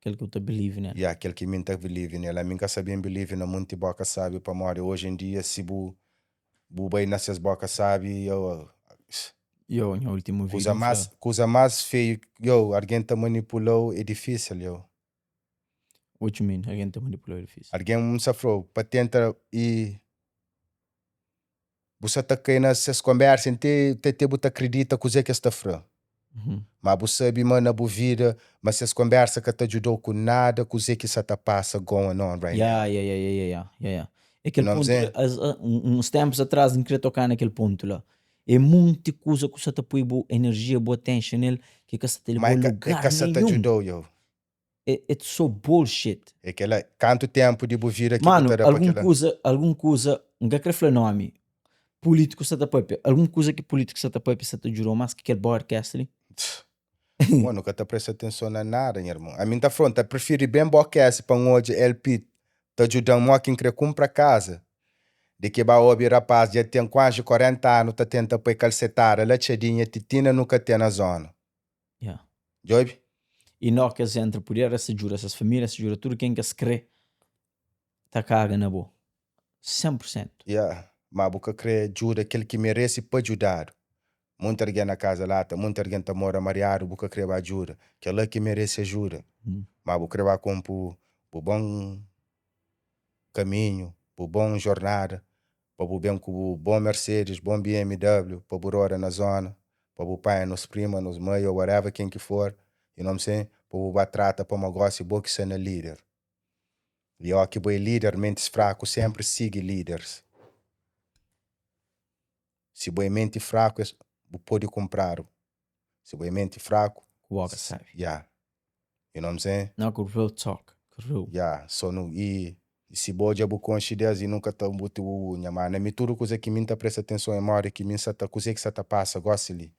Kel ki bu ta believe nel. Ya, kel ki mi N ta believe nel. Ami N ka sa ben believe na munti boka sabi pamodi oji en dia si bu bu bai na ses boka sabi yo Yo, nha ultimu kuza video N fla. más kuza más feiu yo argen ta manipula-u é difísil yo. What you mean, argen ta manipula-u é difísil? Argen N sa fla-u pa tenta i Bu sa ta kai na ses konbersa te te bu ta kridita kuzê ki es ta fla. Má bu sabe ma na bu vida ma ses konbersa ka ta djuda-u ku nada kuzê ki sa ta pasa going on right now. Ya, ya, ya, ya, ya, ya, ya. É kel You know what pontu I'm saying? la, as, uns tempus atras N kre toka na kel pontu la. É munti kuza ku sa ta poi bu enerjia, bu attention nel ki ka sa ta Ma leba-u é ka, é lugar ka sa ta nenhum. djuda-u, yo. É, it's so bullshit. É kela, kantu tempu di bu vida ki bu Mano, ta da pa algun kela? kuza, algun kuza, N ka kre fla nomi, pulítiku sa ta papia, algun kuza ki pulítiku sa ta papia sa ta djuda-u más ki kel podcast li? Mo, nu ka ta presta atenson na nada, nha irmon. Ami N ta fla-u, N ta prifiri ben bocast pa N odja LP ta djuda-m mo ki N kre kunpra kaza, di ki ba obi rapaz dja ten kuazi 40 anu ta tenta poi kalsetada la txadinha ti tina nu ka ten na zona. Yeah. Djobe. I no ki es entra puder, es ta djuda ses familia, es ta djuda tudu ken ki es kre ta kaga na bo. 100%. Yeah. Ma bu ka kre djuda kel ki merese pa djudadu. Munti argen na kaza lata, munti argen ta mora mariadu, bu ka kre ba djuda. Kel-la ki merese ajuda. Ma bu kre ba konpu bu bon kaminhu, bu bon jornada, pa bu ben ku bu bon Mercedes, bon BMW, pa bu roda na zona, pa bu panha nos prima, nos mai ou whatever ken ki for, you know what I'm saying, pa bu ba trata pamo gosi bo ki sta na lider. I o ki bo é lider, mentis fraku sempri sigi liders. Si bo é menti fraku es bu podi kunpradu. Si bo é menti fraku, Ku boka sabi. yeah, you know what I'm saying? Não, ku real talk, ku real. Yeah, so nu i si bo dja bu konxe des i nunka ta bu ti u nha mana mi tudu kuza ki mi nta presta atenson é modi ki mi sa ta kuze ki sa ta pasa gosi li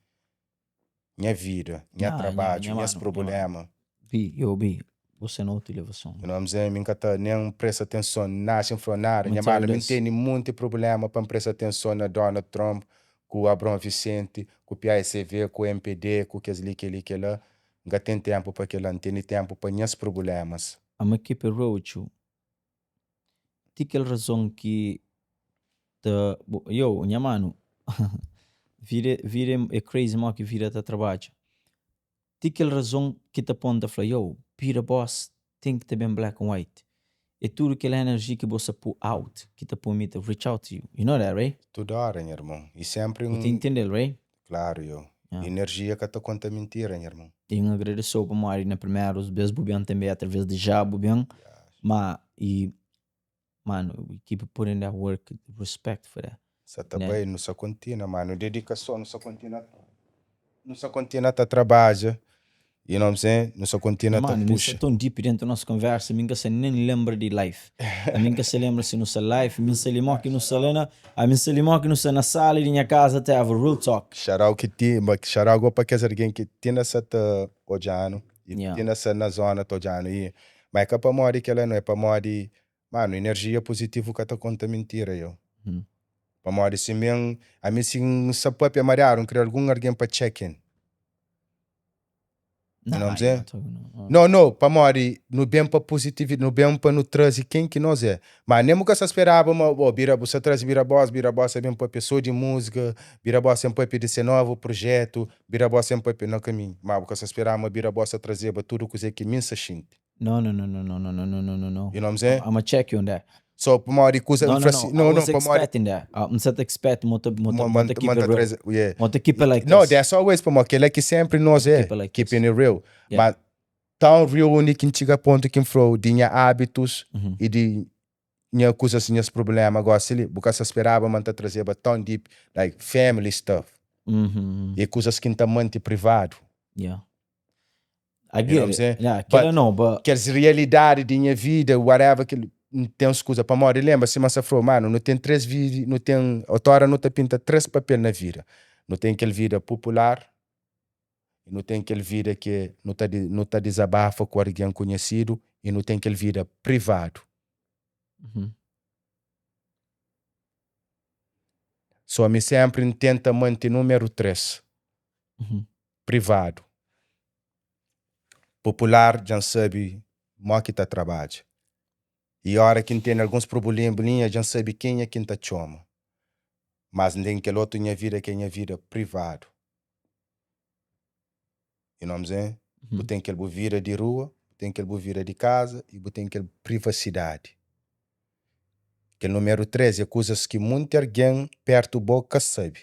nha vida, nha Nha, nha, trabadju, nha nhas mano, nha mano. prubulema. Bi, yo bi, bu sta na otu ilevason. You know what I'm saying? Mi nka ta nen presta atenson na sen fla nada. Nha Material mana mi des. nteni munti prubulema pa N presta atenson na Donald Trump ku Abraão Vicente ku PAICV ku MPD ku kes li kel li kel la. N ka ten tenpu pa kel la. N teni tenpu pa nhas prubulemas. I'ma keep it real with you. Ti kel razon ki ta yo nha manu vida vida é crazy mo ki vida ta trabadja. Ti kel razon ki ta pon ta fla yo bira boss ten ki ta ben black and white. É tudu kel energy ki bo sa pu out ki ta pon mi ta reach out to you. You know that right? Tudu ora nha irmon. I senpri Bu ta un. intendel right? Klaru yo. Yeah. Energia ka ta konta mintira nha irmon. I N agradeseu pamodi na primerus bes bu ben tanbe atraves di ja bu ben ma i mano we keep putting that work respect for that Sa ta né. bai nu sa kontinua mano dedikason nu sa kontinua. Nu sa kontinua ta trabadja, you know what I'm saying? Nu sa kontinua ta Mano, mi sta puxa. tão deep dentro nos conversa, mi nka sa nem lembra di life. Ami nka sa lembra si nu sta life, mi nsa li mo ki nu sta la na, ami nsa li mo ki nu sta na sala di nha casa ta have a real talk. Shout out ki ti, ma shout out go pa kes algen ki ti na sa ta odja-nu i Yeah. ti na sa na zona ta odja-nu i ma é ka pamodi kela no, é pamodi mano, enerjia puzitivu ka ta konta mintira yo. Pamodi si mi ami si N sa papia mariadu N kre algun algen pa check in. You know what I'm saying? No, no, pamodi nu ben pa positivi, nu ben pa nu traze ken ki nos é. Ma nen bu ka sa speraba ma bo bira, bu sa traze Bira Boss, Bira Boss sa ben papia so di múzika, Bira Boss sen papia di se novu projetu, Bira Boss sen papia na kaminhu. Ma bu ka sa speraba ma Bira Boss sa trazeba tudu kuzê ki mi N sa xinti. No, no, no, no, no, no, no, no, no, no, no. You know what I'm saying? I'ma check you on that. So pamodi kuza No, N no, fla no. si, I no, no, was pamodi expecting that. Uh, N sa ta expect mo ta, mo ta, Ma, mo ma, ta keep ma it ta real. traze, yeah. Mo ta keep it like No, this. that's always pamodi kel-la ki sempri nos é, Keep it like this. keeping it real. Yeah. Ma tão real undi ki N txiga pontu ki N fla-u di nha hábitus i di nha kuzas, nhas prubléma gósi li, bu ka sa speraba ma N ta trazeba tão deep, like family stuff. E kuzas ki N ta manti privadu. Yeah. I You know get what I'm it. saying? Yeah, kel-la But no, but kes realidadi di nha vida, whatever, kel, N ten uns kuza. Pamodi lenbra, sima N sa fla-u, manu, nu ten 3 vidi, nu ten, otu óra nu ta pinta 3 papel na vida. Nu ten kel vida popular, nu ten kel vida ki nu ta nu ta dizabafa ku algen konhesidu i nu ten kel vida privadu. So ami sempri N tenta manti numeru 3, privadu. Popular dja N sabe mo ki ta trabadja i ora ki N tene alguns prubuleminha dja N sabe kenha ki N ta txoma. Mas N ten kel otu nha vida ki é nha vida privadu. You know what I'm saying? Bu ten kel bu vida di rua, bu ten kel bu vida di kaza i bu ten kel privasidadi. Kel numeru 3 é kuzas ki munti algen pertu bo ka sabe.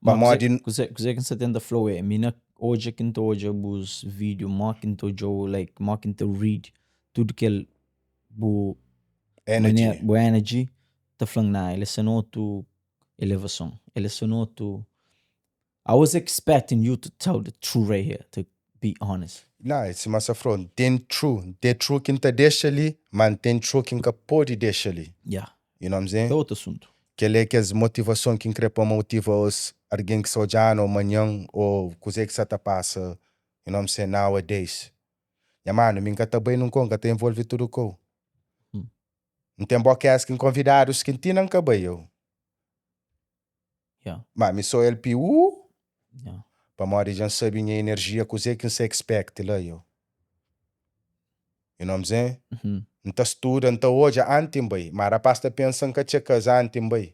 Ma Pamodi kuzê, kuzê ki N sta tenta fla-u é, mi na odja ki N ta odja bus vídiu, mo ki N ta odja-u, like, mo ki N ta read tudu kel bu Energy. manera, bu energy, ta fla-m, nah, el sta na otu elevason, el sta na otu, I was expecting you to tell the truth right here, to be honest. Nah, sima N sta fla-u, N ten true, N ten true ki N ta dexa li, ma N ten true ki N ka pode dexa li. Yeah. You know what I'm saying? É otu asuntu. Kel é kes motivason ki N kre pa motiva os argen ki sta odja-nu ô manhan ô kuzê ki sa ta pasa, you know what I'm saying, nowadays. Nha manu, mi N ka ta bai nun kau, N ka ta envolve tudu kau. N ten bokés ki N konvidadus ki ti na N ka bai eu. Yeah. Ma mi sô LP, uh! Yeah. Pamodi dja N sabe nha enerjia, kuzê ki N sa expect la eu. You know what I'm saying? N ta studa, N ta odja anti N bai. Ma rapaz ta pensa N ka txeka-s anti N bai.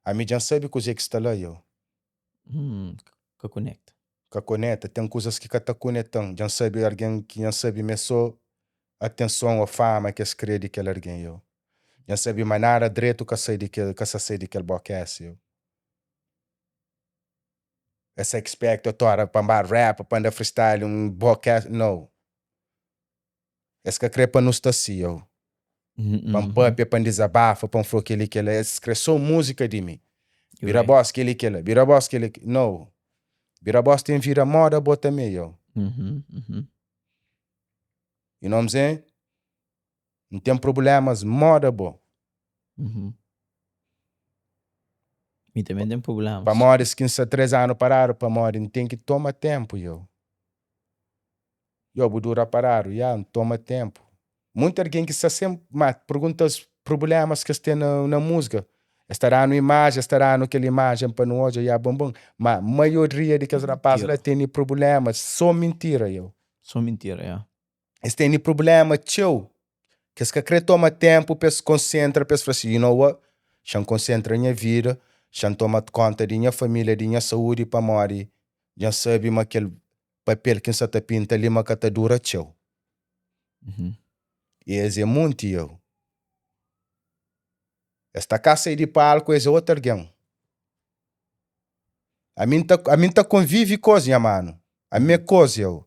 Ami dja N sabe kuzê ki sta la yo. Ka konekta. Ka konekta. Ten kuzas ki ka ta konekta-m. Dja N sabe algen ki dja N sabe ma é sô atenson ô fama ki es krê di kel algen yo. Dja N sabe ma nada dretu ka sai di kel, ka sa sai di kel bokés yo. Es sa expect otu óra pa N ba rap, pa N da freestyle un bokés, no. Es ka kre pa nu sta si, yo. Pa N papia, pa N dizabafa, pa N fla kel-li, kel-la. Es kre so múzika di mi. Bira bós kel-li, kel-la. Bira bós kel-li, no. Bira bós ten vida móda bo tanbe, yo. You know what I'm saying? N ten prublémas móda bo. Mi tanbe N ten prublémas. Pamodi es ki N sta 3 anu paradu, pamodi N ten ki toma ténpu, yo. Yo, bu dura paradu, ya, N toma ténpu. Munti algen ki sta sen, ma pergunta-s prublémas ki es ten na, na múzika. Es ta da-nu imajen, es ta da-nu kel imajen pa nu odja, ya, bon, bon. Ma maioria di kes rapaz la tene prublémas, so mintira, yo. So mintira, ya. Es tene prubléma txeu, ki es ka kre toma ténpu pa es konsentra, pa es fla si, you know what, xa-m konsentra nha vida, xa-m toma kónta di nha família, di nha saúdi, pamodi dja N sabe ma kel papel ki N sa ta pinta li ma ka ta dura txeu. I es é munti eu. Es ta ka sai di palku, es é otu algen. Ami N ta, ami N ta konvivi kos, nha manu. Ami é kos eu.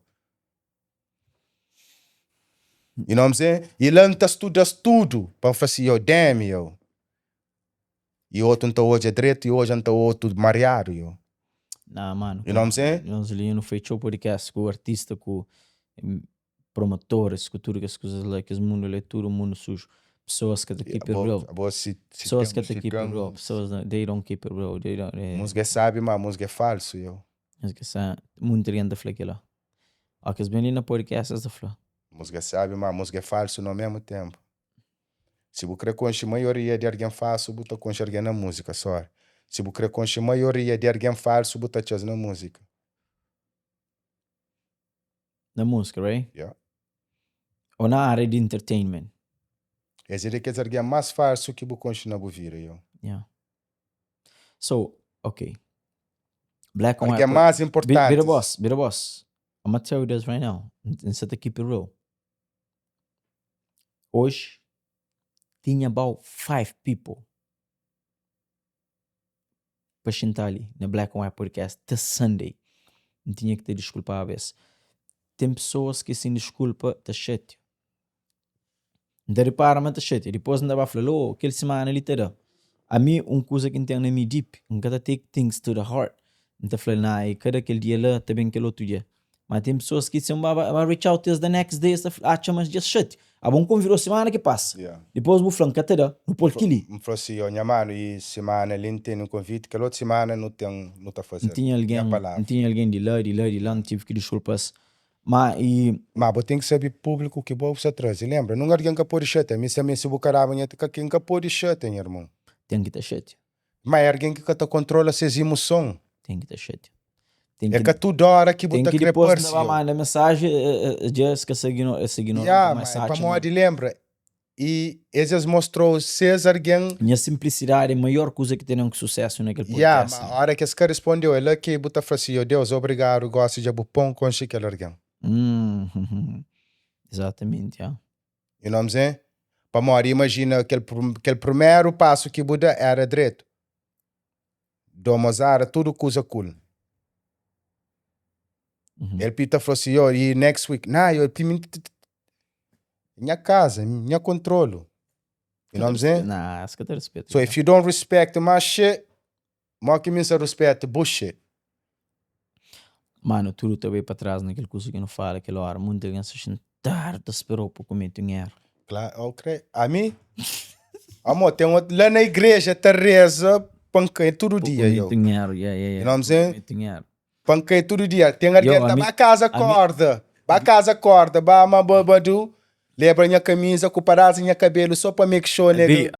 You know what I'm saying? I la N ta studa-s tudu pa N fla si, yo, damn, yo. I otu N ta odja dretu i odja N ta otu mariadu, yo. Nah mano. You know what I'm saying? Nos li nu fai txeu podcast ku artista ku promotores ku tudu kes kuzas la, kes mundu la é tudu mundu suju. Pessoas ka ta keep it real. Abo si si Pessoas ka tem ta si keep it ten real. Pessoas they don't keep it real. They don't, eh. Música é sabi ma música é falso yo. Música é sabi, munti algen ta fla kila. Ó kes ben li na podcast es ta fla. Música é sabi ma música é falso na mesmo tempo. Si bu kre konxe maioria di argen falsu bu ta konxe argen na música, sorry. Si bu kre konxe maioria di argen falsu bu ta atxa-s na música. Na música, right? Yeah. Ou na área di entertainment. Es é di kes argen más falsu ki bu konxe na bu vida, yo. Yeah. So, ok. Black on Argen white. más importantis. Bira boss, bira boss. I'm gonna tell you this right now. N sa ta keep it real. Oji tinha about 5 people pa xinta li na Black and White Podcast te Sunday. N tinha ki ta diskulpaba es. Ten pesoas ki sin diskulpa ta xatia. N ta ripara ma ta xatia. Dipôs N ta ba fla-l, oh, kel simana li ta da. Ami, un kuza ki N ten na mi deep, N ka ta take things to the heart. N ta fla-l, nah, e ka da kel dia la, ta ben kel otu dia. Ma ten pesoas ki sen ba, ba reach out es the next day, es ta atxa ma dja xati. Abo N konvidau simana ki pasa. Yeah. Dipôs bu fla, N ka ta da, nu pô-l kel-li. N fla si, oh, nha manu, i simana li N tene un konviti, kel otu simana nu ten, nu ta N faze-l. tinha Nha algen, palavra. N tinha algen di la, di la, di la, N tive ki diskulpa-s. Ma i. Ma bo ten ki sabe públiku ki bo sa traze. Lenbra, nun algen ka pode xatia. Mi si ami si bu ka daba nha, ka ki N ka pode xatia, nha irmon. Ten ki ta xatia. Ma é algen ki ka ta kontrola ses imuson. Ten ki ta xatia. Ten É ki ka tudu óra ki bu ten ta ki kre dipôs parse ta ba yo. manda mensaji, dja es ka sa igno es sa ignoranta Ya, ma ma es é sa atxa ma pamodi lenbra, i es es mostrou ses algen. Nha sinplisidadi é maior kuza ki tenen ku susésu na kel Ya, podcast ma li. óra ki es ka respondeu, é la ki bu ta fla si, Yo Deus, obrigadu, gósi dja bu pon konxe kel algen. Hum, exatamenti, ya. You know what I'm saying? Pamodi imajina kel, kel primeru pasu ki bu da era dretu. Domozara tudu kuza cool. Uhum. El pita fla si yo, e next week, nah, yo, ti mi, nha casa, nha kontrolu. You know what I'm saying? Nah, es ka ta respeita. So if you don't respect my shit, Mo ki mi nsa ruspeta bu shit. Mano, tudu ta bai pa tras na kel kuza ki nu fala kel ora. Munti algen sta xintadu ta sperau pa kumete un eru. Kla, ok. Ami? Amo, ten ot la na igreja ta reza pa N kai tudu Pa dia, yo. kumete un eru, yeah, yeah, yeah. You know what I'm saying? Kumete un eru. Pa N kai tudu dia. Ten algen Yo, ta ami, ba kaza ami, korda, ba kaza korda, ba ma ba badu, lebra nha kamiza ku padás di nha kabelu so pa make sure Abi, nega.